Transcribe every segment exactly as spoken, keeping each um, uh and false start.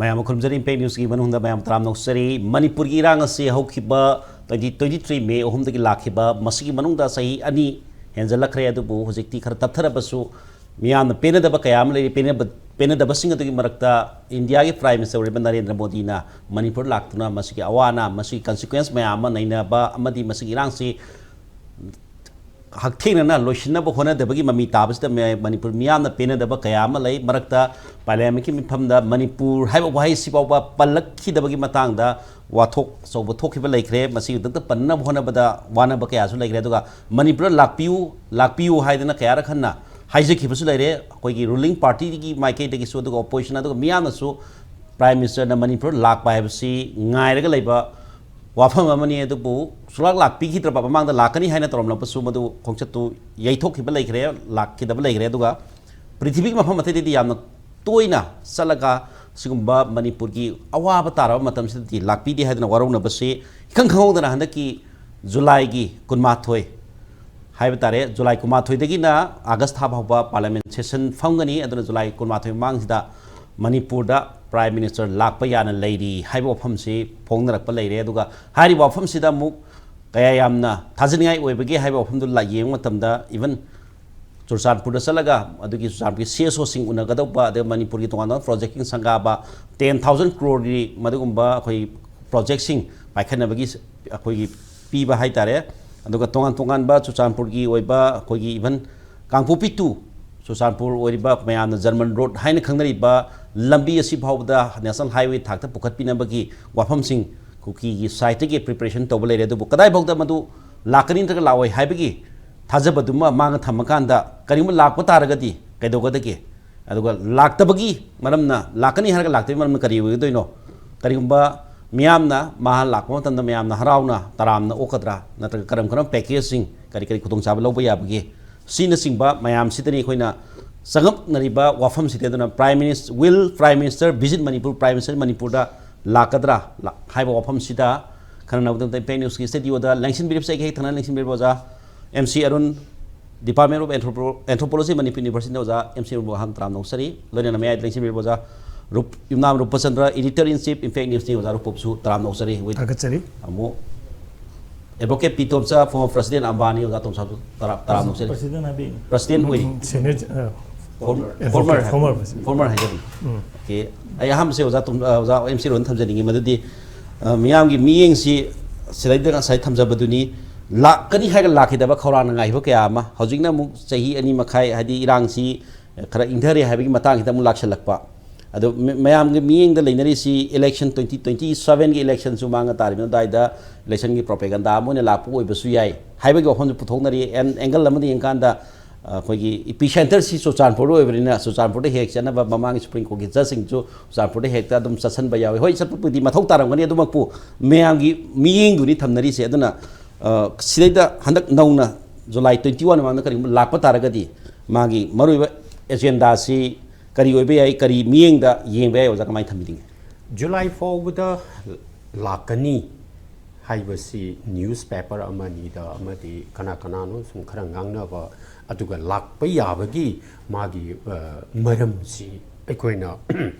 ꯃꯌꯥꯝ ꯑꯃ ꯈꯨꯔꯨꯝꯖꯔꯤ꯫ ꯏꯝꯄꯦꯛ ꯅ꯭ꯌꯨꯁꯀꯤ ꯃꯅꯨꯡꯗ ꯃꯌꯥꯝ ꯇꯔꯥꯝꯅ ꯑꯣꯛꯆꯔꯤ꯫ ꯃꯅꯤꯄꯨꯔꯒꯤ ꯏꯔꯥꯡ ꯑꯁꯤ ꯍꯧꯈꯤꯕ twenty twenty-three May ꯑꯍꯨꯝꯗꯒꯤ ꯂꯥꯛꯈꯤꯕ, ꯃꯁꯤꯒꯤ ꯃꯅꯨꯡꯗ ꯆꯍꯤ ꯑꯅꯤ ꯍꯦꯟꯖꯜꯂꯛꯈ꯭ꯔꯦ꯫ ꯑꯗꯨꯕꯨ ꯍꯧꯖꯤꯛꯇꯤ ꯈꯔ ꯇꯞꯊꯔꯕꯁꯨ ꯃꯤꯌꯥꯝꯅ ꯄꯦꯟꯅꯗꯕ ꯀꯌꯥ ꯑꯃ ꯂꯩꯔꯤ꯫ ꯄꯦꯟꯅꯕ-, ꯄꯦꯟꯅꯗꯕꯁꯤꯡ ꯑꯗꯨꯒꯤ ꯃꯔꯛꯇ ꯏꯟꯗꯤꯌꯥꯒꯤ Prime Minister ꯑꯣꯏꯔꯤꯕ ꯅꯔꯦꯟꯗ꯭ꯔ ꯃꯣꯗꯤꯅ ꯃꯅꯤꯄꯨꯔ ꯂꯥꯛꯇꯨꯅ ꯃꯁꯤꯒꯤ ꯑꯋꯥ ꯑꯅꯥ, ꯃꯁꯤꯒꯤ consequence ꯃꯌꯥꯝ ꯑꯃ ꯅꯩꯅꯕ ꯑꯃꯗꯤ ꯃꯁꯤꯒꯤ ꯏꯔꯥꯡꯁꯤ ꯍꯛꯊꯦꯡꯅꯅ ꯂꯣꯏꯁꯤꯟꯅꯕ ꯍꯣꯠꯅꯗꯕꯒꯤ ꯃꯃꯤ ꯇꯥꯕꯁꯤꯗ ꯃ-, ꯃꯅꯤꯄꯨꯔ ꯃꯤꯌꯥꯝꯅ ꯄꯦꯟꯅꯗꯕ ꯀꯌꯥ ꯑꯃ ꯂꯩ꯫ ꯃꯔꯛꯇ Parliamentꯀꯤ ꯃꯤꯐꯝꯗ ꯃꯅꯤꯄꯨꯔ ꯍꯥꯏꯕ ꯋꯥꯍꯩꯁꯤ ꯐꯥꯎꯕ ꯄꯜꯂꯛꯈꯤꯗꯕꯒꯤ ꯃꯇꯥꯡꯗ ꯋꯥꯊꯣꯛ ꯑꯆꯧꯕ ꯊꯣꯛꯈꯤꯕ ꯂꯩꯈ꯭ꯔꯦ꯫ ꯃꯁꯤ ꯈꯛꯇ ꯄꯟꯅꯕ ꯍꯣꯠꯅꯕꯗ ꯋꯥꯅꯕ ꯀꯌꯥꯁꯨ ꯂꯩꯈ꯭ꯔꯦ꯫ ꯑꯗꯨꯒ ꯃꯅꯤꯄꯨꯔꯗ ꯂꯥꯛꯄꯤꯌꯨ, ꯂꯥꯛꯄꯤꯌꯨ ꯍꯥꯏꯗꯅ ꯀꯌꯥꯔꯛ ꯍꯟꯅ ꯍꯥꯏꯖꯈꯤꯕꯁꯨ ꯂꯩꯔꯦ꯫ ꯑꯩꯈꯣꯏꯒꯤ ruling partyꯒꯤ ꯃꯥꯏꯀꯩꯗꯒꯤꯁꯨ, ꯑꯗꯨꯒ opposition, ꯑꯗꯨꯒ ꯃꯤꯌꯥꯝꯅꯁꯨ Prime Ministerꯅ ꯃꯅꯤꯄꯨꯔ ꯂꯥꯛꯄ ꯍꯥꯏꯕꯁꯤ ꯉꯥꯏꯔꯒ ꯂꯩꯕ ꯋꯥꯐꯝ ꯑꯃꯅꯤ꯫ ꯑꯗꯨꯕꯨ ꯁꯨꯡꯂꯥꯛ ꯂꯥꯛꯄꯤꯈꯤꯗ꯭ꯔꯕ, ꯃꯃꯥꯡꯗ ꯂꯥꯛꯀꯅꯤ ꯍꯥꯏꯅ ꯇꯧꯔꯝꯂꯕꯁꯨ ꯃꯗꯨ ꯈꯣꯡꯆꯠꯇꯨ ꯌꯩꯊꯣꯛꯈꯤꯕ ꯂꯩꯈ꯭ꯔꯦ, ꯂꯥꯛꯈꯤꯗꯕ ꯂꯩꯈ꯭ꯔꯦ꯫ ꯑꯗꯨꯒ ꯄ꯭ꯔꯤꯊꯤꯕꯤꯒꯤ ꯃꯐꯝ ꯑꯇꯩꯗꯗꯤ ꯌꯥꯝꯅ ꯇꯣꯏꯅ ꯆꯠꯂꯒ ꯁꯤꯒꯨꯝꯕ ꯃꯅꯤꯄꯨꯔꯒꯤ ꯑꯋꯥꯕ ꯇꯥꯔꯕ ꯃꯇꯝꯁꯤꯗꯗꯤ ꯂꯥꯛꯄꯤꯗꯦ ꯍꯥꯏꯗꯅ ꯋꯥꯔꯧꯅꯕꯁꯤ ꯏꯈꯪ ꯈꯪꯍꯧꯗꯅ ꯍꯟꯗꯛꯀꯤ Julyꯒꯤ ꯀꯨꯟꯃꯥꯊꯣꯏ ꯍꯥꯏꯕ ꯇꯥꯔꯦ, July ꯀꯨꯟꯃꯥꯊꯣꯏꯗꯒꯤꯅ August ꯊꯥ ꯐꯥꯎꯕ Parliament session ꯐꯝꯒꯅꯤ꯫ ꯑꯗꯨꯅ July ꯀꯨꯟꯃꯥꯊꯣꯏ ꯃꯃꯥꯡꯁꯤꯗ ꯃꯅꯤꯄꯨꯔꯗ Prime Minister ꯂꯥꯛꯄ ꯌꯥꯅ ꯂꯩꯔꯤ ꯍꯥꯏꯕ ꯋꯥꯐꯝꯁꯤ ꯐꯣꯡꯅꯔꯛꯄ ꯂꯩꯔꯦ꯫ ꯑꯗꯨꯒ ꯍꯥꯏꯔꯤꯕ ꯋꯥꯐꯝꯁꯤꯗ ꯑꯃꯨꯛ ꯀꯌꯥ ꯌꯥꯝꯅ ꯊꯥꯖꯅꯤꯡꯉꯥꯏ ꯑꯣꯏꯕꯒꯦ ꯍꯥꯏꯕ ꯋꯥꯐꯝꯗꯨ ꯂꯥ-, ꯌꯦꯡꯕ ꯃꯇꯝꯗ, even ꯆꯨꯔꯆꯥꯟꯄꯨꯔꯗ ꯆꯠꯂꯒ ꯑꯗꯨꯒꯤ ꯆꯨꯔꯆꯥꯟꯄꯨꯔꯒꯤ C S Oꯁꯤꯡ ꯎꯅꯒꯗꯧꯕ, ꯑꯗꯩ ꯃꯅꯤꯄꯨꯔꯒꯤ ꯇꯣꯉꯥꯟ ꯇꯣꯉꯥꯟꯕ projectꯁꯤꯡ ꯁꯪꯒꯥꯕ, ten thousand croreꯒꯤ ꯃꯗꯨꯒꯨꯝꯕ ꯑꯩꯈꯣꯏ projectꯁꯤꯡ ꯄꯥꯏꯈꯠꯅꯕꯒꯤ ꯑꯩꯈꯣꯏꯒꯤ ꯄꯤꯕ ꯍꯥꯏꯇꯥꯔꯦ꯫ ꯑꯗꯨꯒ ꯇꯣꯉꯥꯟ ꯇꯣꯉꯥꯟꯕ ꯆꯨꯔꯆꯥꯟꯄꯨꯔꯒꯤ ꯑꯣꯏꯕ ꯑꯩꯈꯣꯏꯒꯤ even ꯀꯥꯡꯄꯣꯛꯄꯤ to ꯆꯨꯔꯆꯥꯟꯄꯨꯔ ꯑꯣꯏꯔꯤꯕ ꯃꯌꯥꯝꯅ German road ꯍꯥꯏꯅ ꯈꯪꯅꯔꯤꯕ ꯂꯝꯕꯤ ꯑꯁꯤ ꯐꯥꯎꯕꯗ national highway ꯊꯥꯛꯇ ꯄꯨꯈꯠꯄꯤꯅꯕꯒꯤ ꯋꯥꯐꯝꯁꯤꯡ ꯀꯨꯀꯤꯒꯤ sideꯇꯒꯤ preparation ꯇꯧꯕ ꯂꯩꯔꯦ꯫ ꯑꯗꯨꯕꯨ ꯀꯗꯥꯏꯐꯥꯎꯗ ꯃꯗꯨ ꯂꯥꯛꯀꯅꯤ ꯅꯠꯇ꯭ꯔꯒ ꯂꯥꯛꯑꯣꯏ ꯍꯥꯏꯕꯒꯤ ꯊꯥꯖꯕꯗꯨꯃ ꯃꯥꯡꯗ ꯊꯝꯃꯀꯥꯟꯗ ꯀꯔꯤꯒꯨꯝꯕ ꯂꯥꯛꯄ ꯇꯥꯔꯒꯗꯤ ꯀꯩꯗꯧꯒꯗꯒꯦ? ꯑꯗꯨꯒ ꯂꯥꯛꯇꯕꯒꯤ ꯃꯔꯝꯅ, ꯂꯥꯛꯀꯅꯤ ꯍꯥꯏꯔꯒ ꯂꯥꯛꯇꯕꯒꯤ ꯃꯔꯝꯅ ꯀꯔꯤ ꯑꯣꯏꯒꯗꯣꯏꯅꯣ? ꯀꯔꯤꯒꯨꯝꯕ ꯃꯤꯌꯥꯝꯅ ꯃꯥ ꯂꯥꯛꯄ ꯃꯇꯝꯗ ꯃꯌꯥꯝꯅ ꯍꯔꯥꯎꯅ ꯇꯔꯥꯝꯅ ꯑꯣꯛꯀꯗ꯭ꯔꯥ? ꯅꯠꯇ꯭ꯔꯒ ꯀꯔꯝ ꯀꯔꯝꯕ packageꯁꯤꯡ, ꯀꯔꯤ ꯀꯔꯤ ꯈꯨꯗꯣꯡꯆꯥꯕ ꯂꯧꯕ ꯌꯥꯕꯒꯦ? ꯁꯤꯅꯆꯤꯡꯕ ꯃꯌꯥꯝꯁꯤꯗꯅꯤ ꯑꯩꯈꯣꯏꯅ ꯆꯪꯉꯛꯅꯔꯤꯕ ꯋꯥꯐꯝꯁꯤꯗꯤ꯫ ꯑꯗꯨꯅ Prime Minister, will Prime Minister visit Manipur, Prime Minister ꯃꯅꯤꯄꯨꯔꯗ ꯂꯥꯛꯀꯗ꯭ꯔꯥ ꯂꯥ-, ꯍꯥꯏꯕ ꯋꯥꯐꯝꯁꯤꯗ ꯈꯟꯅꯅꯕꯗ Impact Newsꯀꯤ studioꯗ ꯂꯦꯡꯁꯤꯟꯕꯤꯔꯤꯕꯁꯦ ꯑꯩꯒꯤ ꯍꯦꯛ ꯊꯪꯅꯅ ꯂꯦꯡꯁꯤꯟꯕꯤꯔꯤꯕ ꯑꯣꯖꯥ M C Arun, Department of Anthropo-, Anthropology, Manipur Universityꯗ ꯑꯣꯖꯥ M C ꯑꯔꯨꯟꯕꯨ ꯍꯥꯡ ꯇꯔꯥꯝꯅ ꯑꯣꯛꯆꯔꯤ꯫ ꯂꯣꯏꯅꯅ ꯃꯌꯥꯏꯗ ꯂꯦꯡꯁꯤꯟꯕꯤꯔꯤꯕ ꯑꯣꯖꯥ Rup Yumnam Rupchandra, editor in chief, Impact News ꯅꯤ, ꯑꯣꯖꯥ ꯔꯨꯄꯣꯞꯁꯨ ꯇꯔꯥꯝꯅ ꯑꯣꯛꯆꯔꯤ꯫ ꯋꯤꯠ ꯊꯥꯒꯠꯆꯔꯤ꯫ ꯑꯃꯨꯛ Advocate ꯄꯤ ꯇꯣꯝꯆꯥ, former president ꯑꯝꯕꯥꯅꯤ, ꯑꯣꯖꯥ ꯇꯣꯝꯆꯥꯁꯨ ꯇꯔꯥ- ꯇꯔꯥꯝꯅ ꯑꯣꯛꯆꯔꯤ꯫ President ꯍꯥꯏꯕꯤꯌꯨ꯫ President ꯑꯣꯏ꯫ Senior Former Advocate, former former president. Former ꯍꯥꯏꯖꯕꯅꯤ꯫ ꯑꯣꯀꯦ, ꯑꯩ ꯑꯍꯥꯟꯕꯁꯦ ꯑꯣꯖꯥ ꯇꯣꯝ- ꯑꯣꯖꯥ ꯑꯦꯝ ꯁꯤ ꯔꯣꯟ ꯊꯝꯖꯅꯤꯡꯉꯤ꯫ ꯃꯗꯨꯗꯤ ꯑ, ꯃꯤꯌꯥꯝꯒꯤ ꯃꯤꯠꯌꯦꯡꯁꯤ ꯁꯤꯗꯩꯗ ꯉꯁꯥꯏ ꯊꯝꯖꯕꯗꯨꯅꯤ꯫ ꯂꯥꯛꯀꯅꯤ ꯍꯥꯏꯔꯒ ꯂꯥꯛꯈꯤꯗꯕ ꯈꯧꯔꯥꯡꯅ ꯉꯥꯏꯕ ꯀꯌꯥ ꯑꯃ, ꯍꯧꯖꯤꯛꯅ ꯑꯃꯨꯛ ꯆꯍꯤ ꯑꯅꯤ ꯃꯈꯥꯏ, ꯍꯥꯏꯗꯤ ꯏꯔꯥꯡꯁꯤ ꯈꯔ ꯏꯪꯊꯔꯦ ꯍꯥꯏꯕꯒꯤ ꯃꯇꯥꯡꯁꯤꯗ ꯑꯃꯨꯛ ꯂꯥꯛꯁꯜꯂꯛꯄ꯫ ꯑꯗꯣ ꯃ- ꯃꯌꯥꯝꯒꯤ ꯃꯤꯠꯌꯦꯡꯗ ꯂꯩꯅꯔꯤꯁꯤ election, twenty twenty seven ꯒꯤ election ꯁꯨ ꯃꯥꯡꯉ ꯇꯥꯔꯤꯕꯅ, ꯑꯗꯨꯋꯥꯏꯗ election ꯒꯤ propaganda ꯑꯃ ꯑꯣꯏꯅ ꯂꯥꯛꯄ ꯑꯣꯏꯕꯁꯨ ꯌꯥꯏ ꯍꯥꯏꯕꯒꯤ ꯋꯥꯐꯝꯁꯨ ꯄꯨꯊꯣꯛꯅꯔꯤ꯫ ꯑꯦꯟ ꯑꯦꯡꯒꯜ ꯑꯃꯗ ꯌꯦꯡꯀꯥꯟꯗ, ꯑ, ꯑꯩꯈꯣꯏꯒꯤ epicenter ꯁꯤ ꯆꯨꯔꯆꯥꯟꯄꯨꯔ ꯑꯣꯏꯕꯅꯤꯅ, ꯆꯨꯔꯆꯥꯟꯄꯨꯔꯗ ꯍꯦꯛ ꯆꯠꯅꯕ, ꯃꯃꯥꯡꯒꯤ Supreme Court ꯒꯤ judge ꯁꯤꯡꯁꯨ ꯆꯨꯔꯆꯥꯟꯄꯨꯔꯗ ꯍꯦꯛꯇ ꯑꯗꯨꯝ ꯆꯠꯁꯟꯕ ꯌꯥꯎꯏ꯫ ꯍꯣꯏ, ꯆꯠꯄꯕꯨꯗꯤ ꯃꯊꯧ ꯇꯥꯔꯝꯒꯅꯤ, ꯑꯗꯨꯃꯛꯄꯨ ꯃꯌꯥꯝꯒꯤ ꯃꯤꯠꯌꯦꯡꯗꯨꯅꯤ ꯊꯝꯅꯔꯤꯁꯦ꯫ ꯑꯗꯨꯅ, ꯑ, ꯁꯤꯗꯩꯗ ꯍꯟꯗꯛ ꯅꯧꯅ July twenty one ꯃꯃꯥꯡꯗ ꯀꯔꯤꯒꯨꯝꯕ ꯂꯥꯛꯄ ꯇꯥꯔꯒꯗꯤ, ꯃꯥꯒꯤ ꯃꯔꯨꯑꯣꯏꯕ agenda ꯁꯤ ꯀꯔꯤ ꯑꯣꯏꯕ ꯌꯥꯏ, ꯀꯔꯤ ꯃꯤꯠꯌꯦꯡꯗ ꯌꯦꯡꯕ ꯌꯥꯏ, ꯑꯣꯖꯥ, ꯀꯃꯥꯏꯅ ꯊꯝꯕꯤꯅꯤꯡꯉꯤ? July ꯐꯥꯎꯕꯗ ꯂꯥꯛꯀꯅꯤ ꯍꯥꯏꯕꯁꯤ newspaper ꯑꯃꯅꯤꯗ ꯑꯃꯗꯤ ꯀꯅꯥ ꯀꯅꯥꯅꯣ ꯁꯨꯝ ꯈꯔ ꯉꯥꯡꯅꯕ, ꯑꯗꯨꯒ ꯂꯥꯛꯄ ꯌꯥꯕꯒꯤ ꯃꯥꯒꯤ, ꯑ, ꯃꯔꯝꯁꯤ ꯑꯩꯈꯣꯏꯅ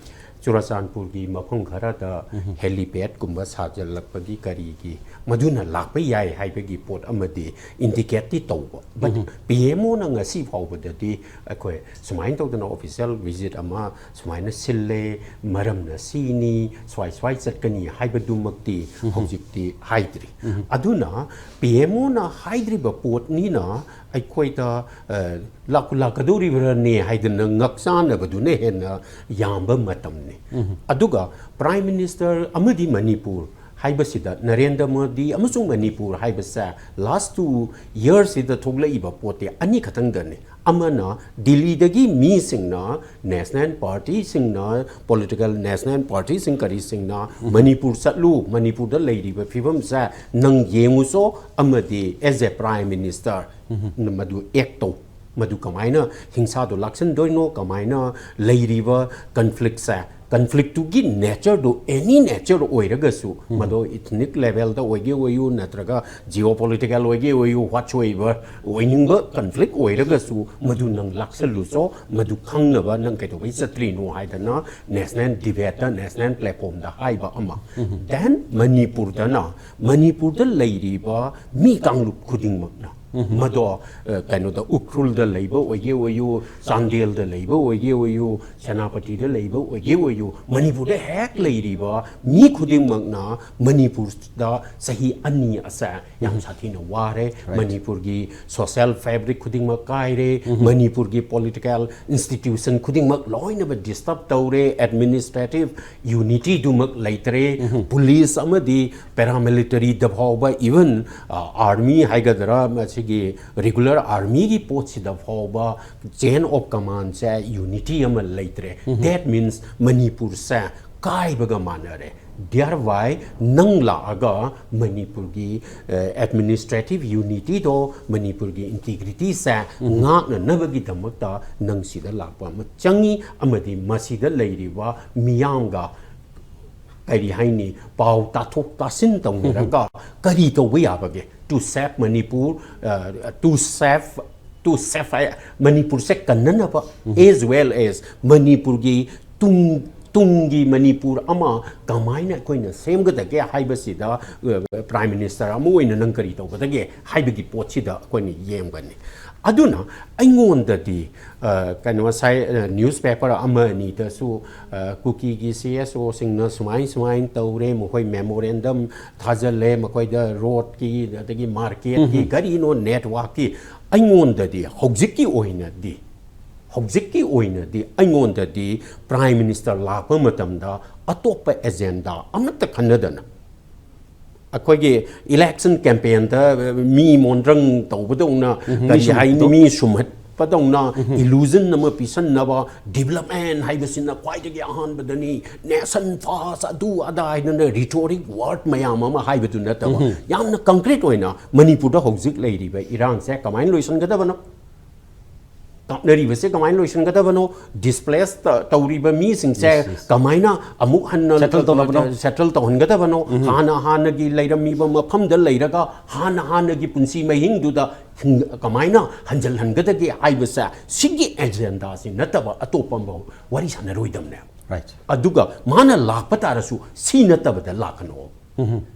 ꯆꯨꯔꯆꯥꯟꯄꯨꯔꯒꯤ ꯃꯐꯝ ꯈꯔꯗ helipad ꯀꯨꯝꯕ ꯁꯥꯖꯤꯜꯂꯛꯄꯒꯤ ꯀꯔꯤꯒꯤ ꯃꯗꯨꯅ ꯂꯥꯛꯄ ꯌꯥꯏ ꯍꯥꯏꯕꯒꯤ ꯄꯣꯠ ꯑꯃꯗꯤ indicate ꯇꯤ ꯇꯧꯕ꯫ But P M O ꯅ ꯉꯁꯤ ꯐꯥꯎꯕꯗꯗꯤ ꯑꯩꯈꯣꯏ ꯁꯨꯃꯥꯏꯅ ꯇꯧꯗꯅ official visit ꯑꯃ ꯁꯨꯃꯥꯏꯅ ꯁꯤꯜꯂꯦ, ꯃꯔꯝꯅ ꯁꯤꯅꯤ, ꯁ꯭ꯋꯥꯏ ꯁ꯭ꯋꯥꯏ ꯆꯠꯀꯅꯤ ꯍꯥꯏꯕꯗꯨꯃꯛꯇꯤ ꯍꯧꯖꯤꯛꯇꯤ ꯍꯥꯏꯗ꯭ꯔꯤ꯫ ꯑꯗꯨꯅ P M O ꯅ ꯍꯥꯏꯗ꯭ꯔꯤꯕ ꯄꯣꯠꯅꯤꯅ ꯑꯩꯈꯣꯏꯗ, ꯑ, ꯂꯥꯛ-, ꯂꯥꯛꯀꯗꯧꯔꯤꯕ꯭ꯔꯅꯦ ꯍꯥꯏꯗꯅ ꯉꯛꯆꯥꯟꯅꯕꯗꯨꯅ ꯍꯦꯟꯅ ꯌꯥꯝꯕ ꯃꯇꯝꯅꯤ꯫ ꯑꯗꯨꯒ Prime Minister ꯑꯃꯗꯤ ꯃꯅꯤꯄꯨꯔ ꯍꯥꯏꯕꯁꯤꯗ, ꯅꯔꯦꯟꯗ꯭ꯔ ꯃꯣꯗꯤ ꯑꯃꯁꯨꯡ ꯃꯅꯤꯄꯨꯔ ꯍꯥꯏꯕꯁꯦ last two years ꯁꯤꯗ ꯊꯣꯛꯂꯛꯏꯕ ꯄꯣꯠꯇꯤ ꯑꯅꯤꯈꯛꯇꯪꯗꯅꯤ꯫ ꯑꯃꯅ ꯗꯤꯜꯂꯤꯗꯒꯤ ꯃꯤꯁꯤꯡꯅ, national party ꯁꯤꯡꯅ, political national party ꯁꯤꯡ ꯀꯔꯤꯁꯤꯡꯅ ꯃꯅꯤꯄꯨꯔ ꯆꯠꯂꯨ, ꯃꯅꯤꯄꯨꯔꯗ ꯂꯩꯔꯤꯕ ꯐꯤꯕꯝꯁꯦ ꯅꯪ ꯌꯦꯡꯉꯨꯆꯣ, ꯑꯃꯗꯤ as a Prime Minister ꯃꯗꯨ act ꯇꯧ꯫ ꯃꯗꯨ ꯀꯃꯥꯏꯅ ꯍꯤꯡꯁꯥꯗꯣ ꯂꯥꯛꯁꯤꯟꯗꯣꯏꯅꯣ, ꯀꯃꯥꯏꯅ ꯂꯩꯔꯤꯕ conflict ꯁꯦ ꯀꯟꯐ꯭ꯂꯤꯛꯇꯨꯒꯤ ꯅꯦꯆꯔꯗꯨ ꯑꯦꯅꯤ ꯅꯦꯆꯔ ꯑꯣꯏꯔꯒꯁꯨ, ꯃꯗꯣ ꯏꯊꯅꯤꯛ ꯂꯦꯚꯦꯜꯗ ꯑꯣꯏꯒꯦ ꯑꯣꯏꯌꯨ, ꯅꯠꯇ꯭ꯔꯒ ꯖꯤꯑꯣ ꯄꯣꯂꯤꯇꯤꯀꯦꯜ ꯑꯣꯏꯒꯦ ꯑꯣꯏꯌꯨ, ꯋꯥꯠꯁꯣꯏꯕ ꯑꯣꯏꯅꯤꯡꯕ ꯀꯟꯐ꯭ꯂꯤꯛ ꯑꯣꯏꯔꯒꯁꯨ, ꯃꯗꯨ ꯅꯪ ꯂꯥꯛꯁꯜꯂꯨꯆꯣ, ꯃꯗꯨ ꯈꯪꯅꯕ ꯅꯪ ꯀꯩꯗꯧꯕꯩ ꯆꯠꯇ꯭ꯔꯤꯅꯣ ꯍꯥꯏꯗꯅ ꯅꯦꯁꯅꯦꯜ ꯗꯤꯕꯦꯠꯇ, ꯅꯦꯁꯅꯦꯜ ꯄ꯭ꯂꯦꯠꯐꯣꯝꯗ ꯍꯥꯏꯕ ꯑꯃ꯫ ꯗꯦꯟ ꯃꯅꯤꯄꯨꯔꯗꯅ, ꯃꯅꯤꯄꯨꯔꯗ ꯂꯩꯔꯤꯕ ꯃꯤ ꯀꯥꯡꯂꯨꯞ ꯈꯨꯗꯤꯡꯃꯛꯅ, ꯃꯗꯣ ꯑ, ꯀꯩꯅꯣꯗ, ꯎꯈ꯭ꯔꯨꯜꯗ ꯂꯩꯕ ꯑꯣꯏꯒꯦ ꯑꯣꯏꯌꯨ, ꯆꯥꯟꯗꯦꯜꯗ ꯂꯩꯕ ꯑꯣꯏꯒꯦ ꯑꯣꯏꯌꯨ, ꯁꯦꯅꯥꯄꯇꯤꯗ ꯂꯩꯕ ꯑꯣꯏꯒꯦ ꯑꯣꯏꯌꯨ, ꯃꯅꯤꯄꯨꯔꯗ ꯍꯦꯛ ꯂꯩꯔꯤꯕ ꯃꯤ ꯈꯨꯗꯤꯡꯃꯛꯅ ꯃꯅꯤꯄꯨꯔꯗ ꯆꯍꯤ ꯑꯅꯤ ꯑꯁꯦ ꯌꯥꯝ ꯁꯥꯊꯤꯅ ꯋꯥꯔꯦ꯫ ꯃꯅꯤꯄꯨꯔꯒꯤ ꯁꯣꯁꯦꯜ ꯐꯦꯕ꯭ꯔꯤꯛ ꯈꯨꯗꯤꯡꯃꯛ ꯀꯥꯏꯔꯦ, ꯃꯅꯤꯄꯨꯔꯒꯤ ꯄꯣꯂꯤꯇꯤꯀꯦꯜ ꯏꯟꯁꯇꯤꯇ꯭ꯌꯨꯁꯟ ꯈꯨꯗꯤꯡꯃꯛ ꯂꯣꯏꯅꯃꯛ ꯗꯤꯁꯇꯔꯕ ꯇꯧꯔꯦ, ꯑꯦꯗꯃꯤꯅꯤꯁꯇ꯭ꯔꯦꯇꯤꯚ ꯌꯨꯅꯤꯇꯤꯗꯨꯃꯛ ꯂꯩꯇ꯭ꯔꯦ, ꯄꯨꯂꯤꯁ ꯑꯃꯗꯤ ꯄꯦꯔꯥꯃꯤꯂꯤꯇꯔꯤꯗ ꯐꯥꯎꯕ, ꯏꯚꯟ ꯑꯥꯔꯃꯤ ꯍꯥꯏꯒꯗ꯭ꯔꯥ, ꯃꯁꯤꯒꯤ ꯔꯤꯒꯨꯂꯔ ꯑꯥꯔꯃꯤꯒꯤ ꯄꯣꯠꯁꯤꯗ ꯐꯥꯎꯕ ꯆꯦꯟ ꯑꯣꯐ ꯀꯃꯥꯟꯁꯦ ꯌꯨꯅꯤꯇꯤ ꯑꯃ ꯂꯩꯇ꯭ꯔꯦ꯫ That means ꯃꯅꯤꯄꯨꯔꯁꯦ ꯀꯥꯏꯕꯒ ꯃꯥꯟꯅꯔꯦ꯫ Thereby ꯅꯪ ꯂꯥꯛꯑꯒ ꯃꯅꯤꯄꯨꯔꯒꯤ ꯑꯦꯗꯃꯤꯅꯤꯁꯇ꯭ꯔꯦꯇꯤꯚ ꯌꯨꯅꯤꯇꯤꯗꯣ, ꯃꯅꯤꯄꯨꯔꯒꯤ ꯏꯟꯇꯤꯒ꯭ꯔꯤꯇꯤꯁꯦ ꯉꯥꯛꯅꯅꯕꯒꯤꯗꯃꯛꯇ ꯅꯪ ꯁꯤꯗ ꯂꯥꯛꯄ ꯑꯃ ꯆꯪꯉꯤ, ꯑꯃꯗꯤ ꯃꯁꯤꯗ ꯂꯩꯔꯤꯕ ꯃꯤꯌꯥꯝꯒ ꯀꯔꯤ ꯍꯥꯏꯅꯤ, ꯄꯥꯎ ꯇꯥꯊꯣꯛ ꯇꯥꯁꯤꯟ ꯇꯧꯅꯔꯒ ꯀꯔꯤ ꯇꯧꯕ ꯌꯥꯕꯒꯦ? To save Manipur, uh, to save, to save ꯍꯥꯏ, ꯃꯅꯤꯄꯨꯔꯁꯦ ꯀꯟꯅꯅꯕ, as well as ꯃꯅꯤꯄꯨꯔꯒꯤ ꯇꯨꯡ, ꯇꯨꯡꯒꯤ ꯃꯅꯤꯄꯨꯔ ꯑꯃ ꯀꯃꯥꯏꯅ ꯑꯩꯈꯣꯏꯅ ꯁꯦꯝꯒꯗꯒꯦ ꯍꯥꯏꯕꯁꯤꯗ, ꯑ, ꯄ꯭ꯔꯥꯏꯝ ꯃꯤꯅꯤꯁꯇꯔ ꯑꯃ ꯑꯣꯏꯅ ꯅꯪ ꯀꯔꯤ ꯇꯧꯒꯗꯒꯦ ꯍꯥꯏꯕꯒꯤ ꯄꯣꯠꯁꯤꯗ ꯑꯩꯈꯣꯏꯅ ꯌꯦꯡꯕꯅꯤ꯫ ꯑꯗꯨꯅ ꯑꯩꯉꯣꯟꯗꯗꯤ, ꯑ, ꯀꯩꯅꯣ, ꯉꯁꯥꯏ, ꯑ, ꯅ꯭ꯌꯨꯁꯄꯦꯄꯔ ꯑꯃ ꯑꯅꯤꯗꯁꯨ, ꯑ, ꯀꯨꯀꯤꯒꯤ ꯁꯤ ꯑꯦꯁ ꯑꯣꯁꯤꯡꯅ ꯁꯨꯃꯥꯏ ꯁꯨꯃꯥꯏꯅ ꯇꯧꯔꯦ, ꯃꯈꯣꯏ ꯃꯦꯃꯣꯔꯦꯟꯗꯝ ꯊꯥꯖꯤꯜꯂꯦ, ꯃꯈꯣꯏꯗ ꯔꯣꯗꯀꯤ, ꯑꯗꯒꯤ ꯃꯥꯔꯀꯦꯠꯀꯤ, ꯀꯔꯤꯅꯣ, ꯅꯦꯠꯋꯥꯛꯀꯤ꯫ ꯑꯩꯉꯣꯟꯗꯗꯤ ꯍꯧꯖꯤꯛꯀꯤ ꯑꯣꯏꯅꯗꯤ, ꯍꯧꯖꯤꯛꯀꯤ ꯑꯣꯏꯅꯗꯤ ꯑꯩꯉꯣꯟꯗꯗꯤ ꯄ꯭ꯔꯥꯏꯝ ꯃꯤꯅꯤꯁꯇꯔ ꯂꯥꯛꯄ ꯃꯇꯝꯗ ꯑꯇꯣꯞꯄ ꯑꯦꯖꯦꯟꯗꯥ ꯑꯃꯠꯇ ꯈꯟꯅꯗꯅ, ꯑꯩꯈꯣꯏꯒꯤ ꯏꯂꯦꯛꯁꯟ ꯀꯦꯝꯄꯦꯟꯗ ꯃꯤ ꯃꯣꯟꯗ꯭ꯔꯪ ꯇꯧꯕꯗꯧꯅ, ꯎꯝ, ꯃꯤ ꯀꯔꯤ ꯍꯥꯏꯅꯤ, ꯁꯨꯝꯍꯠꯄꯗꯣ꯫ ꯃꯤ ꯁꯨꯝꯍꯠꯄꯗꯧꯅ, ꯎꯝ, ꯏꯂꯨꯖꯟ ꯑꯃ ꯄꯤꯁꯟꯅꯕ, ꯗꯤꯕꯂꯞꯃꯦꯟ ꯍꯥꯏꯕꯁꯤꯅ ꯈ꯭ꯋꯥꯏꯗꯒꯤ ꯑꯍꯥꯟꯕꯗꯅꯤ, ꯅꯦꯁꯟ ꯐꯥꯔꯁ, ꯑꯗꯨ ꯑꯗꯥ ꯍꯥꯏꯗꯅ ꯔꯤꯇꯣꯔꯤꯛ ꯋꯥꯔꯗ ꯃꯌꯥꯝ ꯑꯃ ꯍꯥꯏꯕꯗꯨ ꯅꯠꯇꯕ, ꯎꯝ, ꯌꯥꯝꯅ ꯀꯪꯀ꯭ꯔꯤꯠ ꯑꯣꯏꯅ ꯃꯅꯤꯄꯨꯔꯗ ꯍꯧꯖꯤꯛ ꯂꯩꯔꯤꯕ ꯏꯔꯥꯡꯁꯦ ꯀꯃꯥꯏꯅ ꯂꯣꯏꯁꯤꯟꯒꯗꯕꯅꯣ? ꯀꯥꯞꯅꯔꯤꯕꯁꯦ ꯀꯃꯥꯏꯅ ꯂꯣꯏꯁꯤꯟꯒꯗꯕꯅꯣ, ꯗꯤꯁꯄ꯭ꯂꯦꯁ ꯇꯧꯔꯤꯕ ꯃꯤꯁꯤꯡꯁꯦ ꯀꯃꯥꯏꯅ ꯑꯃꯨꯛ ꯍꯟꯅ ꯁꯦꯇꯜ ꯇꯧꯍꯟꯒꯗꯕꯅꯣ, ꯍꯥꯟꯅ ꯍꯥꯟꯅꯒꯤ ꯂꯩꯔꯝꯃꯤꯕ ꯃꯐꯝꯗ ꯂꯩꯔꯒ ꯍꯥꯟꯅ ꯍꯥꯟꯅꯒꯤ ꯄꯨꯟꯁꯤ ꯃꯍꯤꯡꯗꯨꯗ ꯀꯃꯥꯏꯅ ꯍꯟꯖꯤꯜꯍꯟꯒꯗꯒꯦ ꯍꯥꯏꯕꯁꯦ, ꯁꯤꯒꯤ ꯑꯦꯖꯦꯟꯗꯥꯁꯤ ꯅꯠꯇꯕ ꯑꯇꯣꯞꯄ ꯑꯃ ꯋꯥꯔꯤ ꯁꯥꯟꯅꯔꯣꯏꯗꯕꯅꯦ꯫ ꯑꯗꯨꯒ ꯃꯥꯅ ꯂꯥꯛꯄ ꯇꯥꯔꯁꯨ ꯁꯤ ꯅꯠꯇꯕꯗ ꯂꯥꯛꯀꯅꯣ꯫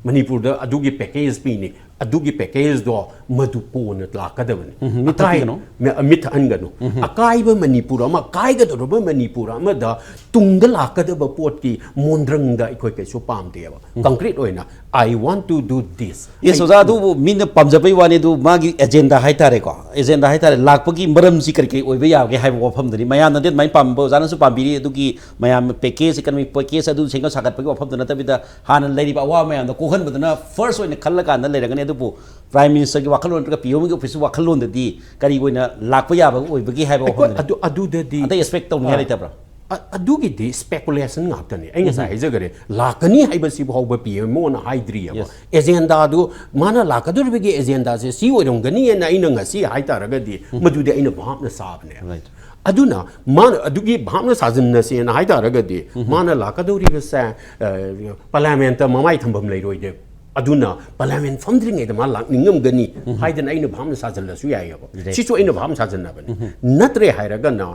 ꯃꯅꯤꯄꯨꯔꯗ ꯑꯗꯨꯒꯤ ꯄꯦꯀꯦꯖ ꯄꯤꯅꯤ, ꯑꯗꯨꯒꯤ ꯄꯦꯀꯦꯖꯗꯣ ꯃꯗꯨ ꯀꯣꯟꯅ ꯂꯥꯛꯀꯗꯕꯅꯤ꯫ ꯃꯤꯠ ꯊꯛꯄꯤꯒꯅꯨ꯫ ꯃꯤ-, ꯃꯤꯠ ꯊꯛꯍꯟꯒꯅꯨ꯫ ꯑꯀꯥꯏꯕ ꯃꯅꯤꯄꯨꯔ ꯑꯃ, ꯀꯥꯏꯒꯗꯧꯔꯕ ꯃꯅꯤꯄꯨꯔ ꯑꯃꯗ ꯇꯨꯡꯗ ꯂꯥꯛꯀꯗꯕ ꯄꯣꯠꯀꯤ ꯃꯣꯟꯗ꯭ꯔꯪꯗ ꯑꯩꯈꯣꯏ ꯀꯩꯁꯨ ꯄꯥꯝꯗꯦꯕ꯫ ꯀꯪꯀ꯭ꯔꯤꯠ ꯑꯣꯏꯅ, "I want to do this." Yes, ꯑꯣꯖꯥ, ꯑꯗꯨꯕꯨ ꯃꯤꯅ ꯄꯥꯝꯖꯕꯩ ꯋꯥꯅꯤ, ꯑꯗꯨ ꯃꯥꯒꯤ ꯑꯦꯖꯦꯟꯗꯥ ꯍꯥꯏꯇꯥꯔꯦꯀꯣ, ꯑꯦꯖꯦꯟꯗꯥ ꯍꯥꯏꯇꯥꯔꯦ, ꯂꯥꯛꯄꯒꯤ ꯃꯔꯝꯁꯤ ꯀꯔꯤ ꯀꯔꯤ ꯑꯣꯏꯕ ꯌꯥꯕꯒꯦ ꯍꯥꯏꯕ ꯋꯥꯐꯝꯗꯨꯅꯤ꯫ ꯃꯌꯥꯝꯅꯗꯤ ꯑꯗꯨꯃꯥꯏꯅ ꯄꯥꯝꯕ, ꯑꯣꯖꯥꯅꯁꯨ ꯄꯥꯝꯕꯤꯔꯤ, ꯑꯗꯨꯒꯤ ꯃꯌꯥꯝ ꯄꯦꯀꯦꯖ, ꯏꯀꯅꯣꯃꯤꯛ ꯄꯦꯀꯦꯖ ꯑꯗꯨ ꯁꯦꯝꯒꯠ ꯁꯥꯒꯠꯄꯒꯤ ꯋꯥꯐꯝꯗ ꯅꯠꯇꯕꯤꯗ, ꯍꯥꯟꯅ ꯂꯩꯔꯤꯕ ꯑꯋꯥꯕ ꯃꯌꯥꯝꯗꯣ ꯀꯣꯛꯍꯟꯕꯗꯨꯅ ꯐꯥꯔꯁ ꯑꯣꯏꯅ ꯈꯜꯂꯀꯥꯟꯗ ꯂꯩꯔꯒꯅꯤ꯫ ꯑꯗꯨꯕꯨ ꯄ꯭ꯔꯥꯏꯝ ꯃꯤꯅꯤꯁꯇꯔꯒꯤ ꯋꯥꯈꯜꯂꯣꯟ ꯅꯠꯇ꯭ꯔꯒ ꯄꯤ ꯑꯦꯝꯒꯤ ꯑꯣꯐꯤꯁꯀꯤ ꯋꯥꯈꯜꯂꯣꯟꯗꯗꯤ ꯀꯔꯤ ꯑꯣꯏꯅ ꯂꯥꯛꯄ ꯌꯥꯕ ꯑꯣꯏꯕꯒꯦ ꯍꯥꯏꯕ ꯑꯩꯈꯣꯏ ꯋꯥꯐꯝꯗꯨꯅꯤ꯫ ꯑꯗꯨ, ꯑꯗꯨꯗꯗꯤ ꯑꯇꯩ ꯑꯦꯛꯁꯄꯦꯛ ꯇꯧꯅꯤꯡꯉꯥꯏ ꯑ, ꯂꯩꯇꯕ꯭ꯔꯥ? ꯑ-, ꯑꯗꯨꯒꯤꯗꯤ ꯁ꯭ꯄꯦꯀꯨꯂꯦꯁꯟ ꯉꯥꯛꯇꯅꯤ꯫ ꯑꯩ ꯉꯁꯥꯏ ꯍꯥꯏꯖꯈꯔꯦ, ꯂꯥꯛꯀꯅꯤ ꯍꯥꯏꯕꯁꯤ ꯐꯥꯎꯕ ꯄꯤ ꯑꯦꯝ ꯑꯣꯅ ꯍꯥꯏꯗ꯭ꯔꯤꯑꯕ꯫ ꯌꯦꯁ꯫ ꯑꯦꯖꯦꯟꯗꯥꯗꯨ ꯃꯥꯅ ꯂꯥꯛꯀꯗꯧꯔꯤꯕꯒꯤ ꯑꯦꯖꯦꯟꯗꯥꯁꯦ ꯁꯤ ꯑꯣꯏꯔꯝꯒꯅꯤꯅ ꯑꯩꯅ ꯉꯁꯤ ꯍꯥꯏꯇꯥꯔꯒꯗꯤ, ꯃꯗꯨꯗꯤ ꯑꯩꯅ ꯚꯥꯞꯅ ꯁꯥꯕꯅꯦ꯫ ꯔꯥꯏꯠ꯫ ꯑꯗꯨꯅ ꯃꯥꯅ ꯑꯗꯨꯒꯤ ꯚꯥꯞꯅ ꯁꯥꯖꯤꯟꯅꯁꯦꯅ ꯍꯥꯏꯇꯥꯔꯒꯗꯤ, ꯃꯥꯅ ꯂꯥꯛꯀꯗꯧꯔꯤꯕꯁꯦ, ꯑ, ꯄꯥꯔꯂꯤꯌꯥꯃꯦꯟꯇ ꯃꯃꯥꯏ ꯊꯝꯐꯝ ꯂꯩꯔꯣꯏꯗꯦ꯫ ꯑꯗꯨꯅ ꯄꯥꯔꯂꯤꯌꯥꯃꯦꯟ ꯐꯝꯗ꯭ꯔꯤꯉꯩꯗ ꯃꯥ ꯂꯥꯛꯅꯤꯡꯉꯝꯒꯅꯤ ꯍꯥꯏꯗꯅ ꯑꯩꯅ ꯚꯥꯞꯅ ꯁꯥꯖꯤꯜꯂꯁꯨ ꯌꯥꯏꯑꯕ꯫ ꯔꯥꯏꯠ꯫ ꯁꯤꯁꯨ ꯑꯩꯅ ꯚꯥꯞꯅ ꯁꯥꯖꯤꯟꯅꯕꯅꯤ꯫ ꯅꯠꯇ꯭ꯔꯦ ꯍꯥꯏꯔꯒꯅ,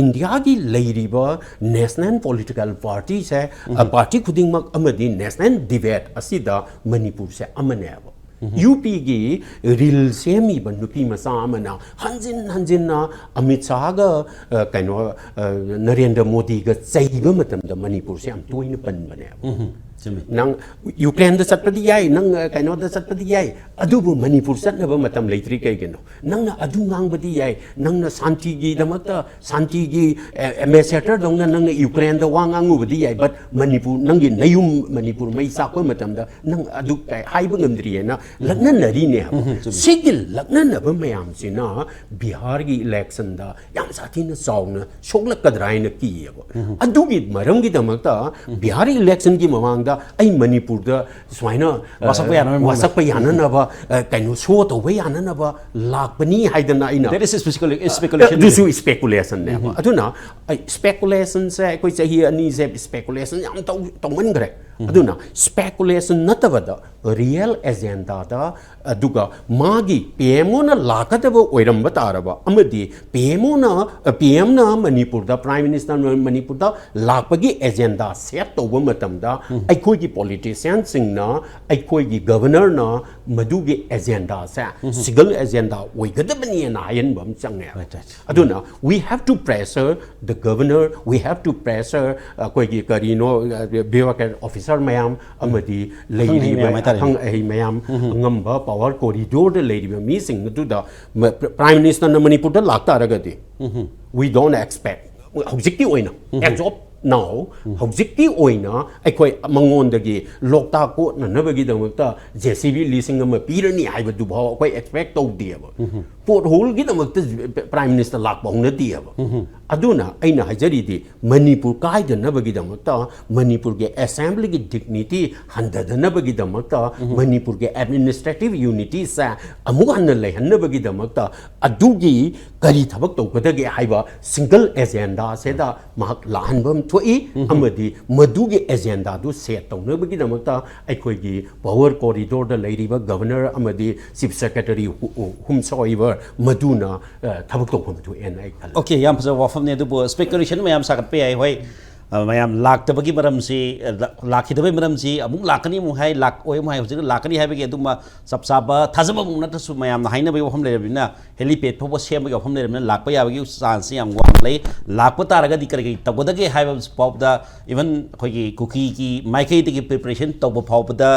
ꯏꯟꯗꯤꯌꯥꯒꯤ ꯂꯩꯔꯤꯕ ꯅꯦꯁꯅꯦꯜ ꯄꯣꯂꯤꯇꯤꯀꯦꯜ ꯄꯥꯔꯇꯤꯁꯦ, ꯑ, ꯄꯥꯔꯇꯤ ꯈꯨꯗꯤꯡꯃꯛ ꯑꯃꯗꯤ ꯅꯦꯁꯅꯦꯜ ꯗꯤꯕꯦꯠ ꯑꯁꯤꯗ ꯃꯅꯤꯄꯨꯔꯁꯦ ꯑꯃꯅꯦꯕ꯫ ꯌꯨ ꯄꯤꯒꯤ ꯔꯤꯜ ꯁꯦꯝꯃꯤꯕ ꯅꯨꯄꯤ ꯃꯆꯥ ꯑꯃꯅ ꯍꯟꯖꯤꯟ ꯍꯟꯖꯤꯟꯅ ꯑꯃꯤꯠ ꯁꯥꯍꯒ, ꯑ, ꯀꯩꯅꯣ, ꯑ, ꯅꯔꯦꯟꯗ꯭ꯔ ꯃꯣꯗꯤꯒ ꯆꯩꯕ ꯃꯇꯝꯗ ꯃꯅꯤꯄꯨꯔꯁꯦ ꯌꯥꯝ ꯇꯣꯏꯅ ꯄꯟꯕꯅꯦꯕ꯫ ꯎꯝ, ꯆꯨꯝꯃꯤ꯫ ꯅꯪ ꯌꯨꯀ꯭ꯔꯦꯟꯗ ꯆꯠꯄꯗꯤ ꯌꯥꯏ, ꯅꯪ, ꯑ, ꯀꯩꯅꯣꯗ ꯆꯠꯄꯗꯤ ꯌꯥꯏ, ꯑꯗꯨꯕꯨ ꯃꯅꯤꯄꯨꯔ ꯆꯠꯅꯕ ꯃꯇꯝ ꯂꯩꯇ꯭ꯔꯤ ꯀꯩꯒꯤꯅꯣ? ꯅꯪꯅ ꯑꯗꯨ ꯉꯥꯡꯕꯗꯤ ꯌꯥꯏ, ꯅꯪꯅ ꯁꯥꯟꯇꯤꯒꯤꯗꯃꯛꯇ, ꯁꯥꯟꯇꯤꯒꯤ, ꯑꯦ, ꯑꯦꯝꯕꯦꯁꯦꯗꯔꯗꯧꯅ ꯅꯪꯅ ꯌꯨꯀ꯭ꯔꯦꯟꯗ ꯋꯥ ꯉꯥꯡꯉꯨꯕꯗꯤ ꯌꯥꯏ, but ꯃꯅꯤꯄꯨꯔ, ꯅꯪꯒꯤ ꯅꯌꯨꯝ ꯃꯅꯤꯄꯨꯔ ꯃꯩ ꯆꯥꯛꯄ ꯃꯇꯝꯗ ꯅꯪ ꯑꯗꯨ ꯀꯩ ꯍꯥꯏꯕ ꯉꯝꯗ꯭ꯔꯤꯑꯅ ꯂꯛꯅꯅꯔꯤꯅꯦ ꯍꯥꯏꯕ꯫ ꯎꯝ, ꯆꯨꯝꯃꯤ꯫ ꯁꯤꯒꯤ ꯂꯛꯅꯅꯕ ꯃꯌꯥꯝꯁꯤꯅ ꯕꯤꯍꯥꯔꯒꯤ ꯏꯂꯦꯛꯁꯟꯗ ꯌꯥꯝ ꯁꯥꯊꯤꯅ ꯆꯥꯎꯅ ꯁꯣꯛꯂꯛꯀꯗ꯭ꯔꯥ ꯍꯥꯏꯅ ꯀꯤꯌꯦꯕ꯫ ꯑꯗꯨꯒꯤ ꯃꯔꯝꯒꯤꯗꯃꯛꯇ ꯕꯤꯍꯥꯔ ꯏꯂꯦꯛꯁꯟꯒꯤ ꯃꯃꯥꯡꯗ ꯑꯩ ꯃꯅꯤꯄꯨꯔꯗ ꯁꯨꯃꯥꯏꯅ ꯑ, ꯋꯥꯁꯛꯄ ꯌꯥꯅꯕ ꯃꯑꯣꯡꯗ꯫ ꯋꯥꯁꯛꯄ ꯌꯥꯅꯅꯕ ꯑ, ꯀꯩꯅꯣ ꯁꯣ ꯇꯧꯕ ꯌꯥꯅꯅꯕ ꯂꯥꯛꯄꯅꯤ ꯍꯥꯏꯗꯅ ꯑꯩꯅ That is speculation. ꯑꯗꯨꯁꯨ ꯏꯁꯄꯦꯀꯨꯂꯦꯁꯟꯅꯦꯕ꯫ ꯑꯗꯨꯅ ꯏꯁꯄꯦꯀꯨꯂꯦꯁꯟꯁꯦ ꯑꯩꯈꯣꯏ ꯆꯍꯤ ꯑꯅꯤꯁꯦ ꯏꯁꯄꯦꯀꯨꯂꯦꯁꯟ ꯌꯥꯝ ꯇꯧ ꯇꯧꯃꯟꯈ꯭ꯔꯦ꯫ ꯑꯗꯨꯅ ꯏꯁꯄꯦꯀꯨꯂꯦꯁꯟ ꯅꯠꯇꯕꯗ ꯔꯤꯌꯦꯜ ꯑꯦꯖꯦꯟꯗꯥꯗ, ꯑꯗꯨꯒ ꯃꯥꯒꯤ ꯄꯤ ꯑꯦꯝ ꯑꯣꯅ ꯂꯥꯛꯀꯗꯕ ꯑꯣꯏꯔꯝꯕ ꯇꯥꯔꯕ, ꯑꯃꯗꯤ ꯄꯤ ꯑꯦꯝ ꯑꯣꯅ ꯄꯤ ꯑꯦꯝꯅ ꯃꯅꯤꯄꯨꯔꯗ, ꯄ꯭ꯔꯥꯏꯝ ꯃꯤꯅꯤꯁꯇꯔꯅ ꯃꯅꯤꯄꯨꯔꯗ ꯂꯥꯛꯄꯒꯤ ꯑꯦꯖꯦꯟꯗꯥ ꯁꯦꯠ ꯇꯧꯕ ꯃꯇꯝꯗ ꯑꯩꯈꯣꯏꯒꯤ ꯄꯣꯂꯤꯇꯤꯁꯤꯌꯥꯟꯁꯤꯡꯅ, ꯑꯩꯈꯣꯏꯒꯤ ꯒꯕꯅꯔꯅ ꯃꯗꯨꯒꯤ ꯑꯦꯖꯦꯟꯗꯥꯁꯦ ꯁꯤꯡꯒꯜ ꯑꯦꯖꯦꯟꯗꯥ ꯑꯣꯏꯒꯗꯕꯅꯤꯅ ꯍꯥꯏꯍꯟꯕ ꯑꯃ ꯆꯪꯉꯦ꯫ Right, right. ꯑꯗꯨꯅ we have to pressure the governor, we have to pressure ꯑꯩꯈꯣꯏꯒꯤ ꯀꯔꯤꯅꯣ, ꯕ꯭ꯌꯨꯔꯣꯀ꯭ꯔꯦꯠ ꯑꯣꯐꯤꯁꯔ ꯃꯌꯥꯝ ꯑꯃꯗꯤ ꯂꯩꯔꯤꯕ ꯃꯌꯥꯝ ꯍꯥꯏꯇꯥꯔꯦꯅꯦ꯫ ꯑꯈꯪ ꯑꯍꯩ ꯃꯌꯥꯝ, ꯑꯉꯝꯕ ꯄꯥꯋꯔ ꯀꯣꯔꯤꯗꯣꯔꯗ ꯂꯩꯔꯤꯕ ꯃꯤꯁꯤꯡ ꯑꯗꯨꯗ ꯄ꯭ꯔꯥꯏꯝ ꯃꯤꯅꯤꯁꯇꯔꯅ ꯃꯅꯤꯄꯨꯔꯗ ꯂꯥꯛꯇꯥꯔꯒꯗꯤ, we don't expect, ꯍꯧꯖꯤꯛꯀꯤ ꯑꯣꯏꯅ, as of now, ꯍꯧꯖꯤꯛꯀꯤ ꯑꯣꯏꯅ ꯑꯩꯈꯣꯏ ꯃꯉꯣꯟꯗꯒꯤ ꯂꯣꯛꯇꯥꯛ ꯀꯣꯠꯅꯅꯕꯒꯤꯗꯃꯛꯇ ꯖꯦ ꯁꯤ ꯕꯤ ꯂꯤꯁꯤꯡ ꯑꯃ ꯄꯤꯔꯅꯤ ꯍꯥꯏꯕꯗꯨꯐꯥꯎ ꯑꯩꯈꯣꯏ ꯑꯦꯛꯁꯄꯦꯛ ꯇꯧꯗꯦꯕ꯫ ꯄꯣꯠ ꯍꯣꯜꯒꯤꯗꯃꯛꯇ ꯄ꯭ꯔꯥꯏꯝ ꯃꯤꯅꯤꯁꯇꯔ ꯂꯥꯛꯄ ꯍꯧꯅꯗꯦꯕ꯫ ꯑꯗꯨꯅ ꯑꯩꯅ ꯍꯥꯏꯖꯔꯤꯗꯤ, ꯃꯅꯤꯄꯨꯔ ꯀꯥꯏꯗꯅꯕꯒꯤꯗꯃꯛꯇ, ꯃꯅꯤꯄꯨꯔꯒꯤ ꯑꯦꯁꯦꯝꯕ꯭ꯂꯤꯒꯤ ꯗꯤꯒꯅꯤꯇꯤ ꯍꯟꯊꯗꯅꯕꯒꯤꯗꯃꯛꯇ, ꯃꯅꯤꯄꯨꯔꯒꯤ ꯑꯦꯗꯃꯤꯅꯤꯁꯇ꯭ꯔꯦꯇꯤꯚ ꯌꯨꯅꯤꯇꯤꯁꯦ ꯑꯃꯨꯛ ꯍꯟꯅ ꯂꯩꯍꯟꯅꯕꯒꯤꯗꯃꯛꯇ ꯑꯗꯨꯒꯤ ꯀꯔꯤ ꯊꯕꯛ ꯇꯧꯒꯗꯒꯦ ꯍꯥꯏꯕ ꯁꯤꯡꯒꯜ ꯑꯦꯖꯦꯟꯗꯥꯁꯤꯗ ꯃꯍꯥꯛ ꯂꯥꯛꯍꯟꯕ ꯑꯃ ꯊꯣꯛꯏ꯫ ꯑꯃꯗꯤ ꯃꯗꯨꯒꯤ ꯑꯦꯖꯦꯟꯗꯥꯗꯨ ꯁꯦꯠ ꯇꯧꯅꯕꯒꯤꯗꯃꯛꯇ ꯑꯩꯈꯣꯏꯒꯤ ꯄꯥꯋꯔ ꯀꯣꯔꯤꯗꯣꯔꯗ ꯂꯩꯔꯤꯕ ꯒꯕꯅꯔ ꯑꯃꯗꯤ ꯆꯤꯐ ꯁꯦꯀ꯭ꯔꯦꯇꯔꯤ ꯍꯨꯝꯁꯣꯏꯕꯔ ꯃꯗꯨꯅ ꯑ, ꯊꯕꯛ ꯇꯧꯐꯝ ꯊꯣꯛꯑꯦꯅ ꯑꯩ ꯈꯜꯂꯤ꯫ ꯑꯣꯀꯦ, ꯌꯥꯝ ꯐꯖꯕ ꯋꯥꯐꯝꯅꯤ꯫ ꯑꯗꯨꯕꯨ ꯏꯁꯄꯦꯀꯨꯂꯦꯁꯟ ꯃꯌꯥꯝ ꯁꯥꯒꯠꯄ ꯌꯥꯏ꯫ ꯍꯣꯏ, ꯑ, ꯃꯌꯥꯝ ꯂꯥꯛꯇꯕꯒꯤ ꯃꯔꯝꯁꯤ, ꯑ, ꯂꯥꯛ- ꯂꯥꯛꯈꯤꯗꯕꯒꯤ ꯃꯔꯝꯁꯤ, ꯑꯃꯨꯛ ꯂꯥꯛꯀꯅꯤ ꯑꯃꯨꯛ ꯍꯥꯏ, ꯂꯥꯛꯑꯣꯏ ꯑꯃꯨꯛ ꯍꯥꯏ, ꯍꯧꯖꯤꯛ ꯂꯥꯛꯀꯅꯤ ꯍꯥꯏꯕꯒꯤ ꯑꯗꯨꯝꯕ ꯆꯞ ꯆꯥꯕ ꯊꯥꯖꯕꯃꯨꯛ ꯅꯠꯇ꯭ꯔꯁꯨ ꯃꯌꯥꯝꯅ ꯍꯥꯏꯅꯕꯒꯤ ꯋꯥꯐꯝ ꯂꯩꯔꯕꯅꯤꯅ, ꯍꯦꯂꯤꯄꯦꯗ ꯐꯥꯎꯕ ꯁꯦꯝꯕꯒꯤ ꯋꯥꯐꯝ ꯂꯩꯔꯕꯅꯤꯅ, ꯂꯥꯛꯄ ꯌꯥꯕꯒꯤ ꯆꯥꯟꯁꯁꯤ ꯌꯥꯝ ꯋꯥꯡꯅ ꯂꯩ꯫ ꯂꯥꯛꯄ ꯇꯥꯔꯒꯗꯤ ꯀꯔꯤ ꯀꯔꯤ ꯇꯧꯒꯗꯒꯦ ꯍꯥꯏꯕ ꯐꯥꯎꯕꯗ, ꯏꯚꯟ ꯑꯩꯈꯣꯏꯒꯤ ꯀꯨꯀꯤꯒꯤ ꯃꯥꯏꯀꯩꯗꯒꯤ ꯄ꯭ꯔꯤꯄꯦꯔꯦꯁꯟ ꯇꯧꯕ ꯐꯥꯎꯕꯗ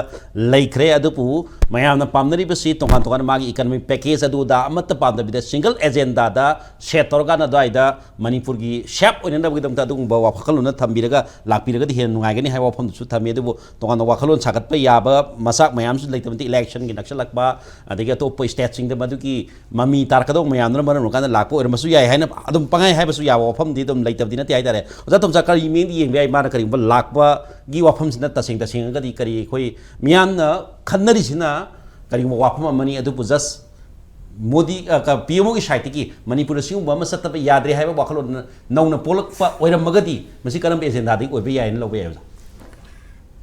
ꯂꯩꯈ꯭ꯔꯦ꯫ ꯑꯗꯨꯕꯨ ꯃꯌꯥꯝꯅ ꯄꯥꯝꯅꯔꯤꯕꯁꯤ ꯇꯣꯉꯥꯟ ꯇꯣꯉꯥꯟꯕ ꯃꯥꯒꯤ ꯏꯀꯅꯣꯃꯤꯛ ꯄꯦꯀꯦꯖ ꯑꯗꯨꯗ ꯑꯃꯠꯇ ꯄꯥꯝꯗꯕꯤꯗ, ꯁꯤꯡꯒꯜ ꯑꯦꯖꯦꯟꯗꯥꯗ ꯁꯦꯠ ꯇꯧꯔꯀꯥꯟꯗ ꯑꯗꯨꯋꯥꯏꯗ ꯃꯅꯤꯄꯨꯔꯒꯤ ꯁꯦꯞ ꯑꯣꯏꯅꯅꯕꯒꯤꯗꯃꯛꯇ ꯑꯗꯨꯒꯨꯝꯕ ꯋꯥꯈꯜꯂꯣꯟ ꯇꯝꯕꯤꯔꯒ ꯂꯥꯛꯄꯤꯔꯒꯗꯤ ꯍꯦꯟꯅ ꯅꯨꯡꯉꯥꯏꯒꯅꯤ ꯍꯥꯏꯕ ꯋꯥꯐꯝꯗꯨꯁꯨ ꯊꯝꯃꯤ꯫ ꯑꯗꯨꯕꯨ ꯇꯣꯉꯥꯟꯅ ꯋꯥꯈꯜꯂꯣꯟ ꯁꯥꯒꯠꯄ ꯌꯥꯕ ꯃꯆꯥꯛ ꯃꯌꯥꯝꯁꯨ ꯂꯩꯇꯕ ꯅꯠꯇꯦ꯫ ꯏꯂꯦꯛꯁꯟꯒꯤ ꯅꯛꯁꯜꯂꯛꯄ, ꯑꯗꯒꯤ ꯑꯇꯣꯞꯄ ꯁ꯭ꯇꯦꯠꯁꯤꯡꯗ ꯃꯗꯨꯒꯤ ꯃꯃꯤ ꯇꯥꯔꯛꯀꯗꯧꯕ ꯃꯌꯥꯝꯗꯨꯅ ꯃꯔꯝ ꯑꯣꯏꯔꯀꯥꯟꯗ ꯂꯥꯛꯄ ꯑꯣꯏꯔꯝꯕꯁꯨ ꯌꯥꯏ ꯍꯥꯏꯅ ꯑꯗꯨꯝ ꯄꯪꯍꯥꯏ ꯍꯥꯏꯕꯁꯨ ꯌꯥꯕ ꯋꯥꯐꯝꯗꯤ ꯑꯗꯨꯝ ꯂꯩꯇꯕꯗꯤ ꯅꯠꯇꯦ ꯍꯥꯏꯇꯥꯔꯦ꯫ ꯑꯣꯖꯥ ꯇꯣꯝꯆꯥ, ꯀꯔꯤ ꯃꯤꯠꯌꯦꯡꯗ ꯌꯦꯡꯕ ꯌꯥꯏ? ꯃꯥꯅ ꯀꯔꯤꯒꯨꯝꯕ ꯂꯥꯛꯄꯒꯤ ꯋꯥꯐꯝꯁꯤꯅ ꯇꯁꯦꯡ ꯇꯁꯦꯡꯉꯒꯗꯤ ꯀꯔꯤ ꯑꯩꯈꯣꯏ ꯃꯤꯌꯥꯝꯅ ꯈꯟꯅꯔꯤꯁꯤꯅ ꯀꯔꯤꯒꯨꯝꯕ ꯋꯥꯐꯝ ꯑꯃꯅꯤ, ꯑꯗꯨꯕꯨ just ꯃꯣꯗꯤ, ꯑ, ꯀ-, ꯄꯤ ꯑꯦꯝ ꯑꯣꯒꯤ ꯁꯥꯏꯠꯇꯒꯤ ꯃꯅꯤꯄꯨꯔꯗ ꯁꯤꯒꯨꯝꯕ ꯑꯃ ꯆꯠꯇꯕ ꯌꯥꯗ꯭ꯔꯦ ꯍꯥꯏꯕ ꯋꯥꯈꯜꯂꯣꯟ ꯅꯧꯅ ꯄꯣꯛꯂꯛꯄ ꯑꯣꯏꯔꯝꯃꯒꯗꯤ ꯃꯁꯤ ꯀꯔꯝꯕ ꯑꯦꯖꯦꯟꯗꯥꯗꯒꯤ ꯑꯣꯏꯕ ꯌꯥꯏꯅ ꯂꯧꯕ ꯌꯥꯏ, ꯑꯣꯖꯥ?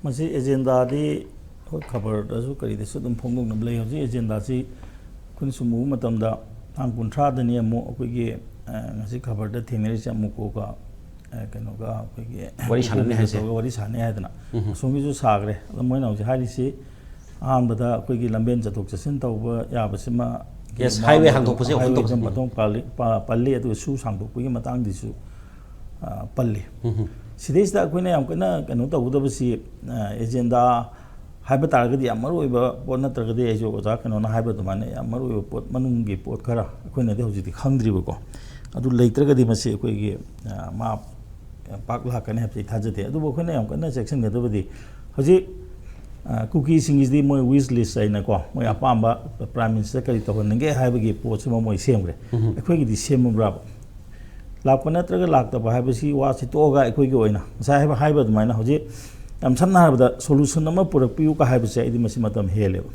ꯃꯁꯤ ꯑꯦꯖꯦꯟꯗꯥꯗꯤ ꯑꯩꯈꯣꯏ ꯈꯕꯔꯗꯁꯨ ꯀꯔꯤꯗꯁꯨ ꯑꯗꯨꯝ ꯐꯣꯡꯗꯣꯛꯅꯕ ꯂꯩ꯫ ꯍꯧꯖꯤꯛ ꯑꯦꯖꯦꯟꯗꯥꯁꯤ ꯑꯩꯈꯣꯏꯅ ꯁꯨꯝ ꯎꯕ ꯃꯇꯝꯗ ꯇꯥꯡ ꯀꯨꯟꯊ꯭ꯔꯥꯗꯅꯤ ꯑꯃꯨꯛ ꯑꯩꯈꯣꯏꯒꯤ, ꯑ, ꯉꯁꯤ ꯈꯕꯔꯗ ꯊꯦꯡꯅꯔꯤꯁꯦ ꯑꯃꯨꯛꯀꯣꯒ, ꯑ, ꯀꯩꯅꯣꯒ ꯑꯩꯈꯣꯏꯒꯤ ꯋꯥꯔꯤ ꯁꯥꯟꯅꯅꯤ ꯍꯥꯏꯁꯦ꯫ ꯇꯧꯔꯒ ꯋꯥꯔꯤ ꯁꯥꯟꯅꯤ ꯍꯥꯏꯗꯅ ꯎꯝ꯫ ꯑꯁꯣꯝꯒꯤꯁꯨ ꯁꯥꯈ꯭ꯔꯦ꯫ ꯑꯗꯣ ꯃꯣꯏꯅ ꯍꯧꯖꯤꯛ ꯍꯥꯏꯔꯤꯁꯤ ꯑꯍꯥꯟꯕꯗ ꯑꯩꯈꯣꯏꯒꯤ ꯂꯝꯕꯦꯟ ꯆꯠꯊꯣꯛ ꯆꯠꯁꯤꯟ ꯇꯧꯕ ꯌꯥꯕꯁꯤꯃ Yes, ꯃꯃꯥꯡꯗ highway ꯑꯗꯨꯝ ꯍꯥꯡꯗꯣꯛꯄꯁꯦ ꯋꯥꯐꯝ highway ꯊꯣꯛꯄ꯫ ꯑꯗꯨꯝ ꯄꯟꯊꯣꯛ ꯄꯜꯂꯤ, ꯄ-, ꯄꯜꯂꯤ, ꯑꯗꯨꯒ ꯁꯨ ꯁꯥꯡꯗꯣꯛꯄꯒꯤ ꯃꯇꯥꯡꯗꯁꯨ, ꯑ, ꯄꯜꯂꯤ꯫ ꯎꯝ꯫ ꯁꯤꯗꯩꯁꯤꯗ ꯑꯩꯈꯣꯏꯅ ꯌꯥꯝ ꯀꯟꯅ ꯀꯩꯅꯣ ꯇꯧꯒꯗꯕꯁꯤ, ꯑ, ꯑꯦꯖꯦꯟꯗꯥ ꯍꯥꯏꯕ ꯇꯥꯔꯒꯗꯤ ꯌꯥꯝ ꯃꯔꯨ ꯑꯣꯏꯕ ꯄꯣꯠ ꯅꯠꯇ꯭ꯔꯒꯗꯤ ꯑꯩꯁꯨ ꯑꯣꯖꯥ ꯀꯩꯅꯣꯅ ꯍꯥꯏꯕ ꯑꯗꯨꯃꯥꯏꯅ ꯌꯥꯝ ꯃꯔꯨ ꯑꯣꯏꯕ ꯄꯣꯠ, ꯃꯅꯨꯡꯒꯤ ꯄꯣꯠ ꯈꯔ ꯑꯩꯈꯣꯏꯅꯗꯤ ꯍꯧꯖꯤꯛꯇꯤ ꯈꯪꯗ꯭ꯔꯤꯕꯀꯣ꯫ ꯑꯗꯨ ꯂꯩꯇ꯭ꯔꯒꯗꯤ ꯃꯁꯤ ꯑꯩꯈꯣꯏꯒꯤ, ꯑ, ꯃꯥ ꯄꯥꯛ ꯂꯥꯛꯀꯅꯤ ꯍꯥꯏꯕꯁꯤ ꯑꯩ ꯊꯥꯖꯗꯦ꯫ ꯑꯗꯨꯕꯨ ꯑꯩꯈꯣꯏꯅ ꯌꯥꯝ ꯀꯟꯅ ꯆꯦꯛꯁꯤꯟꯒꯗꯕꯗꯤ ꯍꯧꯖꯤꯛ, ꯑ, ꯀꯨꯀꯤꯁꯤꯡꯒꯤꯁꯤꯗꯤ ꯃꯣꯏ wish list ꯍꯥꯏꯅꯀꯣ, ꯃꯣꯏ ꯑꯄꯥꯝꯕ Prime Minister ꯀꯔꯤ ꯇꯧꯍꯟꯅꯤꯡꯒꯦ ꯍꯥꯏꯕꯒꯤ ꯄꯣꯠꯁꯤꯃ ꯃꯣꯏ ꯁꯦꯝꯈ꯭ꯔꯦ꯫ ꯎꯝ꯫ ꯑꯩꯈꯣꯏꯒꯤꯗꯤ ꯁꯦꯝꯃꯕ꯭ꯔꯥꯕ? ꯂꯥꯛꯄ ꯅꯠꯇ꯭ꯔꯒ ꯂꯥꯛꯇꯕ ꯍꯥꯏꯕꯁꯤ ꯋꯥꯁꯤ ꯇꯣꯛꯑꯒ ꯑꯩꯈꯣꯏꯒꯤ ꯑꯣꯏꯅ ꯉꯁꯥꯏ ꯍꯥꯏꯕ, ꯍꯥꯏꯕ ꯑꯗꯨꯃꯥꯏꯅ ꯍꯧꯖꯤꯛ ꯌꯥꯝ ꯁꯝꯅ ꯍꯥꯏꯔꯕꯗ solution ꯑꯃ ꯄꯨꯔꯛꯄꯤꯌꯨ ꯀ ꯍꯥꯏꯕꯁꯦ ꯑꯩꯗꯤ ꯃꯁꯤ ꯃꯇꯝ ꯍꯦꯜꯂꯦꯕ꯫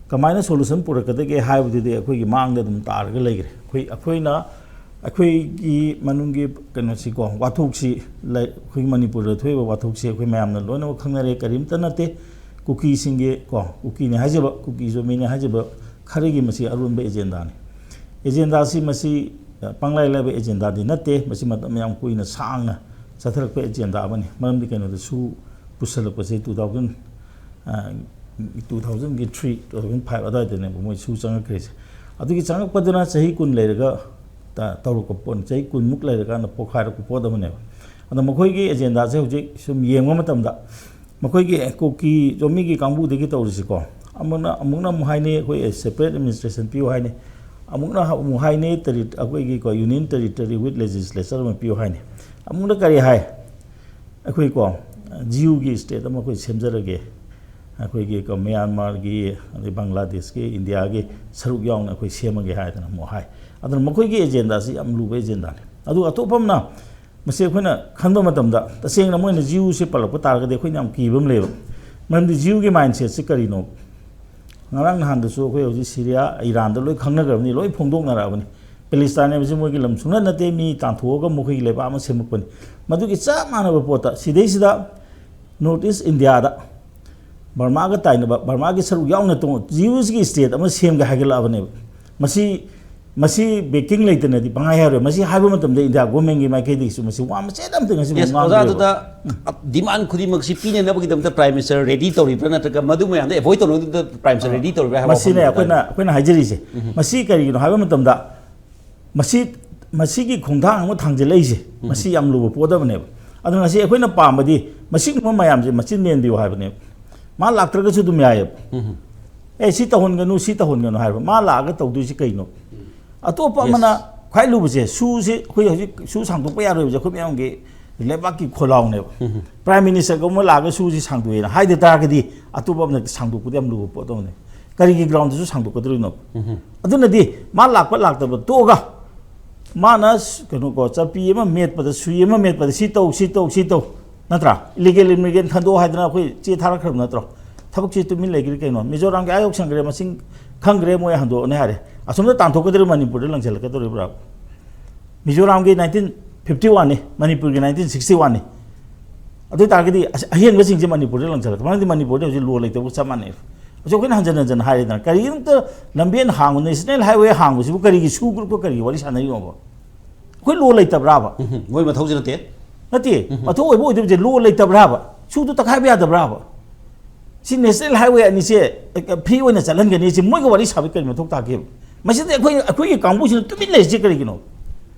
ꯀꯃꯥꯏꯅ solution ꯄꯨꯔꯛꯀꯗꯒꯦ ꯍꯥꯏꯕꯗꯨꯗꯤ ꯑꯩꯈꯣꯏꯒꯤ ꯃꯥꯡꯗ ꯑꯗꯨꯝ ꯇꯥꯔꯒ ꯂꯩꯈ꯭ꯔꯦ꯫ ꯑꯩꯈꯣꯏ, ꯑꯩꯈꯣꯏꯅ, ꯑꯩꯈꯣꯏꯒꯤ ꯃꯅꯨꯡꯒꯤ ꯀꯩꯅꯣꯁꯤꯀꯣ, ꯋꯥꯊꯣꯛꯁꯤ ꯂꯩ-, ꯑꯩꯈꯣꯏꯒꯤ ꯃꯅꯤꯄꯨꯔꯗ ꯊꯣꯛꯏꯕ ꯋꯥꯊꯣꯛꯁꯤ ꯑꯩꯈꯣꯏ ꯃꯌꯥꯝꯅ ꯂꯣꯏꯅꯃꯛ ꯈꯪꯅꯔꯦ꯫ ꯀꯔꯤꯝꯇ ꯅꯠꯇꯦ꯫ ꯀꯨꯀꯤꯁꯤꯡꯒꯤ ꯀꯣ, ꯀꯨꯀꯤꯅꯤ ꯍꯥꯏꯖꯕ, ꯀꯨꯀꯤꯁꯨ ꯃꯤꯅꯤ ꯍꯥꯏꯖꯕ ꯈꯔꯒꯤ ꯃꯁꯤ ꯑꯔꯣꯟꯕ ꯑꯦꯖꯦꯟꯗꯥꯅꯤ꯫ ꯑꯦꯖꯦꯟꯗꯥꯁꯤ ꯃꯁꯤ, ꯑ, ꯄꯪꯂꯥꯏ ꯂꯥꯏꯕ ꯑꯦꯖꯦꯟꯗꯥꯗꯤ ꯅꯠꯇꯦ꯫ ꯃꯁꯤ ꯃꯇꯝ ꯌꯥꯝ ꯀꯨꯏꯅ ꯁꯥꯡꯅ ꯆꯠꯊꯔꯛꯄ ꯑꯦꯖꯦꯟꯗꯥ ꯑꯃꯅꯤ꯫ ꯃꯔꯝꯗꯤ ꯀꯩꯅꯣꯗ ꯁꯨ ꯄꯨꯁꯜꯂꯛꯄꯁꯦ two thousand, ꯑ, two thousand three, two thousand five ꯑꯗꯨꯋꯥꯏꯗꯅꯦꯕ ꯃꯣꯏ ꯁꯨ ꯆꯪꯉꯛꯈ꯭ꯔꯤꯁꯦ꯫ ꯑꯗꯨꯒꯤ ꯆꯪꯉꯛꯄꯗꯨꯅ ꯆꯍꯤ ꯀꯨꯟ ꯂꯩꯔꯒ ꯇ-, ꯇꯧꯔꯛꯄ ꯄꯣꯠꯅꯤ꯫ ꯆꯍꯤ ꯀꯨꯟꯃꯨꯛ ꯂꯩꯔꯀꯥꯟꯗ ꯄꯣꯛꯈꯥꯏꯔꯛꯄ ꯄꯣꯠ ꯑꯃꯅꯦꯕ꯫ ꯑꯗꯣ ꯃꯈꯣꯏꯒꯤ ꯑꯦꯖꯦꯟꯗꯥꯁꯦ ꯍꯧꯖꯤꯛ ꯁꯨꯝ ꯌꯦꯡꯕ ꯃꯇꯝꯗ ꯃꯈꯣꯏꯒꯤ ꯀꯨꯀꯤ ꯖꯣꯃꯤꯒꯤ ꯀꯥꯡꯕꯨꯗꯒꯤ ꯇꯧꯔꯤꯁꯤꯀꯣ, ꯑꯃꯨꯛꯅ, ꯑꯃꯨꯛꯅ ꯑꯃꯨꯛ ꯍꯥꯏꯅꯩ ꯑꯩꯈꯣꯏ separate administration ꯄꯤꯌꯨ ꯍꯥꯏꯅꯩ, ꯑꯃꯨꯛꯅ ꯑꯃꯨꯛ ꯍꯥꯏꯅꯩ ꯇꯦꯔꯤ-, ꯑꯩꯈꯣꯏꯒꯤ ꯀꯣ union territory with legislature ꯑꯃ ꯄꯤꯌꯨ ꯍꯥꯏꯅꯩ, ꯑꯃꯨꯛꯅ ꯀꯔꯤ ꯍꯥꯏ? ꯑꯩꯈꯣꯏꯀꯣ, ꯖꯤꯌꯨꯒꯤ ꯁ꯭ꯇꯦꯠ ꯑꯃ ꯑꯩꯈꯣꯏ ꯁꯦꯝꯖꯔꯒꯦ, ꯑꯩꯈꯣꯏꯒꯤ ꯀꯣ, ꯃ꯭ꯌꯥꯟꯃꯥꯔꯒꯤ, ꯑꯗꯩ ꯕꯪꯒ꯭ꯂꯥꯗꯦꯁꯀꯤ, ꯏꯟꯗꯤꯌꯥꯒꯤ ꯁꯔꯨꯛ ꯌꯥꯎꯅ ꯑꯩꯈꯣꯏ ꯁꯦꯝꯃꯒꯦ ꯍꯥꯏꯗꯅ ꯑꯃꯨꯛ ꯍꯥꯏ꯫ ꯑꯗꯨꯅ ꯃꯈꯣꯏꯒꯤ ꯑꯦꯖꯦꯟꯗꯥꯁꯤ ꯌꯥꯝ ꯂꯨꯕ ꯑꯦꯖꯦꯟꯗꯥꯅꯤ꯫ ꯑꯗꯨꯒ ꯑꯇꯣꯞꯄ ꯑꯃꯅ, ꯃꯁꯤ ꯑꯩꯈꯣꯏꯅ ꯈꯟꯕ ꯃꯇꯝꯗ, ꯇꯁꯦꯡꯅ ꯃꯣꯏꯅ ꯖꯤꯌꯨꯁꯦ ꯄꯜꯂꯛꯄ ꯇꯥꯔꯒꯗꯤ ꯑꯩꯈꯣꯏꯅ ꯌꯥꯝ ꯀꯤꯕ ꯑꯃ ꯂꯩꯌꯦꯕ꯫ ꯃꯔꯝꯗꯤ ꯖꯤꯌꯨꯒꯤ ꯃꯥꯏꯟꯁꯦꯠꯁꯤ ꯀꯔꯤꯅꯣ? ꯉꯔꯥꯡ ꯅꯍꯥꯟꯗꯁꯨ ꯑꯩꯈꯣꯏ ꯍꯧꯖꯤꯛ ꯁꯤꯔꯤꯌꯥ, ꯏꯔꯥꯟꯗ ꯂꯣꯏ ꯈꯪꯅꯈ꯭ꯔꯕꯅꯤ, ꯂꯣꯏ ꯐꯣꯡꯗꯣꯛꯅꯔꯛꯑꯕꯅꯤ꯫ ꯄꯦꯂꯦꯁꯇꯥꯏꯟ ꯍꯥꯏꯕꯁꯤ ꯃꯣꯏꯒꯤ ꯂꯝ ꯁꯨꯡꯅꯠ ꯅꯠꯇꯦ, ꯃꯤ ꯇꯥꯟꯊꯣꯛꯑꯒ ꯃꯈꯣꯏꯒꯤ ꯂꯩꯕꯥꯛ ꯑꯃ ꯁꯦꯝꯃꯛꯄꯅꯤ꯫ ꯃꯗꯨꯒꯤ ꯆꯞ ꯃꯥꯟꯅꯕ ꯄꯣꯠꯇ ꯁꯤꯗꯩꯁꯤꯗ ꯅꯣꯔꯠ ꯏꯁ ꯏꯟꯗꯤꯌꯥꯗ ꯕꯔꯃꯥꯒ ꯇꯥꯏꯅꯕ, ꯕꯔꯃꯥꯒꯤ ꯁꯔꯨꯛ ꯌꯥꯎꯅ ꯇꯣꯡ-, ꯖꯤꯌꯨꯁꯀꯤ ꯁ꯭ꯇꯦꯠ ꯑꯃ ꯁꯦꯝꯒꯦ ꯍꯥꯏꯒꯠꯂꯛꯑꯕꯅꯦꯕ꯫ ꯃꯁꯤ, ꯃꯁꯤ ꯕꯦꯀꯤꯡ ꯂꯩꯇꯅꯗꯤ ꯄꯪꯍꯥꯏ ꯍꯥꯏꯔꯣꯏ꯫ ꯃꯁꯤ ꯍꯥꯏꯕ ꯃꯇꯝꯗ ꯏꯟꯗꯤꯌꯥ ꯒꯣꯔꯃꯦꯟꯒꯤ ꯃꯥꯏꯀꯩꯗꯒꯤꯁꯨ ꯃꯁꯤ ꯋꯥ ꯃꯆꯦꯠ ꯑꯝꯇ ꯉꯁꯤꯐꯥꯎ ꯌꯦꯁ, ꯑꯣꯖꯥ, ꯉꯥꯡꯗ꯭ꯔꯤꯕ꯫ ꯑꯗꯨꯗ ꯗꯤꯃꯥꯟ ꯈꯨꯗꯤꯡꯃꯛꯁꯤ ꯄꯤꯅꯅꯕꯒꯤꯗꯃꯛꯇ ꯄ꯭ꯔꯥꯏꯝ ꯃꯤꯅꯤꯁꯇꯔ ꯔꯦꯗꯤ ꯇꯧꯔꯤꯕ꯭ꯔꯥ, ꯅꯠꯇ꯭ꯔꯒ ꯃꯗꯨ ꯃꯌꯥꯝꯗ ꯑꯦꯚꯣꯏꯗ ꯇꯧꯅꯕꯒꯤꯗꯃꯛꯇ ꯄ꯭ꯔꯥꯏꯝ ꯃꯤꯅꯤꯁꯇꯔ ꯔꯦꯗꯤ ꯇꯧꯔꯤꯕ꯭ꯔꯥ ꯍꯥꯏꯕ ꯃꯁꯤꯅꯦ ꯋꯥꯐꯝꯅꯤ, ꯑꯩꯈꯣꯏꯅ, ꯑꯩꯈꯣꯏꯅ ꯍꯥꯏꯖꯔꯤꯁꯦ꯫ ꯃꯁꯤ ꯀꯔꯤꯒꯤꯅꯣ ꯍꯥꯏꯕ ꯃꯇꯝꯗ, ꯃꯁꯤ, ꯃꯁꯤꯒꯤ ꯈꯣꯡꯊꯥꯡ ꯑꯃ ꯊꯥꯡꯖꯤꯜꯂꯛꯏꯁꯦ, ꯃꯁꯤ ꯌꯥꯝ ꯂꯨꯕ ꯄꯣꯠ ꯑꯃꯅꯦꯕ꯫ ꯑꯗꯨꯅ ꯉꯁꯤ ꯑꯩꯈꯣꯏꯅ ꯄꯥꯝꯕꯗꯤ ꯃꯁꯤꯒꯨꯝꯕ ꯃꯌꯥꯝꯁꯦ ꯃꯆꯤꯟ ꯃꯦꯟꯕꯤꯌꯨ ꯍꯥꯏꯕꯅꯦꯕ꯫ ꯃꯥ ꯂꯥꯛꯇ꯭ꯔꯒꯁꯨ ꯑꯗꯨꯝ ꯌꯥꯏꯌꯦꯕ꯫ ꯑꯦ, ꯁꯤ ꯇꯧꯍꯟꯒꯅꯨ, ꯁꯤ ꯇꯧꯍꯟꯒꯅꯨ ꯍꯥꯏꯕ꯫ ꯃꯥ ꯂꯥꯛꯑꯒ ꯇꯧꯗꯣꯏꯁꯤ ꯀꯩꯅꯣ? ꯑꯇꯣꯞꯄ ꯑꯃꯅ, ꯈ꯭ꯋꯥꯏ ꯂꯨꯕꯁꯦ, ꯁꯨꯁꯦ ꯑꯩꯈꯣꯏ ꯍꯧꯖꯤꯛ ꯁꯨ ꯁꯥꯡꯗꯣꯛꯄ ꯌꯥꯔꯣꯏꯕꯁꯦ, ꯑꯩꯈꯣꯏ ꯃꯌꯥꯝꯒꯤ ꯂꯩꯕꯥꯛꯀꯤ ꯈꯣꯜꯂꯥꯎꯅꯦꯕ꯫ ꯄ꯭ꯔꯥꯏꯝ ꯃꯤꯅꯤꯁꯇꯔꯒꯨꯝꯕ ꯂꯥꯛꯑꯒ ꯁꯨꯁꯤ ꯁꯥꯡꯗꯣꯛꯑꯦꯅ ꯍꯥꯏꯗ ꯇꯥꯔꯒꯗꯤ, ꯑꯇꯣꯞꯄ ꯑꯃꯅ ꯁꯥꯡꯗꯣꯛꯄꯗꯤ ꯌꯥꯝ ꯂꯨꯕ ꯄꯣꯠ ꯑꯃꯅꯦ꯫ ꯀꯔꯤꯒꯤ ꯒ꯭ꯔꯥꯎꯟꯗꯁꯨ ꯁꯥꯡꯗꯣꯛꯀꯗꯧꯔꯤꯅꯣ? ꯑꯗꯨꯅꯗꯤ ꯃꯥ ꯂꯥꯛꯄ ꯂꯥꯛꯇꯕ ꯇꯣꯛꯑꯒ, ꯃꯥꯅ ꯁ-, ꯀꯩꯅꯣꯀꯣ, ꯆꯞꯄꯤ ꯑꯃ ꯃꯦꯠꯄꯗ, ꯁꯨꯏ ꯑꯃ ꯃꯦꯠꯄꯗ, ꯁꯤ ꯇꯧ, ꯁꯤ ꯇꯧ, ꯁꯤ ꯇꯧ, ꯅꯠꯇ꯭ꯔꯥ? ꯏꯂꯤꯒꯦꯜ ꯏꯃꯤꯒ꯭ꯔꯦꯟ ꯈꯟꯗꯣꯛꯑꯣ ꯍꯥꯏꯗꯅ ꯑꯩꯈꯣꯏ ꯆꯦ ꯊꯥꯔꯛꯈ꯭ꯔꯕ ꯅꯠꯇ꯭ꯔꯣ? ꯊꯕꯛꯁꯤ ꯇꯨꯃꯤꯟ ꯂꯩꯈ꯭ꯔꯤ ꯀꯩꯅꯣ? ꯃꯤꯖꯣꯔꯥꯝꯒꯤ ꯑꯥ ꯌꯧꯁꯟꯈ꯭ꯔꯦ, ꯃꯁꯤꯡ ꯈꯪꯈ꯭ꯔꯦ, ꯃꯣꯏ ꯍꯟꯗꯣꯛꯑꯅꯤ ꯍꯥꯏꯔꯦ꯫ ꯑꯁꯣꯝꯗ ꯇꯥꯟꯊꯣꯛꯀꯗꯧꯔꯤ, ꯃꯅꯤꯄꯨꯔꯗ ꯂꯪꯁꯤꯜꯂꯛꯀꯗꯧꯔꯤꯕ꯭ꯔꯥ? ꯃꯤꯖꯣꯔꯥꯝꯒꯤ ꯅꯥꯏꯟꯇꯤꯟ ꯐꯤꯐꯇꯤ ꯋꯥꯟꯅꯤ, ꯃꯅꯤꯄꯨꯔꯒꯤ ꯅꯥꯏꯟꯇꯤꯟ ꯁꯤꯛꯁꯇꯤ ꯋꯥꯟꯅꯤ꯫ ꯑꯗꯨ ꯑꯣꯏ ꯇꯥꯔꯒꯗꯤ ꯑꯁ-, ꯑꯍꯦꯟꯕꯁꯤꯡꯁꯦ ꯃꯅꯤꯄꯨꯔꯗ ꯂꯪꯁꯤꯜꯂꯛꯀꯦ, ꯃꯔꯝꯗꯤ ꯃꯅꯤꯄꯨꯔꯗ ꯍꯧꯖꯤꯛ ꯂꯣ ꯂꯩꯇꯕꯒ ꯆꯞ ꯃꯥꯟꯅꯩ꯫ ꯍꯧꯖꯤꯛ ꯑꯩꯈꯣꯏꯅ ꯍꯟꯖꯤꯟ ꯍꯟꯖꯤꯟ ꯍꯥꯏꯔꯦꯗꯅ, ꯀꯔꯤꯒꯤꯗꯃꯛꯇ ꯂꯝꯕꯦꯟ ꯍꯥꯡꯕ, ꯅꯦꯁꯅꯦꯜ ꯍꯥꯏꯋꯦ ꯍꯥꯡꯕꯁꯤꯕꯨ ꯀꯔꯤꯒꯤ ꯁꯨ ꯒ꯭ꯔꯨꯞꯀ ꯀꯔꯤꯒꯤ ꯋꯥꯔꯤ ꯁꯥꯟꯅꯔꯤꯅꯣꯕ? ꯑꯩꯈꯣꯏ ꯂꯣ ꯂꯩꯇꯕ꯭ꯔꯥꯕ? ꯎꯝ, ꯃꯣꯏ ꯃꯊꯧꯁꯤ ꯅꯠꯇꯦ꯫ ꯅꯠꯇꯦ, ꯃꯊꯧ ꯑꯣꯏꯕ ꯑꯣꯏꯗꯕꯁꯦ ꯂꯣ ꯂꯩꯇꯕ꯭ꯔꯥꯕ? ꯁꯨꯗꯨ ꯇꯛꯈꯥꯏꯕ ꯌꯥꯗꯕ꯭ꯔꯥꯕ? ꯁꯤ ꯅꯦꯁꯅꯦꯜ ꯍꯥꯏꯋꯦ ꯑꯅꯤꯁꯦ ꯐ꯭ꯔꯤ ꯑꯣꯏꯅ ꯆꯠꯍꯟꯒꯅꯤ, ꯁꯤ ꯃꯣꯏꯒ ꯋꯥꯔꯤ ꯁꯥꯕꯒꯤ ꯀꯔꯤ ꯃꯊꯧ ꯇꯥꯒꯦꯕ? ꯃꯁꯤꯗ ꯑꯩꯈꯣꯏ, ꯑꯩꯈꯣꯏꯒꯤ ꯀꯥꯡꯕꯨꯁꯤꯅ ꯇꯨꯃꯤꯟ ꯂꯩꯔꯤꯁꯦ ꯀꯔꯤꯒꯤꯅꯣ?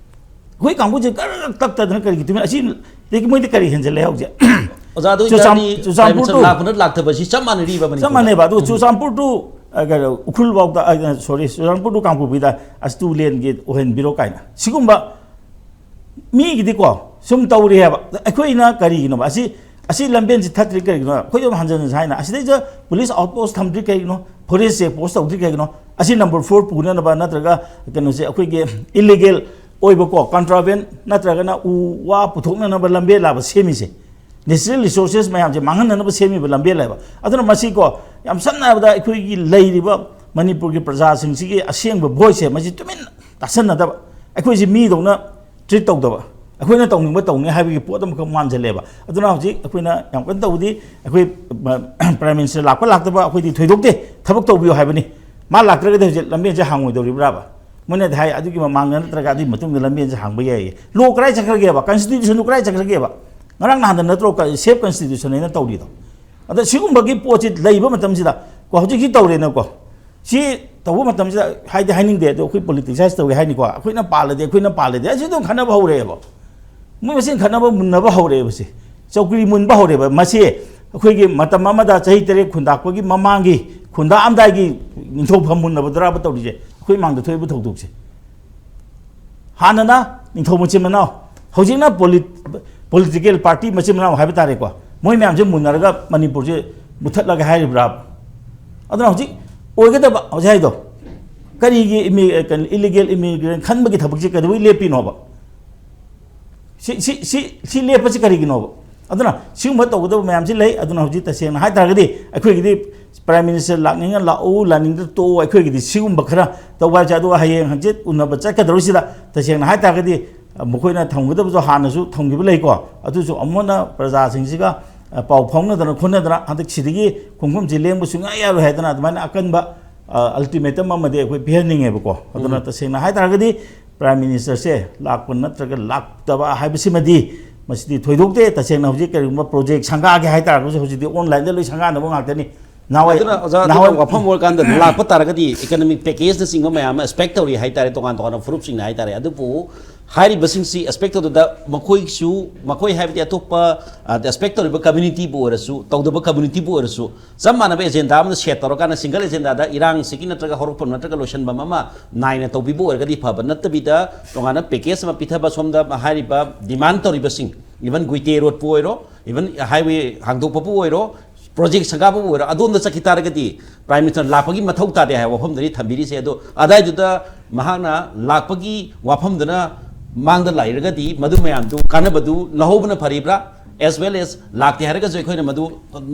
ꯑꯩꯈꯣꯏ ꯀꯥꯡꯕꯨꯁꯦ ꯀꯔ ꯇꯛꯇꯗꯅ ꯀꯔꯤꯒꯤ ꯇꯨꯃꯤꯟ, ꯑꯁꯤ, ꯑꯗꯒꯤ ꯃꯣꯏꯗꯤ ꯀꯔꯤ ꯍꯦꯟꯖꯜꯂꯦ ꯍꯧꯖꯤꯛ? ꯑꯣꯖꯥ, ꯑꯗꯨ ꯆꯨꯔꯆꯥꯟ-, ꯑꯣꯏꯇꯥꯔꯗꯤ ꯆꯨꯔꯆꯥꯟꯄꯨꯔ ꯄ꯭ꯔꯥꯏꯝ ꯃꯤꯅꯤꯁꯇꯔ ꯇꯨ- ꯂꯥꯛꯄꯅ ꯂꯥꯛꯇꯕꯁꯤ ꯆꯞ ꯃꯥꯟꯅꯔꯤꯕ ꯆꯞ ꯃꯅꯤꯄꯨꯔꯗ? ꯃꯥꯟꯅꯩꯕ꯫ ꯑꯗꯨꯒ ꯆꯨꯔꯆꯥꯟꯄꯨꯔ ꯇꯨ, ꯑ, ꯀꯩꯅꯣ, ꯎꯈ꯭ꯔꯨꯜ ꯐꯥꯎꯗ, ꯑ, ꯁꯣꯔꯤ, ꯆꯨꯔꯆꯥꯟꯄꯨꯔ ꯇꯨ ꯀꯥꯡꯄꯣꯛꯄꯤꯗ ꯑꯁ ꯇꯨ ꯂꯦꯟꯒꯤ ꯑꯣꯏꯍꯟꯕꯤꯔꯣ ꯀꯥꯏꯅ, ꯁꯤꯒꯨꯝꯕ ꯃꯤꯒꯤꯗꯤꯀꯣ, ꯁꯨꯝ ꯇꯧꯔꯤ ꯍꯥꯏꯕ꯫ ꯑꯩꯈꯣꯏꯅ ꯀꯔꯤꯒꯤꯅꯣꯕ ꯑꯁꯤ, ꯑꯁꯤ ꯂꯝꯕꯦꯟꯁꯤ ꯊꯠꯇ꯭ꯔꯤ ꯀꯔꯤꯒꯤꯅꯣ? ꯑꯩꯈꯣꯏ ꯑꯗꯨꯝ ꯍꯟꯖꯟ ꯍꯟꯖꯟ ꯍꯥꯏꯅ ꯑꯁꯤꯗꯩꯗ ꯄꯨꯂꯤꯁ ꯑꯥꯎꯠ ꯄꯣꯁ ꯊꯝꯗ꯭ꯔꯤ ꯀꯩꯒꯤꯅꯣ? ꯐꯣꯔꯦꯁ ꯆꯦꯛ ꯄꯣꯁ ꯇꯧꯗ꯭ꯔꯤ ꯀꯩꯒꯤꯅꯣ? ꯑꯁꯤ ꯅꯝꯕꯔ ꯐꯣꯔ ꯄꯨꯅꯅꯕ ꯅꯠꯇ꯭ꯔꯒ ꯀꯩꯅꯣꯁꯦ ꯑꯩꯈꯣꯏꯒꯤ ꯏꯂꯤꯒꯦꯜ ꯑꯣꯏꯕꯀꯣ, ꯀꯟꯇ꯭ꯔꯥꯕꯦꯟ ꯅꯠꯇ꯭ꯔꯒꯅ ꯎ ꯋꯥ ꯄꯨꯊꯣꯛꯅꯅꯕ ꯂꯝꯕꯦꯜ ꯂꯥꯕ ꯁꯦꯝꯃꯤꯁꯦ, ꯅꯦꯆꯔꯦꯜ ꯔꯤꯁꯣꯔꯁꯦꯁ ꯃꯌꯥꯝꯁꯦ ꯃꯥꯡꯍꯟꯅꯅꯕ ꯁꯦꯝꯃꯤꯕ ꯂꯝꯕꯦꯜ ꯍꯥꯏꯕ꯫ ꯑꯗꯨꯅ ꯃꯁꯤꯀꯣ, ꯌꯥꯝ ꯁꯝꯅ ꯍꯥꯏꯔꯕꯗ ꯑꯩꯈꯣꯏꯒꯤ ꯂꯩꯔꯤꯕ ꯃꯅꯤꯄꯨꯔꯒꯤ ꯄ꯭ꯔꯖꯥꯁꯤꯡꯁꯤꯒꯤ ꯑꯁꯦꯡꯕ ꯚꯣꯏꯁꯁꯦ ꯃꯁꯤ ꯇꯨꯃꯤꯟ ꯇꯥꯁꯟꯅꯗꯕ, ꯑꯩꯈꯣꯏꯁꯤ ꯃꯤꯗꯧꯅ ꯇ꯭ꯔꯤꯠ ꯇꯧꯗꯕ, ꯑꯩꯈꯣꯏꯅ ꯇꯧꯅꯤꯡꯕ ꯇꯧꯅꯤ ꯍꯥꯏꯕꯒꯤ ꯄꯣꯠ ꯑꯃꯈꯛ ꯃꯥꯟꯁꯤꯜꯂꯦꯕ꯫ ꯑꯗꯨꯅ ꯍꯧꯖꯤꯛ ꯑꯩꯈꯣꯏꯅ ꯌꯥꯝ ꯀꯟꯅ ꯇꯧꯕꯗꯤ, ꯑꯩꯈꯣꯏ ꯄ꯭ꯔꯥꯏꯝ ꯃꯤꯅꯤꯁꯇꯔ ꯂꯥꯛꯄ ꯂꯥꯛꯇꯕ ꯑꯩꯈꯣꯏꯗꯤ ꯊꯣꯏꯗꯣꯛꯇꯦ, ꯊꯕꯛ ꯇꯧꯕꯤꯌꯨ ꯍꯥꯏꯕꯅꯤ꯫ ꯃꯥ ꯂꯥꯛꯇ꯭ꯔꯒꯗꯤ ꯍꯧꯖꯤꯛ ꯂꯝꯕꯦꯟꯁꯦ ꯍꯥꯡꯉꯣꯏꯗꯧꯔꯤꯕ꯭ꯔꯥꯕ? ꯃꯣꯏꯅꯗꯤ ꯍꯥꯏ ꯑꯗꯨꯒꯤ ꯃꯃꯥꯡꯗ ꯅꯠꯇ꯭ꯔꯒ ꯑꯗꯨꯒꯤ ꯃꯇꯨꯡꯗ ꯂꯝꯕꯦꯟꯁꯦ ꯍꯥꯡꯕ ꯌꯥꯏꯌꯦ꯫ ꯂꯣ ꯀꯗꯥꯏ ꯆꯠꯈ꯭ꯔꯒꯦꯕ? ꯀꯟꯁꯇꯤꯇ꯭ꯌꯨꯁꯟꯗꯨ ꯀꯗꯥꯏ ꯆꯠꯈ꯭ꯔꯒꯦꯕ? ꯉꯔꯥꯡ ꯅꯍꯥꯟꯗ ꯅꯠꯇ꯭ꯔꯣ ꯁꯦꯐ ꯀꯟꯁꯇꯤꯇ꯭ꯌꯨꯁꯟ ꯍꯥꯏꯅ ꯇꯧꯔꯤꯗꯣ? ꯑꯗ ꯁꯤꯒꯨꯝꯕꯒꯤ ꯄꯣꯠꯁꯤ ꯂꯩꯕ ꯃꯇꯝꯁꯤꯗ ꯀꯣ, ꯍꯧꯖꯤꯛꯁꯤ ꯇꯧꯔꯦꯅꯀꯣ, ꯁꯤ ꯇꯧꯕ ꯃꯇꯝꯁꯤꯗ ꯍꯥꯏꯗꯤ ꯍꯥꯏꯅꯤꯡꯗꯦ, ꯑꯗꯣ ꯑꯩꯈꯣꯏ ꯄꯣꯂꯤꯇꯤꯁꯥꯏꯁ ꯇꯧꯋꯦ ꯍꯥꯏꯅꯤꯀꯣ, ꯑꯩꯈꯣꯏꯅ ꯄꯥꯜꯂꯗꯤ, ꯑꯩꯈꯣꯏꯅ ꯄꯥꯜꯂꯗꯤ, ꯑꯁꯤ ꯑꯗꯨꯝ ꯈꯠꯅꯕ ꯍꯧꯔꯛꯑꯦꯕ꯫ ꯃꯣꯏ ꯃꯁꯦꯟ ꯈꯠꯅꯕ ꯃꯨꯟꯅꯕ ꯍꯧꯔꯛꯑꯦꯕ꯫ ꯁꯤ ꯆꯧꯀ꯭ꯔꯤ ꯃꯨꯟꯕ ꯍꯧꯔꯛꯑꯦꯕ꯫ ꯃꯁꯤ ꯑꯩꯈꯣꯏꯒꯤ ꯃꯇꯝ ꯑꯃꯗ ꯆꯍꯤ ꯇꯔꯦꯠ ꯈꯨꯟꯗꯥꯛꯄꯒꯤ ꯃꯃꯥꯡꯒꯤ ꯈꯨꯟꯗꯥꯛꯑꯝꯗꯥꯏꯒꯤ ꯅꯤꯡꯊꯧꯐꯝ ꯃꯨꯟꯅꯕꯗꯨꯔꯥꯕ ꯇꯧꯔꯤꯁꯦ? ꯑꯩꯈꯣꯏ ꯃꯥꯡꯗ ꯊꯣꯛꯏꯕ ꯊꯧꯗꯣꯛꯁꯦ꯫ ꯍꯥꯟꯅꯅ ꯅꯤꯡꯊꯧ ꯃꯆꯤꯟ ꯃꯅꯥꯎ, ꯍꯧꯖꯤꯛꯅ ꯄꯣꯂꯤꯇꯤꯀꯦꯜ ꯄꯥꯔꯇꯤ ꯃꯆꯤꯟ ꯃꯅꯥꯎ ꯍꯥꯏꯕ ꯇꯥꯔꯦꯀꯣ꯫ ꯃꯣꯏ ꯃꯌꯥꯝꯁꯦ ꯃꯨꯟꯅꯔꯒ ꯃꯅꯤꯄꯨꯔꯁꯦ ꯃꯨꯊꯠꯂꯒꯦ ꯍꯥꯏꯔꯤꯕ꯭ꯔꯥ? ꯑꯗꯨꯅ ꯍꯧꯖꯤꯛ ꯑꯣꯏꯒꯗꯕ ꯍꯧꯖꯤꯛ ꯍꯥꯏꯗꯣ, ꯀꯔꯤꯒꯤ ꯏꯂꯤꯒꯦꯜ ꯏꯃꯤꯒ꯭ꯔꯦꯟ ꯈꯟꯕꯒꯤ ꯊꯕꯛꯁꯦ ꯀꯩꯗꯧꯕꯩ ꯂꯦꯞꯄꯤꯅꯣꯕ? ꯁꯤ, ꯁꯤ, ꯁꯤ, ꯁꯤ ꯂꯦꯞꯄꯁꯤ ꯀꯔꯤꯒꯤꯅꯣꯕ? ꯑꯗꯨꯅ ꯁꯤꯒꯨꯝꯕ ꯇꯧꯒꯗꯕ ꯃꯌꯥꯝꯁꯤ ꯂꯩ꯫ ꯑꯗꯨꯅ ꯍꯧꯖꯤꯛ ꯇꯁꯦꯡꯅ ꯍꯥꯏꯇꯥꯔꯒꯗꯤ ꯑꯩꯈꯣꯏꯒꯤꯗꯤ ꯄ꯭ꯔꯥꯏꯝ ꯃꯤꯅꯤꯁꯇꯔ ꯂꯥꯛꯅꯤꯡꯉ ꯂꯥꯛꯎ, ꯂꯥꯛꯅꯤꯡꯗ ꯇꯣꯛꯎ, ꯑꯩꯈꯣꯏꯒꯤꯗꯤ ꯁꯤꯒꯨꯝꯕ ꯈꯔ ꯇꯧꯕ ꯍꯥꯏꯁꯦ꯫ ꯑꯗꯨꯒ ꯍꯌꯦꯡ ꯍꯪꯆꯤꯠ ꯎꯅꯕ ꯆꯠꯀꯗꯧꯔꯤꯁꯤꯗ ꯇꯁꯦꯡꯅ ꯍꯥꯏꯇꯥꯔꯒꯗꯤ ꯃꯈꯣꯏꯅ ꯊꯝꯒꯗꯕꯁꯨ ꯍꯥꯟꯅꯁꯨ ꯊꯝꯈꯤꯕ ꯂꯩꯀꯣ꯫ ꯑꯗꯨꯁꯨ ꯑꯃꯨꯛ ꯍꯟꯅ ꯄ꯭ꯔꯖꯥꯁꯤꯡꯁꯤꯒ, ꯑ, ꯄꯥꯎ ꯐꯥꯎꯅꯗꯅ ꯈꯣꯠꯅꯗꯅ ꯍꯟꯗꯛ ꯁꯤꯗꯒꯤ ꯈꯣꯡꯐꯝꯁꯤ ꯂꯦꯡꯕ ꯁꯨꯡꯌꯥ ꯌꯥꯔꯣꯏ ꯍꯥꯏꯗꯅ ꯑꯗꯨꯃꯥꯏꯅ ꯑꯀꯟꯕ, ꯑ, ꯑꯜꯇꯤꯃꯦꯇꯝ ꯑꯃꯗꯤ ꯑꯩꯈꯣꯏ ꯄꯤꯍꯟꯅꯤꯡꯉꯦꯕꯀꯣ꯫ ꯑꯗꯨꯅ ꯎꯝ꯫ ꯇꯁꯦꯡꯅ ꯍꯥꯏꯇꯥꯔꯒꯗꯤ ꯄ꯭ꯔꯥꯏꯝ ꯃꯤꯅꯤꯁꯇꯔꯁꯦ ꯂꯥꯛꯄ ꯅꯠꯇ꯭ꯔꯒ ꯂꯥꯛꯇꯕ ꯍꯥꯏꯕꯁꯤꯃꯗꯤ ꯃꯁꯤꯗꯤ ꯊꯣꯏꯗꯣꯛꯇꯦ꯫ ꯇꯁꯦꯡꯅ ꯍꯧꯖꯤꯛ ꯀꯔꯤꯒꯨꯝꯕ ꯄ꯭ꯔꯣꯖꯦꯛ ꯁꯪꯒꯥꯒꯦ ꯍꯥꯏꯇꯥꯔꯒꯁꯨ ꯍꯧꯖꯤꯛꯇꯤ ꯑꯣꯟꯂꯥꯏꯟꯗ ꯂꯣꯏ ꯁꯪꯒꯥꯅꯕ ꯉꯥꯛꯇꯅꯤ꯫ ꯅꯍꯥꯟꯋꯥꯏ ꯑꯗꯨꯅ ꯑꯣꯖꯥ, ꯅꯍꯥꯟꯋꯥꯏ ꯑꯗꯨꯅ ꯋꯥꯐꯝ ꯑꯣꯏꯔꯀꯥꯟꯗ ꯂꯥꯛꯄ ꯇꯥꯔꯒꯗꯤ economic packageꯅꯆꯤꯡꯕ ꯃꯌꯥꯝ ꯑꯃ expect ꯇꯧꯔꯤ ꯍꯥꯏꯇꯥꯔꯦ, ꯇꯣꯉꯥꯟ ꯇꯣꯉꯥꯟꯕ ꯐꯨꯔꯨꯞꯁꯤꯡꯅ ꯍꯥꯏꯇꯥꯔꯦ꯫ ꯑꯗꯨꯕꯨ ꯍꯥꯏꯔꯤꯕꯁꯤꯡꯁꯤ expect ꯇꯧꯗꯨꯗ ꯃꯈꯣꯏꯁꯨ, ꯃꯈꯣꯏ ꯍꯥꯏꯕꯗꯤ ꯑꯇꯣꯞꯄ ꯑ, expect ꯇꯧꯔꯤꯕ communityꯕꯨ ꯑꯣꯏꯔꯁꯨ, ꯇꯧꯗꯕ communityꯕꯨ ꯑꯣꯏꯔꯁꯨ, ꯆꯞ ꯃꯥꯟꯅꯕ agenda ꯑꯃꯗ set ꯇꯧꯔꯀꯥꯟꯗ single agendaꯗ ꯏꯔꯥꯡꯁꯤꯒꯤ ꯅꯠꯇ꯭ꯔꯒ ꯍꯧꯔꯛꯐꯝ ꯅꯠꯇ꯭ꯔꯒ ꯂꯣꯏꯁꯤꯟꯐꯝ ꯑꯃ ꯅꯥꯏꯅ ꯇꯧꯕꯤꯕ ꯑꯣꯏꯔꯒꯗꯤ ꯐꯕ, ꯅꯠꯇꯕꯤꯗ ꯇꯣꯉꯥꯟꯅ package ꯑꯃ ꯄꯤꯊꯕ, ꯁꯣꯝꯗ ꯍꯥꯏꯔꯤꯕ demand ꯇꯧꯔꯤꯕꯁꯤꯡ, even ꯒꯨꯏꯇꯦ ꯔꯣꯗꯄꯨ ꯑꯣꯏꯔꯣ, even highway ꯍꯥꯡꯗꯣꯛꯄꯕꯨ ꯑꯣꯏꯔꯣ, project ꯁꯪꯒꯥꯕꯕꯨ ꯑꯣꯏꯔꯣ, ꯑꯗꯣꯝꯗ ꯆꯠꯈꯤ ꯇꯥꯔꯒꯗꯤ Prime Minister ꯂꯥꯛꯄꯒꯤ ꯃꯊꯧ ꯇꯥꯗꯦ ꯍꯥꯏꯕ ꯋꯥꯐꯝꯗꯅꯤ ꯊꯝꯕꯤꯔꯤꯁꯦ꯫ ꯑꯗꯣ ꯑꯗꯥꯏꯗꯨꯗ ꯃꯍꯥꯛꯅ ꯂꯥꯛꯄꯒꯤ ꯋꯥꯐꯝꯗꯨꯅ ꯃꯥꯡꯗ ꯂꯩꯔꯒꯗꯤ ꯃꯗꯨ ꯃꯌꯥꯝꯗꯨ ꯀꯥꯟꯅꯕꯗꯨ ꯂꯧꯍꯧꯕꯅ ꯐꯔꯤꯕ꯭ꯔꯥ, as well as ꯂꯥꯛꯇꯦ ꯍꯥꯏꯔꯒꯁꯨ ꯑꯩꯈꯣꯏꯅ ꯃꯗꯨ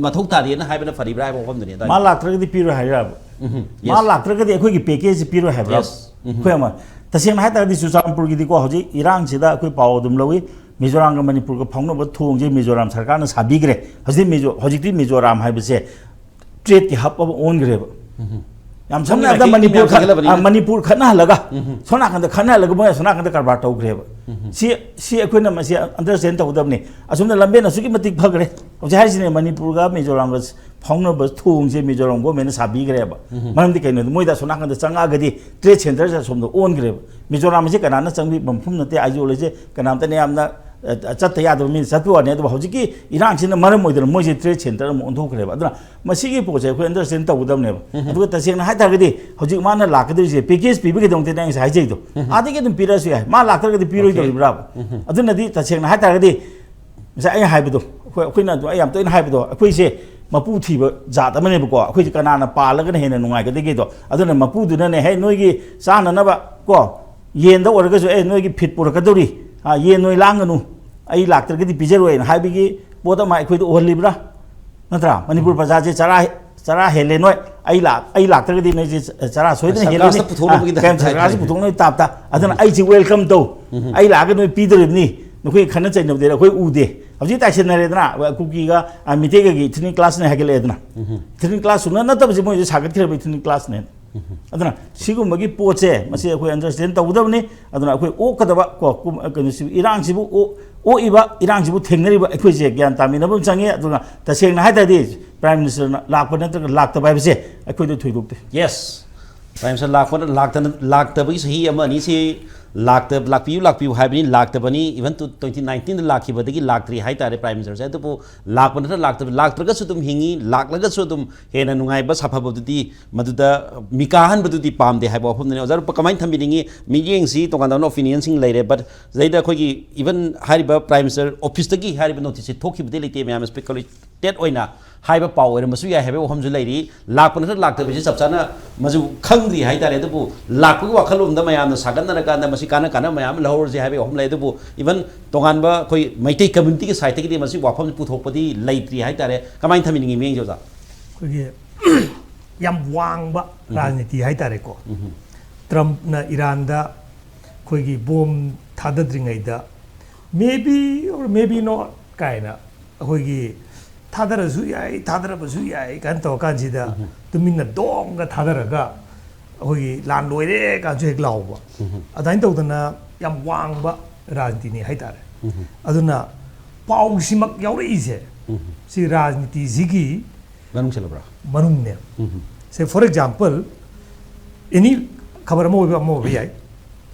ꯃꯊꯧ ꯇꯥꯗꯦꯅ ꯍꯥꯏꯕꯅ ꯐꯔꯤꯕ꯭ꯔꯥ ꯍꯥꯏꯕ ꯋꯥꯐꯝꯗꯨꯅꯤ ꯑꯗꯥꯏꯗꯨ꯫ ꯃꯥ ꯂꯥꯛꯇ꯭ꯔꯒꯗꯤ ꯄꯤꯔꯣꯏ ꯍꯥꯏꯔꯕ? ꯎꯝ, ꯃꯥ yes. ꯂꯥꯛꯇ꯭ꯔꯒꯗꯤ ꯑꯩꯈꯣꯏꯒꯤ packageꯁꯤ ꯄꯤꯔꯣꯏ ꯍꯥꯏꯕ꯭ꯔꯥ? Yes. ꯎꯝ. ꯑꯩꯈꯣꯏ ꯑꯃ ꯇꯁꯦꯡꯅ ꯍꯥꯏꯇꯥꯔꯒꯗꯤ ꯆꯨꯔꯆꯥꯟꯄꯨꯔꯒꯤꯗꯤꯀꯣ, ꯍꯧꯖꯤꯛ ꯏꯔꯥꯡꯁꯤꯗ ꯑꯩꯈꯣꯏ ꯄꯥꯎ ꯑꯗꯨꯝ ꯂꯧꯏ, ꯃꯤꯖꯣꯔꯥꯝꯒ ꯃꯅꯤꯄꯨꯔꯒ ꯐꯥꯎꯅꯕ ꯊꯣꯡꯁꯦ ꯃꯤꯖꯣꯔꯥꯝ ꯁꯔꯀꯥꯔꯅ ꯁꯥꯕꯤꯈ꯭ꯔꯦ꯫ ꯍꯧꯖꯤꯛ ꯃꯤꯖꯣ-, ꯍꯧꯖꯤꯛꯇꯤ ꯃꯤꯖꯣꯔꯥꯝ ꯍꯥꯏꯕꯁꯦ tradeꯀꯤ hub ꯑꯃ ꯑꯣꯟꯈ꯭ꯔꯦꯕ꯫ ꯌꯥꯝ ꯁꯝꯅ ꯃꯣꯏꯅ ꯍꯥꯏꯔꯕꯗ ꯍꯦꯛ ꯃꯅꯤꯄꯨꯔ ꯏꯟꯗꯤꯌꯥ ꯈꯠ-, ꯆꯪꯁꯤꯜꯂꯕꯅꯤꯅ꯫ ꯑ, ꯃꯅꯤꯄꯨꯔ ꯈꯠꯅꯍꯜꯂꯒ ꯎꯝ. ꯁꯣꯝ ꯅꯥꯀꯟꯗ ꯈꯠꯅꯍꯜꯂꯒ ꯃꯣꯏ ꯑꯁꯣꯝ ꯅꯥꯀꯟꯗ ꯀꯔꯕꯥꯔ ꯇꯧꯈ꯭ꯔꯦꯕ꯫ ꯎꯝ. ꯁꯤ, ꯁꯤ ꯑꯩꯈꯣꯏꯅ ꯃꯁꯤ understand ꯇꯧꯒꯗꯕꯅꯤ꯫ ꯑꯁꯣꯝꯗ ꯂꯝꯕꯦꯟ ꯑꯁꯨꯛꯀꯤ ꯃꯇꯤꯛ ꯐꯈ꯭ꯔꯦ꯫ ꯍꯧꯖꯤꯛ ꯍꯥꯏꯔꯤꯁꯤꯅꯦ, ꯃꯅꯤꯄꯨꯔꯒ ꯃꯤꯖꯣꯔꯥꯝꯒ ꯐꯥꯎꯅꯕ ꯊꯣꯡꯁꯦ ꯃꯤꯖꯣꯔꯥꯝ governmentꯅ ꯁꯥꯕꯤꯈ꯭ꯔꯦꯕ꯫ ꯎꯝ. ꯃꯔꯝꯗꯤ ꯀꯩꯅꯣꯗ ꯃꯣꯏꯗ ꯑꯁꯣꯝ ꯅꯥꯀꯟꯗ ꯆꯪꯉꯛꯑꯒꯗꯤ trade centreꯁꯦ ꯑꯁꯣꯝꯗ ꯑꯣꯟꯈ꯭ꯔꯦꯕ꯫ ꯃꯤꯖꯣꯔꯥꯝ ꯑꯁꯤ ꯀꯅꯥꯅ ꯆꯪꯕꯤꯕ ꯃꯐꯝ ꯅꯠꯇꯦ, ꯑꯥꯏꯖꯣꯜ ꯑꯁꯦ ꯀꯅꯥꯝꯇꯅ ꯌꯥꯝꯅ, ꯑ, ꯆꯠꯇ ꯌꯥꯗꯕ ꯃꯤꯅ ꯆꯠꯄ ꯋꯥꯅꯤ꯫ ꯑꯗꯨꯕꯨ ꯍꯧꯖꯤꯛꯀꯤ ꯏꯔꯥꯡꯁꯤꯅ ꯃꯔꯝ ꯑꯣꯏꯗꯅ ꯃꯣꯏꯁꯦ trade centre ꯑꯃ ꯑꯣꯟꯊꯣꯛꯈ꯭ꯔꯦꯕ꯫ ꯑꯗꯨꯅ ꯃꯁꯤꯒꯤ ꯄꯣꯠꯁꯦ ꯑꯩꯈꯣꯏ understand ꯇꯧꯒꯗꯕꯅꯦꯕ꯫ ꯑꯗꯨꯒ ꯇꯁꯦꯡꯅ ꯍꯥꯏꯇꯥꯔꯒꯗꯤ ꯍꯧꯖꯤꯛ ꯃꯥꯅ ꯂꯥꯛꯀꯗꯣꯏꯁꯦ package ꯄꯤꯕꯒꯤꯗꯃꯛꯇꯅꯦ ꯑꯩ ꯉꯁꯥꯏ ꯍꯥꯏꯖꯩꯗꯣ꯫ ꯑꯥꯗꯒꯤ ꯑꯗꯨꯝ ꯄꯤꯔꯛꯑꯁꯨ ꯌꯥꯏ, ꯃꯥ ꯂꯥꯛꯇ꯭ꯔꯒꯗꯤ ꯄꯤꯔꯣꯏꯗꯧꯔꯤꯕ꯭ꯔꯥꯕ? ꯑꯗꯨꯅꯗꯤ ꯇꯁꯦꯡꯅ ꯍꯥꯏꯇꯥꯔꯒꯗꯤ ꯉꯁꯥꯏ ꯑꯩ ꯍꯥꯏꯕꯗꯣ, ꯑꯩꯈꯣꯏ, ꯑꯩꯈꯣꯏꯅ ꯑꯗꯨ, ꯑꯩ ꯌꯥꯝ ꯇꯣꯏꯅ ꯍꯥꯏꯕꯗꯣ, ꯑꯩꯈꯣꯏꯁꯦ ꯃꯄꯨ ꯊꯤꯕ ꯖꯥꯠ ꯑꯃꯅꯦꯕꯀꯣ꯫ ꯑꯩꯈꯣꯏꯁꯦ ꯀꯅꯥꯅ ꯄꯥꯜꯂꯒꯅ ꯍꯦꯟꯅ ꯅꯨꯡꯉꯥꯏꯒꯗꯒꯦꯗꯣ꯫ ꯑꯗꯨꯅ ꯃꯄꯨꯗꯨꯅꯅꯦ, "ꯍꯦ, ꯅꯣꯏꯒꯤ ꯆꯥꯅꯅꯕ ꯀꯣ, ꯌꯦꯟꯗ ꯑꯣꯏꯔꯒꯁꯨ, ꯑꯦ, ꯅꯣꯏꯒꯤ ꯐꯤꯠ ꯄꯨꯔꯛꯀꯗꯧꯔꯤ, ꯑ, ꯌꯦꯟ ꯅꯣꯏ ꯂꯥꯡꯒꯅꯨ, ꯑꯩ ꯂꯥꯛꯇ꯭ꯔꯒꯗꯤ ꯄꯤꯖꯔꯣꯏꯅ" ꯍꯥꯏꯕꯒꯤ ꯄꯣꯠ ꯑꯃ ꯑꯩꯈꯣꯏꯗ ꯎꯍꯜꯂꯤꯕ꯭ꯔꯥ? ꯅꯠꯇ꯭ꯔꯥ? ꯃꯅꯤꯄꯨꯔ ꯄ꯭ꯔꯖꯥꯁꯦ ꯆꯔꯥ, ꯆꯔꯥ ꯍꯦꯜꯂꯦ ꯅꯣꯏ, ꯑꯩ ꯂꯥꯛ-, ꯑꯩ ꯂꯥꯛꯇ꯭ꯔꯒꯗꯤ ꯅꯣꯏꯁꯦ ꯆꯔꯥ ꯁꯣꯏꯗꯅ ꯁꯔꯀꯥꯔꯁꯤꯗ ꯍꯦꯜꯂꯅꯤ꯫ ꯄꯨꯊꯣꯛꯅꯕꯒꯤ ꯑ, ꯀꯩꯝ ꯇꯥꯏꯞꯇ ꯁꯔꯀꯥꯔꯁꯤ ꯍꯥꯏꯇꯥꯔꯦ꯫ ꯄꯨꯊꯣꯛꯅꯕꯒꯤ ꯇꯥꯏꯞꯇ꯫ ꯑꯗꯨꯅ ꯑꯩꯁꯦ welcome ꯇꯧ, ꯑꯩ ꯂꯥꯛꯑꯒ ꯅꯣꯏ ꯄꯤꯗꯣꯔꯤꯕꯅꯤ, ꯅꯈꯣꯏ ꯈꯠꯅ ꯆꯩꯅꯕꯗꯤ ꯑꯩꯈꯣꯏ ꯎꯗꯦ꯫ ꯍꯧꯖꯤꯛ ꯇꯥꯏꯁꯤꯟꯅꯔꯦꯗꯅ, ꯀꯨꯀꯤꯒ, ꯑ, ꯃꯤꯇꯩꯒꯒꯤ ethnic clashꯅꯦ ꯍꯥꯏꯒꯠꯂꯛꯑꯦꯗꯅ꯫ Ethnic clash ꯁꯨꯡꯅ ꯅꯠꯇꯕꯁꯦ ꯃꯣꯏꯁꯦ ꯁꯥꯒꯠꯈ꯭ꯔꯕ ethnic clashꯅꯦ꯫ ꯑꯗꯨꯅ ꯁꯤꯒꯨꯝꯕꯒꯤ ꯄꯣꯠꯁꯦ ꯃꯁꯤ ꯑꯩꯈꯣꯏ ꯑꯟꯗꯔꯁ꯭ꯇꯦꯟ ꯇꯧꯒꯗꯕꯅꯤ꯫ ꯑꯗꯨꯅ ꯑꯩꯈꯣꯏ ꯑꯣꯛꯀꯗꯕ ꯀꯣ, ꯀꯨꯝ-, ꯀꯩꯅꯣꯁꯤ, ꯏꯔꯥꯡꯁꯤꯕꯨ ꯑꯣ-, ꯑꯣꯛꯏꯕ, ꯏꯔꯥꯡꯁꯤꯕꯨ ꯊꯦꯡꯅꯔꯤꯕ ꯑꯩꯈꯣꯏꯁꯦ ꯒ꯭ꯌꯥꯟ ꯇꯥꯃꯤꯟꯅꯕ ꯑꯃ ꯆꯪꯉꯦ꯫ ꯑꯗꯨꯅ ꯇꯁꯦꯡꯅ ꯍꯥꯏ ꯇꯥꯔꯗꯤ ꯄ꯭ꯔꯥꯏꯝ ꯃꯤꯅꯤꯁꯇꯔꯅ ꯂꯥꯛꯄ ꯅꯠꯇ꯭ꯔꯒ ꯂꯥꯛꯇꯕ ꯍꯥꯏꯕꯁꯦ ꯑꯩꯈꯣꯏꯗ ꯊꯣꯏꯗꯣꯛꯇꯦ꯫ ꯌꯦꯁ, ꯄ꯭ꯔꯥꯏꯝ ꯃꯤꯅꯤꯁꯇꯔ ꯂꯥꯛꯄ ꯂꯥꯛꯇꯅ ꯂꯥꯛꯇꯕꯒꯤ ꯆꯍꯤ ꯑꯃ ꯑꯅꯤꯁꯤ ꯂꯥꯛꯇ ꯂꯥꯛꯄꯤꯌꯨ ꯂꯥꯛꯄꯤꯌꯨ ꯍꯥꯏꯕꯅꯤ, ꯂꯥꯛꯇꯕꯅꯤ꯫ ꯏꯚꯟ ꯇꯨ ꯇ꯭ꯋꯦꯟꯇꯤ ꯅꯥꯏꯟꯇꯤꯟꯗ ꯂꯥꯛꯈꯤꯕꯗꯒꯤ ꯂꯥꯛꯇ꯭ꯔꯤ ꯍꯥꯏꯇꯥꯔꯦ ꯄ꯭ꯔꯥꯏꯝ ꯃꯤꯅꯤꯁꯇꯔꯁꯦ꯫ ꯑꯗꯨꯕꯨ ꯂꯥꯛꯄ ꯅꯠꯇ꯭ꯔꯒ ꯂꯥꯛꯇꯕ, ꯂꯥꯛꯇ꯭ꯔꯒꯁꯨ ꯑꯗꯨꯝ ꯍꯤꯡꯉꯤ, ꯂꯥꯛꯂꯒꯁꯨ ꯑꯗꯨꯝ ꯍꯦꯟꯅ ꯅꯨꯡꯉꯥꯏꯕ ꯁꯥꯐꯕꯗꯨꯗꯤ ꯃꯗꯨꯗ ꯃꯤꯀꯥꯍꯟꯕꯗꯨꯗꯤ ꯄꯥꯝꯗꯦ ꯍꯥꯏꯕ ꯋꯥꯐꯝꯗꯨꯅꯤ꯫ ꯑꯣꯖꯥ ꯔꯨꯄ, ꯀꯃꯥꯏꯅ ꯊꯝꯕꯤꯅꯤꯡꯉꯤ? ꯃꯤꯠꯌꯦꯡꯁꯤ ꯇꯣꯉꯥꯟ ꯇꯣꯉꯥꯟꯕ ꯑꯣꯄꯤꯅꯤꯌꯟꯁꯤꯡ ꯂꯩꯔꯦ, ꯕꯠ ꯁꯤꯗꯩꯗ ꯑꯩꯈꯣꯏꯒꯤ ꯏꯚꯟ ꯍꯥꯏꯔꯤꯕ ꯄ꯭ꯔꯥꯏꯝ ꯃꯤꯅꯤꯁꯇꯔ ꯑꯣꯐꯤꯁꯇꯒꯤ ꯍꯥꯏꯔꯤꯕ ꯅꯣꯇꯤꯁꯁꯤ ꯊꯣꯛꯈꯤꯕꯗꯤ ꯂꯩꯇꯦ, ꯃꯌꯥꯝ ꯁ꯭ꯄꯦꯀꯨꯂꯦꯇꯦꯠ ꯑꯣꯏꯅ ꯍꯥꯏꯕ ꯄꯥꯎ ꯑꯣꯏꯔꯝꯕꯁꯨ ꯌꯥꯏ ꯍꯥꯏꯕꯒꯤ ꯋꯥꯐꯝꯁꯨ ꯂꯩꯔꯤ꯫ ꯂꯥꯛꯄ ꯅꯠꯇ꯭ꯔꯒ ꯂꯥꯛꯇꯕꯁꯤ ꯆꯞ ꯆꯥꯅ ꯃꯁꯨ ꯈꯪꯗ꯭ꯔꯤ ꯍꯥꯏꯇꯥꯔꯦ꯫ ꯑꯗꯨꯕꯨ ꯂꯥꯛꯄꯒꯤ ꯋꯥꯈꯜꯂꯣꯟꯗ ꯃꯌꯥꯝꯅ ꯁꯥꯒꯠꯅꯔꯀꯥꯟꯗ ꯃꯁꯤ ꯀꯥꯟꯅ ꯀꯥꯟꯅꯕ ꯃꯌꯥꯝ ꯑꯃ ꯂꯧꯍꯧꯔꯁꯤ ꯍꯥꯏꯕꯒꯤ ꯋꯥꯐꯝ ꯂꯩ꯫ ꯑꯗꯨꯕꯨ ꯏꯚꯟ ꯇꯣꯉꯥꯟꯕ ꯑꯩꯈꯣꯏ ꯃꯩꯇꯩ ꯀꯝꯃ꯭ꯌꯨꯅꯤꯇꯤꯒꯤ ꯁꯥꯏꯠꯇꯒꯤꯗꯤ ꯃꯁꯤ ꯋꯥꯐꯝꯁꯤ ꯄꯨꯊꯣꯛꯄꯗꯤ ꯂꯩꯇ꯭ꯔꯤ ꯍꯥꯏꯇꯥꯔꯦ꯫ ꯀꯃꯥꯏꯅ ꯊꯝꯕꯤꯅꯤꯡꯉꯤ ꯃꯤꯠꯌꯦꯡꯁꯦ, ꯑꯣꯖꯥ? ꯑꯩꯈꯣꯏꯒꯤ ꯌꯥꯝ ꯋꯥꯡꯕ ꯔꯥꯖꯅꯤꯇꯤ ꯍꯥꯏꯇꯥꯔꯦꯀꯣ꯫ ꯇ꯭ꯔꯝꯞꯅ ꯏꯔꯥꯟꯗ ꯑꯩꯈꯣꯏꯒꯤ bomb ꯊꯥꯗꯗ꯭ꯔꯤꯉꯩꯗ, maybe or maybe not ꯀꯥꯏꯅ ꯑꯩꯈꯣꯏꯒꯤ ꯊꯥꯗꯔꯁꯨ ꯌꯥꯏ, ꯊꯥꯗꯔꯕꯁꯨ ꯌꯥꯏ ꯀꯥꯏꯅ ꯇꯧꯔꯀꯥꯟꯁꯤꯗ, ꯇꯨꯃꯤꯟꯅ ꯗꯣꯡꯒ ꯊꯥꯗꯔꯒ ꯑꯩꯈꯣꯏꯒꯤ ꯂꯥꯟ ꯂꯣꯏꯔꯦ ꯀꯥꯟꯁꯨ ꯍꯦꯛ ꯂꯥꯎꯕ꯫ ꯑꯗꯨꯃꯥꯏꯅ ꯇꯧꯗꯅ ꯌꯥꯝ ꯋꯥꯡꯕ ꯔꯥꯖꯅꯤꯇꯤꯅꯤ ꯍꯥꯏꯇꯥꯔꯦ꯫ ꯑꯗꯨꯅ ꯄꯥꯎꯁꯤꯃꯛ ꯌꯥꯎꯔꯛꯏꯁꯦ, ꯁꯤ ꯔꯥꯖꯅꯤꯇꯤꯁꯤꯒꯤ ꯃꯅꯨꯡ ꯆꯜꯂꯕ꯭ꯔꯥ? ꯃꯅꯨꯡꯅꯦ꯫ ꯁꯦ, for example, any ꯈꯕꯔ ꯑꯃ ꯑꯣꯏꯕ ꯑꯃ ꯑꯣꯏꯕ ꯌꯥꯏ,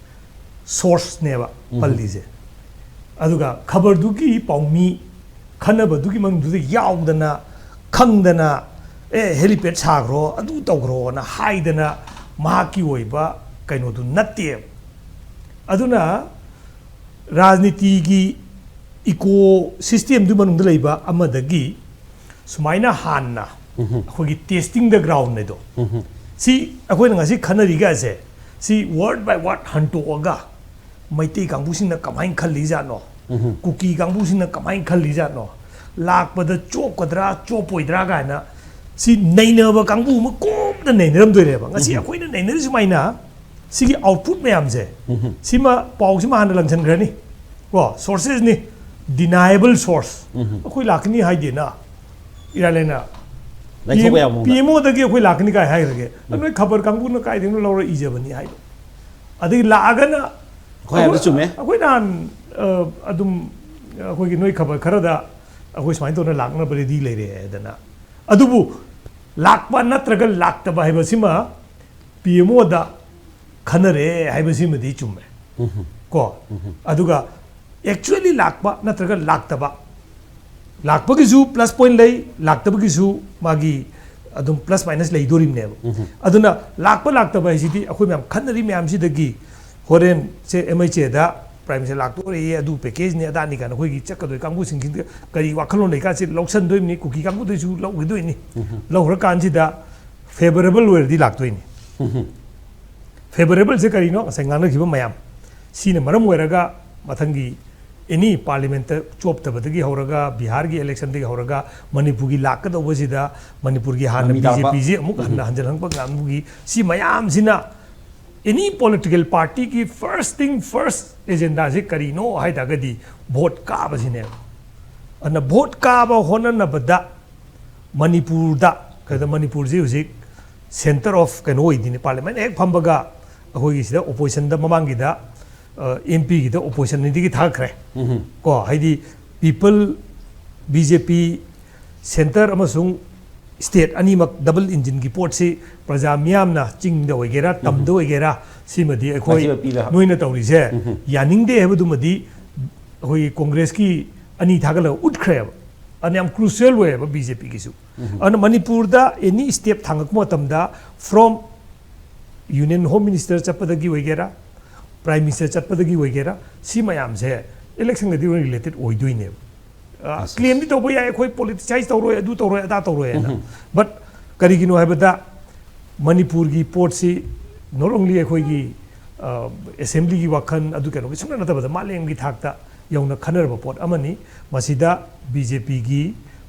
ꯁꯣꯔꯁꯅꯦꯕ ꯄꯜꯂꯤꯁꯦ꯫ ꯑꯗꯨꯒ ꯈꯕꯔꯗꯨꯒꯤ ꯄꯥꯎꯃꯤ ꯈꯟꯅꯕꯗꯨꯒꯤ ꯃꯅꯨꯡꯗꯨꯗ ꯌꯥꯎꯗꯅ, ꯈꯪꯗꯅ, ꯑꯦ, ꯍꯦꯂꯤꯄꯦꯗ ꯁꯥꯈ꯭ꯔꯣ, ꯑꯗꯨ ꯇꯧꯈ꯭ꯔꯣꯅ ꯍꯥꯏꯗꯅ ꯃꯍꯥꯛꯀꯤ ꯑꯣꯏꯕ ꯀꯩꯅꯣꯗꯨ ꯅꯠꯇꯦꯕ꯫ ꯑꯗꯨꯅ ꯔꯥꯖꯅꯤꯇꯤꯒꯤ ꯏꯀꯣ ꯁꯤꯁꯇꯦꯝꯗꯨ ꯃꯅꯨꯡꯗ ꯂꯩꯕ ꯑꯃꯗꯒꯤ ꯁꯨꯃꯥꯏꯅ ꯍꯥꯟꯅ ꯑꯩꯈꯣꯏꯒꯤ testing the ground ꯍꯥꯏꯗꯣ, ꯁꯤ ꯑꯩꯈꯣꯏꯅ ꯉꯁꯤ ꯈꯟꯅꯔꯤꯒꯁꯦ, ꯁꯤ word by word ꯍꯟꯇꯣꯛꯑꯒ ꯃꯩꯇꯩ ꯀꯥꯡꯕꯨꯁꯤꯡꯅ ꯀꯃꯥꯏꯅ ꯈꯜꯂꯤꯖꯥꯠꯅꯣ, ꯀꯨꯀꯤ ꯀꯥꯡꯕꯨꯁꯤꯡꯅ ꯀꯃꯥꯏꯅ ꯈꯜꯂꯤꯖꯥꯠꯅꯣ, ꯂꯥꯛꯄꯗ ꯆꯣꯞꯀꯗ꯭ꯔꯥ ꯆꯣꯞꯄꯣꯏꯗ꯭ꯔꯥ ꯀꯥꯏꯅ ꯁꯤ ꯅꯩꯅꯕ ꯀꯥꯡꯕꯨ ꯑꯃ ꯀꯣꯝꯅ ꯅꯩꯅꯔꯝꯗꯣꯏꯅꯦꯕ꯫ ꯉꯁꯤ ꯑꯩꯈꯣꯏꯅ ꯅꯩꯅꯔꯤ ꯁꯨꯃꯥꯏꯅ ꯁꯤꯒꯤ ꯑꯥꯎꯠꯄꯨꯠ ꯃꯌꯥꯝꯁꯦ, ꯁꯤꯃ, ꯄꯥꯎꯁꯤꯃ ꯍꯥꯟꯅ ꯂꯪꯁꯟꯈ꯭ꯔꯅꯤ ꯀꯣ, ꯁꯣꯔꯁꯦꯁꯅꯤ, deniable source꯫ ꯑꯩꯈꯣꯏ ꯂꯥꯛꯀꯅꯤ ꯍꯥꯏꯗꯦꯅ, ꯏꯔꯥꯏ ꯂꯥꯏꯅ ꯂꯥꯏꯊꯣꯛꯄ ꯌꯥꯕ ꯃꯑꯣꯡꯗ꯫ ꯄꯤ ꯑꯦꯝ ꯑꯣꯗꯒꯤ ꯑꯩꯈꯣꯏ ꯂꯥꯛꯀꯅꯤ ꯀꯥꯏ ꯍꯥꯏꯈ꯭ꯔꯒꯦ? ꯅꯣꯏ ꯈꯕꯔ ꯀꯥꯡꯕꯨꯅ ꯀꯥꯏꯗꯒꯤꯅꯣ ꯂꯧꯔ ꯏꯖꯕꯅꯤ ꯍꯥꯏꯗꯣ꯫ ꯑꯗꯒꯤ ꯂꯥꯛꯑꯒꯅ ꯑꯩꯈꯣꯏ ꯍꯥꯏꯕꯗꯣ ꯆꯨꯝꯃꯦ꯫ ꯑꯩꯈꯣꯏ ꯅꯍꯥꯟ ꯑ, ꯑꯗꯨꯝ ꯑꯩꯈꯣꯏꯒꯤ ꯅꯣꯏ ꯈꯕꯔ ꯈꯔꯗ ꯑꯩꯈꯣꯏ ꯁꯨꯃꯥꯏꯅ ꯇꯧꯅ ꯂꯥꯛꯅꯕ ꯔꯦꯗꯤ ꯂꯩꯔꯦ ꯍꯥꯏꯗꯅ꯫ ꯑꯗꯨꯕꯨ ꯂꯥꯛꯄ ꯅꯠꯇ꯭ꯔꯒ ꯂꯥꯛꯇꯕ ꯍꯥꯏꯕꯁꯤꯃ ꯄꯤ ꯑꯦꯝ ꯑꯣꯗ ꯈꯟꯅꯔꯦ ꯍꯥꯏꯕꯁꯤꯃꯗꯤ ꯆꯨꯝꯃꯦ꯫ ꯀꯣ? ꯑꯗꯨꯒ ꯑꯦꯛꯆꯨꯋꯦꯂꯤ ꯂꯥꯛꯄ ꯅꯠꯇ꯭ꯔꯒ ꯂꯥꯛꯇꯕ, ꯂꯥꯛꯄꯒꯤꯁꯨ ꯄ꯭ꯂꯁ ꯄꯣꯏꯟ ꯂꯩ, ꯂꯥꯛꯇꯕꯒꯤꯁꯨ ꯃꯥꯒꯤ ꯑꯗꯨꯝ ꯄ꯭ꯂꯁ ꯃꯥꯏꯅꯁ ꯂꯩꯗꯣꯔꯤꯕꯅꯦꯕ꯫ ꯑꯗꯨꯅ ꯂꯥꯛꯄ ꯂꯥꯛꯇꯕ ꯍꯥꯏꯁꯤꯗꯤ ꯑꯩꯈꯣꯏ ꯃꯌꯥꯝ ꯈꯟꯅꯔꯤ ꯃꯌꯥꯝꯁꯤꯗꯒꯤ ꯍꯣꯔꯦꯟ ꯁꯦ ꯑꯦꯝ ꯑꯩꯆ ꯑꯦꯗ ꯄ꯭ꯔꯥꯏꯝ ꯃꯤꯅꯤꯁꯇꯔ ꯂꯥꯛꯇꯣꯔꯦ, ꯑꯗꯨ ꯄꯦꯀꯦꯖꯅꯤ ꯑꯗꯥꯅꯤ ꯀꯥꯏꯅ ꯑꯩꯈꯣꯏꯒꯤ ꯆꯠꯀꯗꯣꯏ ꯀꯥꯡꯕꯨꯁꯤꯡꯁꯤꯗ ꯀꯔꯤ ꯋꯥꯈꯜꯂꯣꯟ ꯂꯩꯀꯥꯟꯁꯤ ꯂꯧꯁꯟꯗꯣꯏꯅꯤ, ꯀꯨꯀꯤ ꯀꯥꯡꯕꯨꯗꯩꯁꯨ ꯂꯧꯈꯤꯗꯣꯏꯅꯤ꯫ ꯂꯧꯈ꯭ꯔꯀꯥꯟꯁꯤꯗ ꯐꯦꯕꯔꯦꯕꯜ ꯑꯣꯏꯔꯗꯤ ꯂꯥꯛꯇꯣꯏꯅꯤ꯫ ꯐꯦꯕꯔꯦꯕꯜꯁꯦ ꯀꯔꯤꯅꯣ? ꯉꯁꯥꯏ ꯉꯥꯡꯅꯈꯤꯕ ꯃꯌꯥꯝ ꯁꯤꯅ ꯃꯔꯝ ꯑꯣꯏꯔꯒ ꯃꯊꯪꯒꯤ ꯑꯦꯅꯤ ꯄꯥꯔꯂꯤꯌꯥꯃꯦꯟꯠꯇ ꯆꯣꯞꯇꯕꯗꯒꯤ ꯍꯧꯔꯒ, ꯕꯤꯍꯥꯔꯒꯤ ꯏꯂꯦꯛꯁꯟꯗꯒꯤ ꯍꯧꯔꯒ ꯃꯅꯤꯄꯨꯔꯒꯤ ꯂꯥꯛꯀꯗꯧꯕꯁꯤꯗ ꯃꯅꯤꯄꯨꯔꯒꯤ ꯍꯥꯟꯅ ꯃꯃꯤ ꯇꯥꯔꯛꯄ꯫ ꯕꯤ ꯖꯦ ꯄꯤ ꯁꯤ ꯑꯃꯨꯛ ꯍꯟꯅ ꯍꯟꯖꯤꯜꯍꯟꯕ ꯉꯝꯕꯒꯤ ꯁꯤ ꯃꯌꯥꯝꯁꯤꯅ ꯑꯦꯅꯤ ꯄꯣꯂꯤꯇꯤꯀꯦꯜ ꯄꯥꯔꯇꯤꯒꯤ ꯐꯥꯔꯁ ꯊꯤꯡ ꯐꯥꯔꯁ ꯑꯦꯖꯦꯟꯗꯥꯁꯤ ꯀꯔꯤꯅꯣ ꯍꯥꯏ ꯇꯥꯔꯒꯗꯤ ꯚꯣꯠ ꯀꯥꯕꯁꯤꯅꯦꯕ꯫ ꯑꯗꯨꯅ ꯚꯣꯠ ꯀꯥꯕ ꯍꯣꯠꯅꯅꯕꯗ ꯃꯅꯤꯄꯨꯔꯗ, ꯀꯩꯗ ꯃꯅꯤꯄꯨꯔꯁꯤ ꯍꯧꯖꯤꯛ ꯁꯦꯟꯇꯔ ꯑꯣꯐ ꯀꯩꯅꯣ ꯑꯣꯏꯗꯣꯏꯅꯤ, ꯄꯥꯔꯂꯤꯌꯥꯃꯦꯟꯠ ꯍꯦꯛ ꯐꯝꯕꯒ ꯑꯩꯈꯣꯏꯒꯤ ꯁꯤꯗ ꯑꯣꯄꯣꯖꯤꯁꯟꯗ ꯃꯃꯥꯡꯒꯤꯗ ꯑꯦꯝ ꯄꯤꯒꯤꯗ ꯑꯣꯄꯣꯖꯤꯁꯟꯗꯒꯤ ꯊꯥꯈ꯭ꯔꯦ꯫ ꯀꯣ, ꯍꯥꯏꯗꯤ ꯄꯤꯄꯜ, ꯕꯤ ꯖꯦ ꯄꯤ, ꯁꯦꯟꯇꯔ ꯑꯃꯁꯨꯡ ꯁ꯭ꯇꯦꯠ ꯑꯅꯤꯃꯛ ꯗꯕꯜ ꯏꯟꯖꯤꯟꯒꯤ ꯄꯣꯠꯁꯤ ꯄ꯭ꯔꯖꯥ ꯃꯤꯌꯥꯝꯅ ꯆꯤꯡꯗ ꯑꯣꯏꯒꯦꯔꯥ ꯇꯝꯗ ꯑꯣꯏꯒꯦꯔꯥ ꯁꯤꯃꯗꯤ ꯑꯩꯈꯣꯏ ꯃꯥꯏꯊꯤꯕ ꯄꯤꯕ꯫ ꯅꯣꯏꯅ ꯇꯧꯔꯤꯁꯦ ꯌꯥꯅꯤꯡꯗꯦ ꯍꯥꯏꯕꯗꯨꯃꯗꯤ ꯑꯩꯈꯣꯏꯒꯤ ꯀꯣꯡꯒ꯭ꯔꯦꯁꯀꯤ ꯑꯅꯤ ꯊꯥꯒꯠꯂꯒ ꯎꯠꯈ꯭ꯔꯦꯕ꯫ ꯑꯗꯨꯅ ꯌꯥꯝ ꯀ꯭ꯔꯨꯁꯤꯌꯦꯜ ꯑꯣꯏꯌꯦꯕ ꯕꯤ ꯖꯦ ꯄꯤꯒꯤꯁꯨ꯫ ꯑꯗꯨꯅ ꯃꯅꯤꯄꯨꯔꯗ ꯑꯦꯅꯤ ꯁ꯭ꯇꯦꯞ ꯊꯥꯡꯉꯛꯄ ꯃꯇꯝꯗ from Union Home Minister ꯆꯠꯄꯗꯒꯤ ꯑꯣꯏꯒꯦꯔꯥ, ꯄ꯭ꯔꯥꯏꯝ ꯃꯤꯅꯤꯁꯇꯔ ꯆꯠꯄꯗꯒꯤ ꯑꯣꯏꯒꯦꯔꯥ, ꯁꯤ ꯃꯌꯥꯝꯁꯦ ꯏꯂꯦꯛꯁꯟꯒꯗꯤ ꯔꯤꯂꯦꯇꯦꯠ ꯑꯣꯏꯗꯣꯏꯅꯦꯕ꯫ ꯀ꯭ꯂꯦꯝꯗꯤ ꯇꯧꯕ ꯌꯥꯏ, ꯑꯩꯈꯣꯏ ꯄꯣꯂꯤꯇꯤꯁꯥꯏꯁ ꯇꯧꯔꯣꯏ, ꯑꯗꯨ ꯇꯧꯔꯣꯏ, ꯑꯗꯥ ꯇꯧꯔꯣꯏ ꯍꯥꯏꯅ꯫ ꯕꯠ ꯀꯔꯤꯒꯤꯅꯣ ꯍꯥꯏꯕꯗ ꯃꯅꯤꯄꯨꯔꯒꯤ ꯄꯣꯠꯁꯤ not only ꯑꯩꯈꯣꯏꯒꯤ ꯑꯦꯁꯦꯝꯕ꯭ꯂꯤꯒꯤ ꯋꯥꯈꯜ ꯑꯗꯨ ꯀꯩꯅꯣꯒꯤ ꯁꯨꯡꯅ ꯅꯠꯇꯕꯗ ꯃꯥꯂꯦꯝꯒꯤ ꯊꯥꯛꯇ ꯌꯧꯅ ꯈꯟꯅꯔꯕ ꯄꯣꯠ ꯑꯃꯅꯤ꯫ ꯃꯁꯤꯗ ꯕꯤ ꯖꯦ ꯄꯤꯒꯤ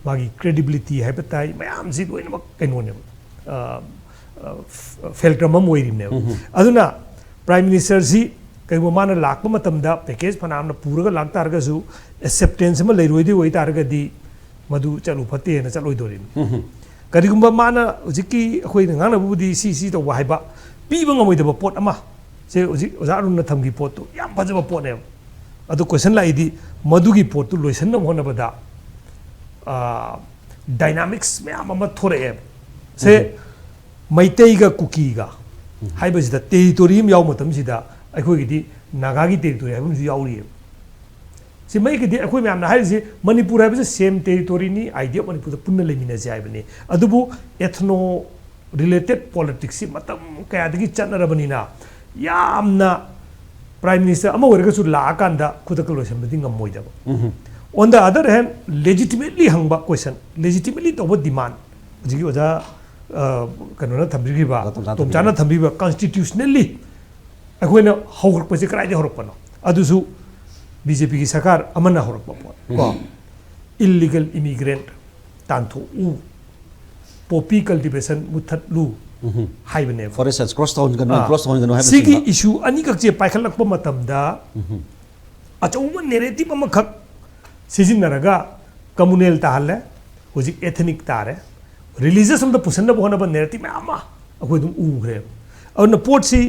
ꯃꯥꯒꯤ ꯀ꯭ꯔꯦꯗꯤꯕꯤꯂꯤꯇꯤ ꯍꯥꯏꯕ ꯇꯥꯏ, ꯃꯌꯥꯝꯁꯤ ꯂꯣꯏꯅꯃꯛ ꯀꯩꯅꯣꯅꯦꯕ, ꯐꯦꯜꯇ꯭ꯔꯝ ꯑꯃ ꯑꯣꯏꯔꯤꯕꯅꯦꯕ꯫ ꯑꯗꯨꯅ ꯄ꯭ꯔꯥꯏꯝ ꯃꯤꯅꯤꯁꯇꯔꯁꯤ ꯀꯩꯒꯨꯝꯕ ꯃꯥꯅ ꯂꯥꯛꯄ ꯃꯇꯝꯗ ꯄꯦꯀꯦꯖ ꯐꯅꯌꯥꯝꯅ ꯄꯨꯔꯒ ꯂꯥꯛꯇꯥꯔꯒꯁꯨ ꯑꯦꯛꯁꯦꯞꯇꯦꯟꯁ ꯑꯃ ꯂꯩꯔꯣꯏꯗꯣꯏ ꯑꯣꯏꯇꯥꯔꯒꯗꯤ ꯃꯗꯨ ꯆꯠꯂꯨ ꯐꯠꯇꯦꯅ ꯆꯠꯂꯣꯏꯗꯣꯔꯤꯕꯅꯤ꯫ ꯀꯔꯤꯒꯨꯝꯕ ꯃꯥꯅ ꯍꯧꯖꯤꯛꯀꯤ ꯑꯩꯈꯣꯏꯅ ꯉꯥꯡꯅꯕꯕꯨꯗꯤ ꯁꯤ ꯁꯤ ꯇꯧꯕ ꯍꯥꯏꯕ ꯄꯤꯕ ꯉꯝꯃꯣꯏꯗꯕ ꯄꯣꯠ ꯑꯃ, ꯁꯦ ꯍꯧꯖꯤꯛ ꯑꯣꯖꯥ ꯑꯔꯨꯟꯅ ꯊꯝꯈꯤꯕ ꯄꯣꯠꯇꯨ ꯌꯥꯝ ꯐꯖꯕ ꯄꯣꯠꯅꯦꯕ꯫ ꯑꯗꯨ ꯀꯣꯏꯁꯟ ꯂꯥꯛꯏꯗꯤ ꯃꯗꯨꯒꯤ ꯄꯣꯠꯇꯨ ꯂꯣꯏꯁꯤꯟꯅꯕ ꯍꯣꯠꯅꯕꯗ ꯗꯥꯏꯅꯥꯃꯤꯛꯁ ꯃꯌꯥꯝ ꯑꯃ ꯊꯣꯔꯛꯑꯦꯕ꯫ ꯁꯦ ꯃꯩꯇꯩꯒ ꯀꯨꯀꯤꯒ ꯍꯥꯏꯕꯁꯤꯗ ꯇꯦꯔꯤꯇꯣꯔꯤ ꯑꯃ ꯌꯥꯎꯕ ꯃꯇꯝꯁꯤꯗ ꯑꯩꯈꯣꯏꯒꯤꯗꯤ ꯅꯥꯒꯥꯒꯤ ꯇꯦꯔꯤꯇꯣꯔꯤ ꯍꯥꯏꯕ ꯑꯃꯁꯨ ꯌꯥꯎꯔꯤꯑꯕ꯫ ꯁꯤ ꯃꯌꯦꯛꯀꯤꯗꯤ ꯑꯩꯈꯣꯏ ꯃꯌꯥꯝꯅ ꯍꯥꯏꯔꯤꯁꯦ ꯃꯅꯤꯄꯨꯔ ꯍꯥꯏꯕꯁꯦ ꯁꯦꯝ ꯇꯦꯔꯤꯇꯣꯔꯤꯅꯤ, ꯑꯥꯏꯗꯤꯌꯥ ꯑꯣꯐ ꯃꯅꯤꯄꯨꯔꯗ ꯄꯨꯟꯅ ꯂꯩꯃꯤꯟꯅꯁꯦ ꯍꯥꯏꯕꯅꯤ꯫ ꯑꯗꯨꯕꯨ ethno related politics ꯁꯤ ꯃꯇꯝ ꯀꯌꯥꯗꯒꯤ ꯆꯠꯅꯔꯕꯅꯤꯅ ꯌꯥꯝꯅ ꯄ꯭ꯔꯥꯏꯝ ꯃꯤꯅꯤꯁꯇꯔ ꯑꯃ ꯑꯣꯏꯔꯒꯁꯨ ꯂꯥꯛꯑꯀꯥꯟꯗ ꯈꯨꯗꯛꯇ ꯂꯣꯏꯁꯤꯟꯕꯗꯤ ꯉꯝꯃꯣꯏꯗꯕ꯫ On the other hand, legitimately ꯍꯪꯕ ꯀꯣꯏꯁꯟ, ꯂꯦꯖꯤꯇꯤꯃꯦꯠꯂꯤ ꯇꯧꯕ ꯗꯤꯃꯥꯟ, ꯍꯧꯖꯤꯛꯀꯤ ꯑꯣꯖꯥ ꯑ, ꯀꯩꯅꯣꯅ ꯊꯝꯕꯤꯈꯤꯕ, ꯇꯣꯝꯆꯥꯅ ꯊꯝꯕꯤꯈꯤꯕ꯫ ꯇꯣꯝꯆꯥꯅ ꯊꯝꯕꯤꯕ ꯀꯟꯁꯇꯤꯇ꯭ꯌꯨꯁꯅꯦꯜꯂꯤ ꯑꯩꯈꯣꯏꯅ ꯍꯧꯔꯛꯄꯁꯦ ꯀꯗꯥꯏꯗꯒꯤ ꯍꯧꯔꯛꯄꯅꯣ? ꯑꯗꯨꯁꯨ ꯕꯤ ꯖꯦ ꯄꯤꯒꯤ ꯁꯔꯀꯥꯔ ꯑꯃꯅ ꯍꯧꯔꯛꯄ ꯄꯣꯠ ꯀꯣ꯫ ꯏꯜꯂꯤꯒꯦꯜ ꯏꯃꯤꯒ꯭ꯔꯦꯟꯠ ꯇꯥꯟꯊꯣꯛꯎ, ꯄꯣꯄꯤ ꯀꯜꯇꯤꯚꯦꯁꯟ ꯃꯨꯠꯊꯠꯂꯨ ꯍꯥꯏꯕꯅꯦꯕ꯫ ꯐꯣꯔꯦꯁ ꯀ꯭ꯔꯣꯁ ꯇꯧꯍꯟꯒꯅꯨ, ꯑꯥ, ꯀ꯭ꯔꯣꯁ ꯇꯧꯍꯟꯒꯅꯨ ꯁꯤꯒꯤ ꯍꯥꯏꯕꯅꯆꯤꯡꯕ꯫ ꯏꯁꯨ ꯑꯅꯤꯈꯛꯁꯦ ꯄꯥꯏꯈꯠꯂꯛꯄ ꯃꯇꯝꯗ ꯑꯆꯧꯕ ꯅꯦꯔꯦꯇꯤꯞ ꯑꯃꯈꯛ ꯁꯤꯖꯤꯟꯅꯔꯒ ꯀꯝꯃꯨꯅꯦꯜ ꯇꯥꯍꯜꯂꯦ, ꯍꯧꯖꯤꯛ ꯑꯦꯊꯅꯤꯛ ꯇꯥꯔꯦ, ꯔꯤꯂꯤꯖꯁ ꯑꯝꯗ ꯄꯨꯁꯟꯅꯕ ꯍꯣꯠꯅꯕ ꯅꯦꯔꯦꯇꯤꯞ ꯃꯌꯥꯝ ꯑꯃ ꯑꯩꯈꯣꯏ ꯑꯗꯨꯝ ꯎꯈ꯭ꯔꯦꯕ꯫ ꯑꯗꯨꯅ ꯄꯣꯠꯁꯤ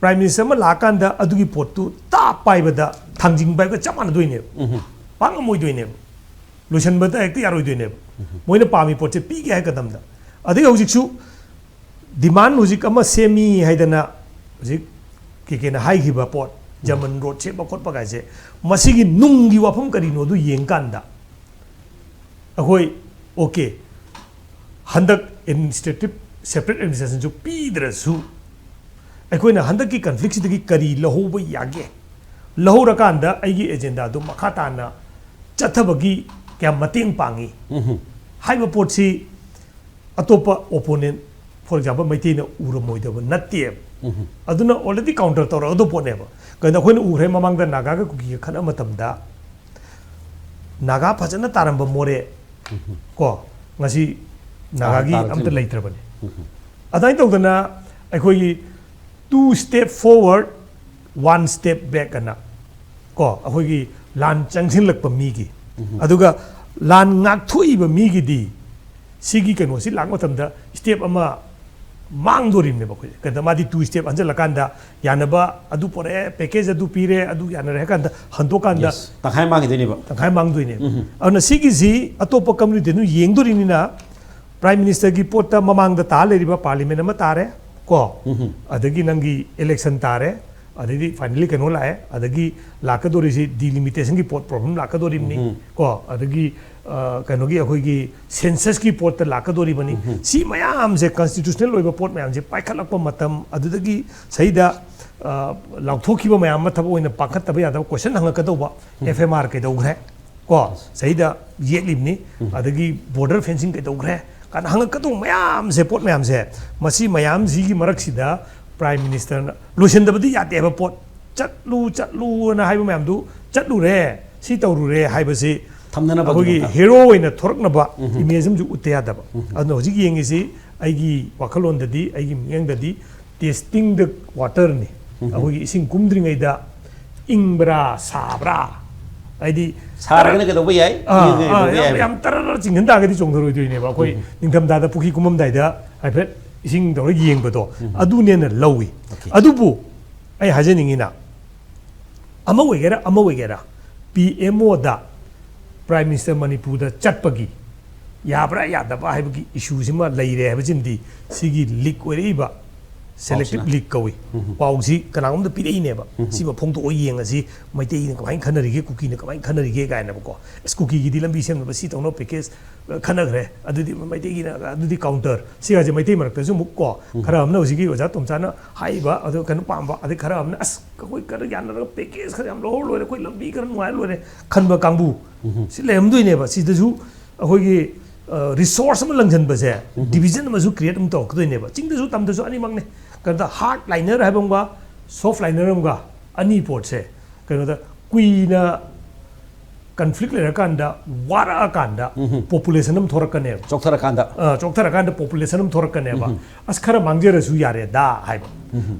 ꯄ꯭ꯔꯥꯏꯝ ꯃꯤꯅꯤꯁꯇꯔ ꯑꯃ ꯂꯥꯛꯑꯀꯥꯟꯗ ꯑꯗꯨꯒꯤ ꯄꯣꯠꯇꯨ ꯇꯥ ꯄꯥꯏꯕꯗ ꯊꯥꯡꯖꯤꯡ ꯄꯥꯏꯕꯒ ꯆꯞ ꯃꯥꯟꯅꯗꯣꯏꯅꯦꯕ꯫ ꯄꯥꯛ ꯉꯝꯃꯣꯏꯗꯣꯏꯅꯦꯕ꯫ ꯂꯣꯏꯁꯟꯕꯗ ꯍꯦꯛꯇ ꯌꯥꯔꯣꯏꯗꯣꯏꯅꯦꯕ꯫ ꯃꯣꯏꯅ ꯄꯥꯝꯃꯤ ꯄꯣꯠꯁꯦ ꯄꯤꯒꯦ ꯍꯥꯏ ꯀꯗꯝꯗ꯫ ꯑꯗꯒꯤ ꯍꯧꯖꯤꯛꯁꯨ ꯗꯤꯃꯥꯟ ꯍꯧꯖꯤꯛ ꯑꯃ ꯁꯦꯝꯃꯤ ꯍꯥꯏꯗꯅ ꯍꯧꯖꯤꯛ ꯀꯦ ꯀꯦꯅ ꯍꯥꯏꯈꯤꯕ ꯄꯣꯠ, ꯖꯔꯃꯟ ꯔꯣꯗ ꯁꯦꯝꯕ ꯈꯣꯠꯄ ꯀꯥꯏꯁꯦ, ꯃꯁꯤꯒꯤ ꯅꯨꯡꯒꯤ ꯋꯥꯐꯝ ꯀꯔꯤꯅꯣ ꯑꯗꯨ ꯌꯦꯡꯀꯥꯟꯗ ꯑꯩꯈꯣꯏ ꯑꯣꯀꯦ, ꯍꯟꯗꯛ ꯑꯦꯗꯃꯤꯅꯤꯁꯇ꯭ꯔꯦꯇꯤꯞ ꯁꯦꯄꯔꯦꯠ ꯑꯦꯗꯃꯤꯅꯤꯁꯇ꯭ꯔꯦꯁꯟꯁꯨ ꯄꯤꯗ꯭ꯔꯁꯨ ꯑꯩꯈꯣꯏꯅ ꯍꯟꯗꯛꯀꯤ ꯀꯟꯐ꯭ꯂꯤꯛꯁꯤꯗꯒꯤ ꯀꯔꯤ ꯂꯧꯍꯧꯕ ꯌꯥꯒꯦ, ꯂꯧꯍꯧꯔꯀꯥꯟꯗ ꯑꯩꯒꯤ ꯑꯦꯖꯦꯟꯗꯥꯗꯨ ꯃꯈꯥ ꯇꯥꯅ ꯆꯠꯊꯕꯒꯤ ꯀꯌꯥꯝ ꯃꯇꯦꯡ ꯄꯥꯡꯉꯤ ꯍꯥꯏꯕ ꯄꯣꯠꯁꯤ ꯑꯇꯣꯞꯄ ꯑꯣꯄꯣꯅꯦꯟ, ꯐꯣꯔ ꯑꯦꯛꯖꯥꯝꯄꯜ ꯃꯩꯇꯩꯅ ꯎꯔꯝꯃꯣꯏꯗꯕ ꯅꯠꯇꯦꯕ꯫ ꯑꯗꯨꯅ ꯑꯣꯜꯔꯦꯗꯤ ꯀꯥꯎꯟꯇꯔ ꯇꯧꯔꯛꯑꯗꯧꯕ ꯄꯣꯠꯅꯦꯕ꯫ ꯀꯩꯅꯣ ꯑꯩꯈꯣꯏꯅ ꯎꯈ꯭ꯔꯦ ꯃꯃꯥꯡꯗ ꯅꯥꯒꯥꯒ ꯀꯨꯀꯤꯒ ꯈꯠꯅꯕ ꯃꯇꯝꯗ ꯅꯥꯒꯥ ꯐꯖꯅ ꯇꯥꯔꯝꯕ ꯃꯣꯔꯦ ꯀꯣ, ꯉꯁꯤ ꯅꯥꯒꯥꯒꯤ ꯇꯥꯔꯛꯇ꯭ꯔꯤꯕ꯫ ꯑꯝꯇ ꯂꯩꯇ꯭ꯔꯕꯅꯤ꯫ ꯑꯗꯨꯃꯥꯏꯅ ꯇꯧꯗꯅ ꯑꯩꯈꯣꯏꯒꯤ two step forward, one step back ꯑꯅ ꯀꯣ, ꯑꯩꯈꯣꯏꯒꯤ ꯂꯥꯟ ꯆꯪꯁꯤꯜꯂꯛꯄ ꯃꯤꯒꯤ, ꯑꯗꯨꯒ ꯂꯥꯟ ꯉꯥꯛꯊꯣꯛꯏꯕ ꯃꯤꯒꯤꯗꯤ ꯁꯤꯒꯤ ꯀꯩꯅꯣꯁꯤ ꯂꯥꯛꯄ ꯃꯇꯝꯗ step ꯑꯃ ꯃꯥꯡꯗꯣꯔꯤꯕꯅꯦꯕ ꯑꯩꯈꯣꯏ꯫ ꯀꯩꯅꯣ, ꯃꯥꯗꯤ two step ꯍꯟꯖꯜꯂꯀꯥꯟꯗ ꯌꯥꯅꯕ ꯑꯗꯨ ꯄꯨꯔꯛꯑꯦ, package ꯑꯗꯨ ꯄꯤꯔꯦ, ꯑꯗꯨ ꯌꯥꯅꯔꯦ ꯍꯥꯏ ꯀꯥꯟꯗ ꯍꯟꯗꯣꯛꯀꯥꯟꯗ Yes. ꯇꯪꯈꯥꯏ ꯃꯥꯡꯈꯤꯗꯣꯏꯅꯦꯕ꯫ ꯇꯪꯈꯥꯏ ꯃꯥꯡꯗꯣꯏꯅꯦꯕ꯫ ꯑꯗꯨꯅ ꯁꯤꯒꯤꯁꯤ ꯑꯇꯣꯞꯄ community ꯗꯨ ꯌꯦꯡꯗꯣꯔꯤꯅꯤꯅ, Prime Minister ꯒꯤ ꯄꯣꯠꯇ ꯃꯃꯥꯡꯗ ꯇꯥ ꯂꯩꯔꯤꯕ Parliament ꯑꯃ ꯇꯥꯔꯦ ꯀꯣ, ꯑꯗꯒꯤ ꯅꯪꯒꯤ election ꯇꯥꯔꯦ, ꯑꯗꯩꯗꯤ finally ꯀꯩꯅꯣ ꯂꯥꯛꯑꯦ, ꯑꯗꯒꯤ ꯂꯥꯛꯀꯗꯣꯔꯤꯁꯤ delimitation ꯒꯤ ꯄꯣꯠ problem ꯂꯥꯛꯀꯗꯣꯔꯤꯕꯅꯤ ꯀꯣ, ꯑꯗꯒꯤ ꯑ, ꯀꯩꯅꯣꯒꯤ ꯑꯩꯈꯣꯏꯒꯤ census ꯀꯤ ꯄꯣꯠꯇ ꯂꯥꯛꯀꯗꯣꯔꯤꯕꯅꯤ꯫ ꯁꯤ ꯃꯌꯥꯝꯁꯦ, constitutional ꯑꯣꯏꯕ ꯄꯣꯠ ꯃꯌꯥꯝꯁꯦ ꯄꯥꯏꯈꯠꯂꯛꯄ ꯃꯇꯝ, ꯑꯗꯨꯗꯒꯤ ꯁꯤꯗ, ꯑ, ꯂꯥꯎꯊꯣꯛꯈꯤꯕ ꯃꯌꯥꯝ ꯑꯃ ꯊꯕꯛ ꯑꯣꯏꯅ ꯄꯥꯡꯈꯠꯇꯕ ꯌꯥꯗꯕ question ꯍꯪꯉꯛꯀꯗꯧꯕ, F M R ꯀꯩꯗꯧꯈ꯭ꯔꯦ ꯀꯣ, ꯁꯤꯗ ꯌꯦꯠꯂꯤꯕꯅꯤ, ꯑꯗꯒꯤ border fencing ꯀꯩꯗꯧꯈ꯭ꯔꯦ ꯀꯥꯏꯅ ꯍꯪꯉꯛꯀꯗꯧꯕ ꯃꯌꯥꯝꯁꯦ, ꯄꯣꯠ ꯃꯌꯥꯝꯁꯦ, ꯃꯁꯤ ꯃꯌꯥꯝꯁꯤꯒꯤ ꯃꯔꯛꯁꯤꯗ Prime Minister ꯅ ꯂꯣꯏꯁꯤꯟꯗꯕꯗꯤ ꯌꯥꯗꯦ ꯍꯥꯏꯕ ꯄꯣꯠ, ꯆꯠꯂꯨ ꯆꯠꯂꯨꯅ ꯍꯥꯏꯕ ꯃꯌꯥꯝꯗꯨ ꯆꯠꯂꯨꯔꯦ, ꯁꯤ ꯇꯧꯔꯨꯔꯦ ꯍꯥꯏꯕꯁꯤ ꯊꯝꯅꯅꯕ ꯑꯩꯈꯣꯏꯒꯤ ꯑꯗꯨꯃꯛꯇ꯫ Hero ꯑꯣꯏꯅ ꯊꯣꯔꯛꯅꯕ image ꯑꯃꯁꯨ ꯎꯠꯇ ꯌꯥꯗꯕ꯫ ꯑꯗꯨꯅ ꯍꯧꯖꯤꯛ ꯌꯦꯡꯉꯤꯁꯤ ꯑꯩꯒꯤ ꯋꯥꯈꯜꯂꯣꯟꯗꯗꯤ, ꯑꯩꯒꯤ ꯃꯤꯠꯌꯦꯡꯗꯗꯤ testing the water ꯅꯤ꯫ ꯑꯩꯈꯣꯏꯒꯤ ꯏꯁꯤꯡ ꯀꯨꯝꯗ꯭ꯔꯤꯉꯩꯗ ꯏꯪꯕ꯭ꯔꯥ ꯁꯥꯕ꯭ꯔꯥ, ꯍꯥꯏꯗꯤ ꯁꯥꯔꯒꯅ ꯀꯩꯗꯧꯕ ꯌꯥꯏ? ꯑꯥ, ꯏꯪꯉꯒꯅ ꯑꯥ, ꯀꯩꯗꯧꯕ ꯌꯥꯝ, ꯌꯥꯏ? ꯌꯥꯝ ꯇꯔꯥ ꯇꯔꯥ ꯆꯤꯡꯁꯤꯟ ꯇꯥꯔꯒꯗꯤ ꯆꯣꯡꯊꯔꯣꯏꯗꯣꯏꯅꯦꯕ꯫ ꯑꯩꯈꯣꯏ ꯅꯤꯡꯊꯝꯊꯥꯗ ꯄꯨꯈ꯭ꯔꯤ ꯀꯨꯝꯃꯝꯗꯥꯏꯗ ꯍꯥꯏꯐꯦꯠ ꯏꯁꯤꯡ ꯇꯧꯔ ꯌꯦꯡꯕꯗꯣ, ꯑꯗꯨꯅꯦꯅ ꯂꯧꯏ꯫ ꯑꯗꯨꯕꯨ ꯑꯩ ꯍꯥꯏꯖꯅꯤꯡꯉꯤꯅ, ꯑꯃ ꯑꯣꯏꯒꯦꯔꯥ ꯑꯃ ꯑꯣꯏꯒꯦꯔꯥ, P M O ꯗ Prime Minister ꯃꯅꯤꯄꯨꯔꯗ ꯆꯠꯄꯒꯤ ꯌꯥꯕ꯭ꯔꯥ ꯌꯥꯗꯕ꯭ꯔꯥ ꯍꯥꯏꯕꯒꯤ issue ꯁꯤꯃ ꯂꯩꯔꯦ ꯍꯥꯏꯕꯁꯤꯃꯗꯤ ꯁꯤꯒꯤ leak ꯑꯣꯏꯔꯛꯏꯕ selective ꯄꯥꯎꯁꯤꯅ꯫ Leak ꯀꯧꯏ꯫ ꯄꯥꯎꯁꯤ ꯀꯅꯥꯒꯨꯝꯕꯗ ꯄꯤꯔꯛꯏꯅꯦꯕ꯫ ꯁꯤꯃ ꯐꯣꯡꯗꯣꯛꯑ ꯌꯦꯡꯉꯁꯤ, ꯃꯩꯇꯩꯅ ꯀꯃꯥꯏꯅ ꯈꯟꯅꯔꯤꯒꯦ, ꯀꯨꯀꯤꯅ ꯀꯃꯥꯏꯅ ꯈꯟꯅꯔꯤꯒꯦ ꯀꯥꯏꯅꯕꯀꯣ꯫ ꯑꯁ, ꯀꯨꯀꯤꯒꯤꯗꯤ ꯂꯝꯕꯤ ꯁꯦꯝꯅꯕ ꯁꯤ ꯇꯧꯅꯕ package ꯈꯟꯅꯈ꯭ꯔꯦ, ꯑꯗꯨꯗꯤ ꯃꯩꯇꯩꯒꯤꯅ ꯑꯗꯨꯗꯤ counter꯫ ꯁꯤꯒꯁꯦ ꯃꯩꯇꯩ ꯃꯔꯛꯇꯁꯨ ꯑꯃꯨꯛ ꯀꯣ, ꯈꯔ ꯑꯃꯅ ꯍꯧꯖꯤꯛꯀꯤ ꯑꯣꯖꯥ ꯇꯣꯝꯆꯥꯅ ꯍꯥꯏꯔꯤꯕ ꯑꯗꯨ ꯀꯩꯅꯣ ꯄꯥꯝꯕ, ꯑꯗꯩ ꯈꯔ ꯑꯃꯅ ꯑꯁ ꯑꯩꯈꯣꯏ ꯈꯔ ꯌꯥꯅꯔꯒ package ꯈꯔ ꯌꯥꯝ ꯂꯧꯍꯧꯔ ꯂꯣꯏꯔꯦ, ꯑꯩꯈꯣꯏ ꯂꯝꯕꯤ ꯈꯔ ꯅꯨꯡꯉꯥꯏꯔ ꯂꯣꯏꯔꯦ ꯈꯟꯕ ꯀꯥꯡꯕꯨ ꯁꯤ ꯂꯩꯔꯝꯗꯣꯏꯅꯦꯕ꯫ ꯁꯤꯗꯁꯨ ꯑꯩꯈꯣꯏꯒꯤ, ꯑ, resource ꯑꯃ ꯂꯪꯁꯤꯟꯕꯁꯦ division ꯑꯃꯁꯨ create ꯑꯃ ꯇꯧꯔꯛꯀꯗꯣꯏꯅꯦꯕ꯫ ꯆꯤꯡꯗꯁꯨ ꯇꯝꯗꯁꯨ ꯑꯅꯤꯃꯛꯅꯦ꯫ ꯀꯩꯅꯣꯗ hard liner ꯍꯥꯏꯕ ꯑꯃꯒ soft liner ꯑꯃꯒ, ꯑꯅꯤ ꯄꯣꯠꯁꯦ ꯀꯩꯅꯣꯗ ꯀꯨꯏꯅ conflict ꯂꯩꯔꯀꯥꯟꯗ, ꯋꯥꯔꯛꯑꯀꯥꯟꯗ population ꯑꯃ ꯊꯣꯔꯛꯀꯅꯦꯕ꯫ ꯆꯣꯛꯊꯔꯀꯥꯟꯗ꯫ ꯑ, ꯆꯣꯛꯊꯔꯀꯥꯟꯗ population ꯑꯃ ꯊꯣꯔꯛꯀꯅꯦꯕ꯫ ꯑꯁ, ꯈꯔ ꯃꯥꯡꯖꯔꯁꯨ ꯌꯥꯔꯦꯗ ꯍꯥꯏꯕ꯫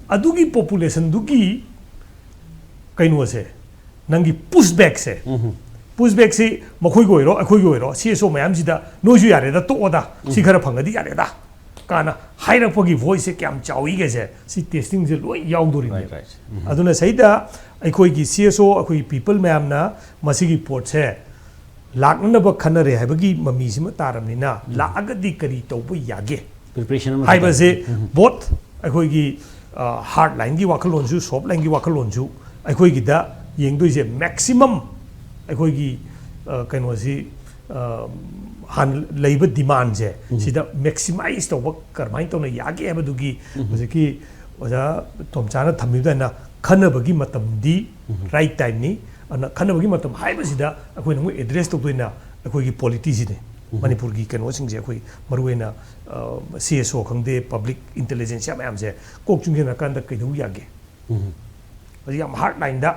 ꯑꯗꯨꯒꯤ population ꯗꯨꯒꯤ ꯀꯩꯅꯣꯁꯦ, ꯅꯪꯒꯤ push back ꯁꯦ, ꯄꯨꯁꯕꯦꯛꯁꯤ ꯃꯈꯣꯏꯒꯤ ꯑꯣꯏꯔꯣ, ꯑꯩꯈꯣꯏꯒꯤ ꯑꯣꯏꯔꯣ, ꯁꯤ ꯑꯦꯁ ꯑꯣ ꯃꯌꯥꯝꯁꯤꯗ ꯅꯣꯏꯁꯨ ꯌꯥꯔꯦꯗ, ꯇꯣꯛꯑꯣꯗ, ꯁꯤ ꯈꯔ ꯐꯪꯉꯗꯤ ꯌꯥꯔꯦꯗ ꯀꯥꯏꯅ ꯍꯥꯏꯔꯛꯄꯒꯤ ꯚꯣꯏꯁꯁꯦ ꯀꯌꯥꯝ ꯆꯥꯎꯏꯒꯦꯁꯦ, ꯁꯤ ꯇꯦꯁꯇꯤꯡꯁꯦ ꯂꯣꯏ ꯌꯥꯎꯗꯣꯔꯤꯕꯅꯦꯕ꯫ Right, right. ꯑꯗꯨꯅ ꯁꯤꯗ ꯑꯩꯈꯣꯏꯒꯤ ꯁꯤ ꯑꯦꯁ ꯑꯣ, ꯑꯩꯈꯣꯏꯒꯤ ꯄꯤꯄꯜ ꯃꯌꯥꯝꯅ ꯃꯁꯤꯒꯤ ꯄꯣꯠꯁꯦ ꯂꯥꯛꯅꯅꯕ ꯈꯟꯅꯔꯦ ꯍꯥꯏꯕꯒꯤ ꯃꯃꯤꯁꯤꯃ ꯇꯥꯔꯕꯅꯤꯅ, ꯂꯥꯛꯑꯒꯗꯤ ꯀꯔꯤ ꯇꯧꯕ ꯌꯥꯒꯦ Preparation ꯑꯃ ꯍꯥꯏꯕꯁꯦ, ꯕꯣꯠ ꯑꯩꯈꯣꯏꯒꯤ ꯍꯥꯔꯠ ꯂꯥꯏꯟꯒꯤ ꯋꯥꯈꯜꯂꯣꯟꯁꯨ, ꯁꯣꯐ ꯂꯥꯏꯟꯒꯤ ꯋꯥꯈꯜꯂꯣꯟꯁꯨ, ꯑꯩꯈꯣꯏꯒꯤꯗ ꯌꯦꯡꯗꯣꯏꯁꯦ ꯃꯦꯛꯁꯤꯃꯝ ꯑꯩꯈꯣꯏꯒꯤ ꯑ, ꯀꯩꯅꯣꯁꯤ, ꯑ, ꯍꯥꯟꯅ ꯂꯩꯕ ꯗꯤꯃꯥꯟꯁꯦ, ꯁꯤꯗ ꯃꯦꯛꯁꯤꯃꯥꯏꯁ ꯇꯧꯕ ꯀꯔꯝꯍꯥꯏꯅ ꯇꯧꯅ ꯌꯥꯒꯦ ꯍꯥꯏꯕꯗꯨꯒꯤ ꯍꯧꯖꯤꯛꯀꯤ ꯑꯣꯖꯥ ꯇꯣꯝꯆꯥꯅ ꯊꯝꯕꯤꯕꯗ ꯈꯟꯅꯕꯒꯤ ꯃꯇꯝꯗꯤ ꯔꯥꯏꯠ ꯇꯥꯏꯝꯅꯤ꯫ ꯑꯗꯨꯅ ꯈꯟꯅꯕꯒꯤ ꯃꯇꯝ ꯍꯥꯏꯕꯁꯤꯗ ꯑꯩꯈꯣꯏꯅ ꯑꯃꯨꯛ ꯑꯦꯗ꯭ꯔꯦꯁ ꯇꯧꯗꯣꯏꯅ ꯑꯩꯈꯣꯏꯒꯤ ꯄꯣꯂꯤꯇꯤꯁꯤꯅꯦ꯫ ꯃꯅꯤꯄꯨꯔꯒꯤ ꯀꯩꯅꯣꯁꯤꯡꯁꯦ ꯑꯩꯈꯣꯏ ꯃꯔꯨꯑꯣꯏꯅ ꯁꯤ ꯑꯦꯁ ꯑꯣ ꯈꯪꯗꯦ, ꯄꯕ꯭ꯂꯤꯛ ꯏꯟꯇꯦꯂꯤꯖꯦꯟꯁꯤꯌꯥ ꯃꯌꯥꯝꯁꯦ ꯀꯣꯛ ꯆꯨꯡꯁꯤꯟꯅꯔꯀꯥꯟꯗ ꯀꯩꯗꯧ ꯌꯥꯒꯦ? ꯍꯧꯖꯤꯛ ꯌꯥꯝ ꯍꯥꯔꯠ ꯂꯥꯏꯟꯗ,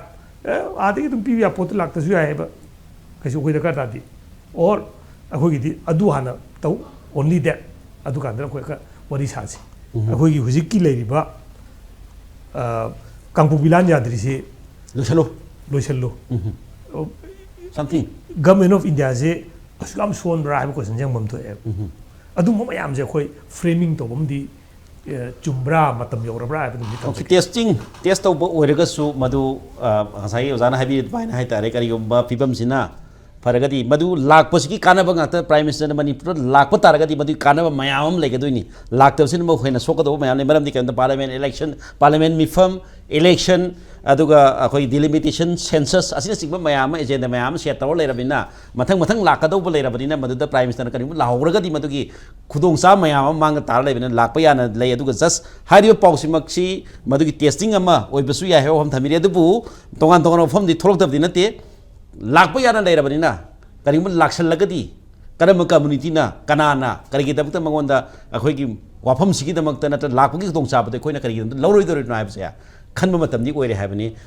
ꯑꯦ, ꯑꯥꯗꯒꯤ ꯑꯗꯨꯝ ꯄꯤꯕ ꯌꯥ ꯄꯣꯠꯇꯨ ꯂꯥꯛꯇꯁꯨ ꯌꯥꯏ ꯍꯥꯏꯕ ꯀꯩꯁꯨ ꯑꯩꯈꯣꯏ ꯗꯔꯀꯥꯔ ꯇꯥꯗꯦ꯫ ꯑꯣꯔ ꯑꯩꯈꯣꯏꯒꯤꯗꯤ ꯑꯗꯨ ꯍꯥꯟꯅ ꯇꯧ, ꯑꯣꯟꯂꯤ ꯗꯦꯠ, ꯑꯗꯨꯀꯥꯟꯗ ꯑꯩꯈꯣꯏ ꯈꯔ ꯋꯥꯔꯤ ꯁꯥꯁꯤ꯫ ꯑꯩꯈꯣꯏꯒꯤ ꯍꯧꯖꯤꯛꯀꯤ ꯂꯩꯔꯤꯕ ꯑ, ꯀꯥꯡꯄꯣꯛꯄꯤ ꯂꯥꯟ ꯌꯥꯗ꯭ꯔꯤꯁꯤ ꯂꯣꯏꯁꯜꯂꯨ꯫ ꯂꯣꯏꯁꯜꯂꯨ꯫ Something. ꯒꯃꯦꯟ ꯑꯣꯐ ꯏꯟꯗꯤꯌꯥꯁꯦ ꯑꯁꯨꯛ ꯌꯥꯝ ꯁꯣꯟꯕ꯭ꯔꯥ ꯍꯥꯏꯕ ꯀꯣꯏꯁꯟꯁꯦ ꯍꯪꯐꯝ ꯊꯣꯛꯑꯦꯕ꯫ ꯑꯗꯨꯝꯕ ꯃꯌꯥꯝꯁꯦ ꯑꯩꯈꯣꯏ ꯐ꯭ꯔꯦꯃꯤꯡ ꯇꯧꯕ ꯑꯃꯗꯤ, ꯑꯦ, ꯆꯨꯝꯕ꯭ꯔꯥ, ꯃꯇꯝ ꯌꯧꯔꯕ꯭ꯔꯥ ꯍꯥꯏꯕꯗꯨꯝꯗꯤ ꯊꯝꯖꯒꯦ꯫ ꯇꯦꯁꯇꯤꯡ, ꯇꯦꯁ ꯇꯧꯕ ꯑꯣꯏꯔꯒꯁꯨ ꯃꯗꯨ, ꯑ, ꯉꯁꯥꯏꯒꯤ ꯑꯣꯖꯥꯅ ꯍꯥꯏꯕꯤꯔꯤꯕ ꯑꯗꯨꯃꯥꯏꯅ ꯍꯥꯏꯇꯥꯔꯦ, ꯀꯔꯤꯒꯨꯝꯕ ꯐꯤꯕꯝꯁꯤꯅ ꯐꯔꯒꯗꯤ ꯃꯗꯨ ꯂꯥꯛꯄꯁꯤꯒꯤ ꯀꯥꯟꯅꯕ ꯉꯥꯛꯇ, ꯄ꯭ꯔꯥꯏꯝ ꯃꯤꯅꯤꯁꯇꯔꯅ ꯃꯅꯤꯄꯨꯔꯗ ꯂꯥꯛꯄ ꯇꯥꯔꯒꯗꯤ ꯃꯗꯨꯒꯤ ꯀꯥꯟꯅꯕ ꯃꯌꯥꯝ ꯑꯃ ꯂꯩꯒꯗꯣꯏꯅꯤ꯫ ꯂꯥꯛꯇꯕꯁꯤꯅ ꯑꯃꯨꯛ ꯍꯦꯟꯅ ꯁꯣꯛꯀꯗꯧꯕ ꯃꯌꯥꯝ ꯂꯩ꯫ ꯃꯔꯝꯗꯤ ꯀꯔꯤꯒꯤꯅꯣꯗ ꯄꯥꯔꯂꯤꯌꯥꯃꯦꯟ ꯏꯂꯦꯛꯁꯟ, ꯄꯥꯔꯂꯤꯌꯥꯃꯦꯟ ꯃꯤꯐꯝ, ꯏꯂꯦꯛꯁꯟ, ꯑꯗꯨꯒ ꯑꯩꯈꯣꯏ ꯗꯤꯂꯤꯃꯤꯇꯦꯁꯟ, ꯁꯦꯟꯁꯁ ꯑꯁꯤꯅꯆꯤꯡꯕ ꯃꯌꯥꯝ ꯑꯃ, ꯑꯦꯖꯦꯟꯗꯥ ꯃꯌꯥꯝ ꯑꯃ ꯁꯦꯠ ꯇꯧꯔ ꯂꯩꯔꯕꯅꯤꯅ, ꯃꯊꯪ ꯃꯊꯪ ꯂꯥꯛꯀꯗꯧꯕ ꯂꯩꯔꯕꯅꯤꯅ, ꯃꯗꯨꯗ ꯄ꯭ꯔꯥꯏꯝ ꯃꯤꯅꯤꯁꯇꯔꯅ ꯀꯔꯤꯒꯨꯝꯕ ꯂꯥꯛꯍꯧꯔꯒꯗꯤ ꯃꯗꯨꯒꯤ ꯈꯨꯗꯣꯡꯆꯥꯕ ꯃꯌꯥꯝ ꯑꯃ ꯃꯥꯡꯗ ꯇꯥꯔ ꯂꯩꯕꯅꯤꯅ ꯂꯥꯛꯄ ꯌꯥꯅ ꯂꯩ꯫ ꯑꯗꯨꯒ ꯖꯁ ꯍꯥꯏꯔꯤꯕ ꯄꯥꯎꯁꯤꯃꯛꯁꯤ ꯃꯗꯨꯒꯤ ꯇꯦꯁꯇꯤꯡ ꯑꯃ ꯑꯣꯏꯕꯁꯨ ꯌꯥꯏ ꯍꯥꯏꯕ ꯋꯥꯐꯝ ꯊꯝꯕꯤꯔꯤ꯫ ꯑꯗꯨꯕꯨ ꯇꯣꯉꯥꯟ ꯇꯣꯉꯥꯟꯕ ꯋꯥꯐꯝꯗꯤ ꯊꯣꯛꯂꯛꯇꯕꯗꯤ ꯅꯠꯇꯦ꯫ ꯂꯥꯛꯄ ꯌꯥꯅ ꯂꯩꯔꯕꯅꯤꯅ ꯀꯔꯤꯒꯨꯝꯕ ꯂꯥꯛꯁꯜꯂꯒꯗꯤ ꯀꯔꯝꯕ ꯀꯝꯃꯨꯅꯤꯇꯤꯅ, ꯀꯅꯥꯅ, ꯀꯔꯤꯒꯤꯗꯃꯛꯇ ꯃꯉꯣꯟꯗ ꯑꯩꯈꯣꯏꯒꯤ ꯋꯥꯐꯝꯁꯤꯒꯤꯗꯃꯛꯇ ꯅꯠꯇ꯭ꯔ ꯂꯥꯛꯄꯒꯤ ꯈꯨꯗꯣꯡꯆꯥꯕꯗꯣ ꯑꯩꯈꯣꯏꯅ ꯀꯔꯤꯒꯤꯗꯃꯛꯇ ꯂꯧꯔꯣꯏꯗꯧꯔꯤꯕꯅꯣ ꯍꯥꯏꯕꯁꯦ ꯈꯟꯕ ꯃꯇꯝꯗꯤ ꯑꯣꯏꯔꯦ ꯍꯥꯏꯕꯅꯤ꯫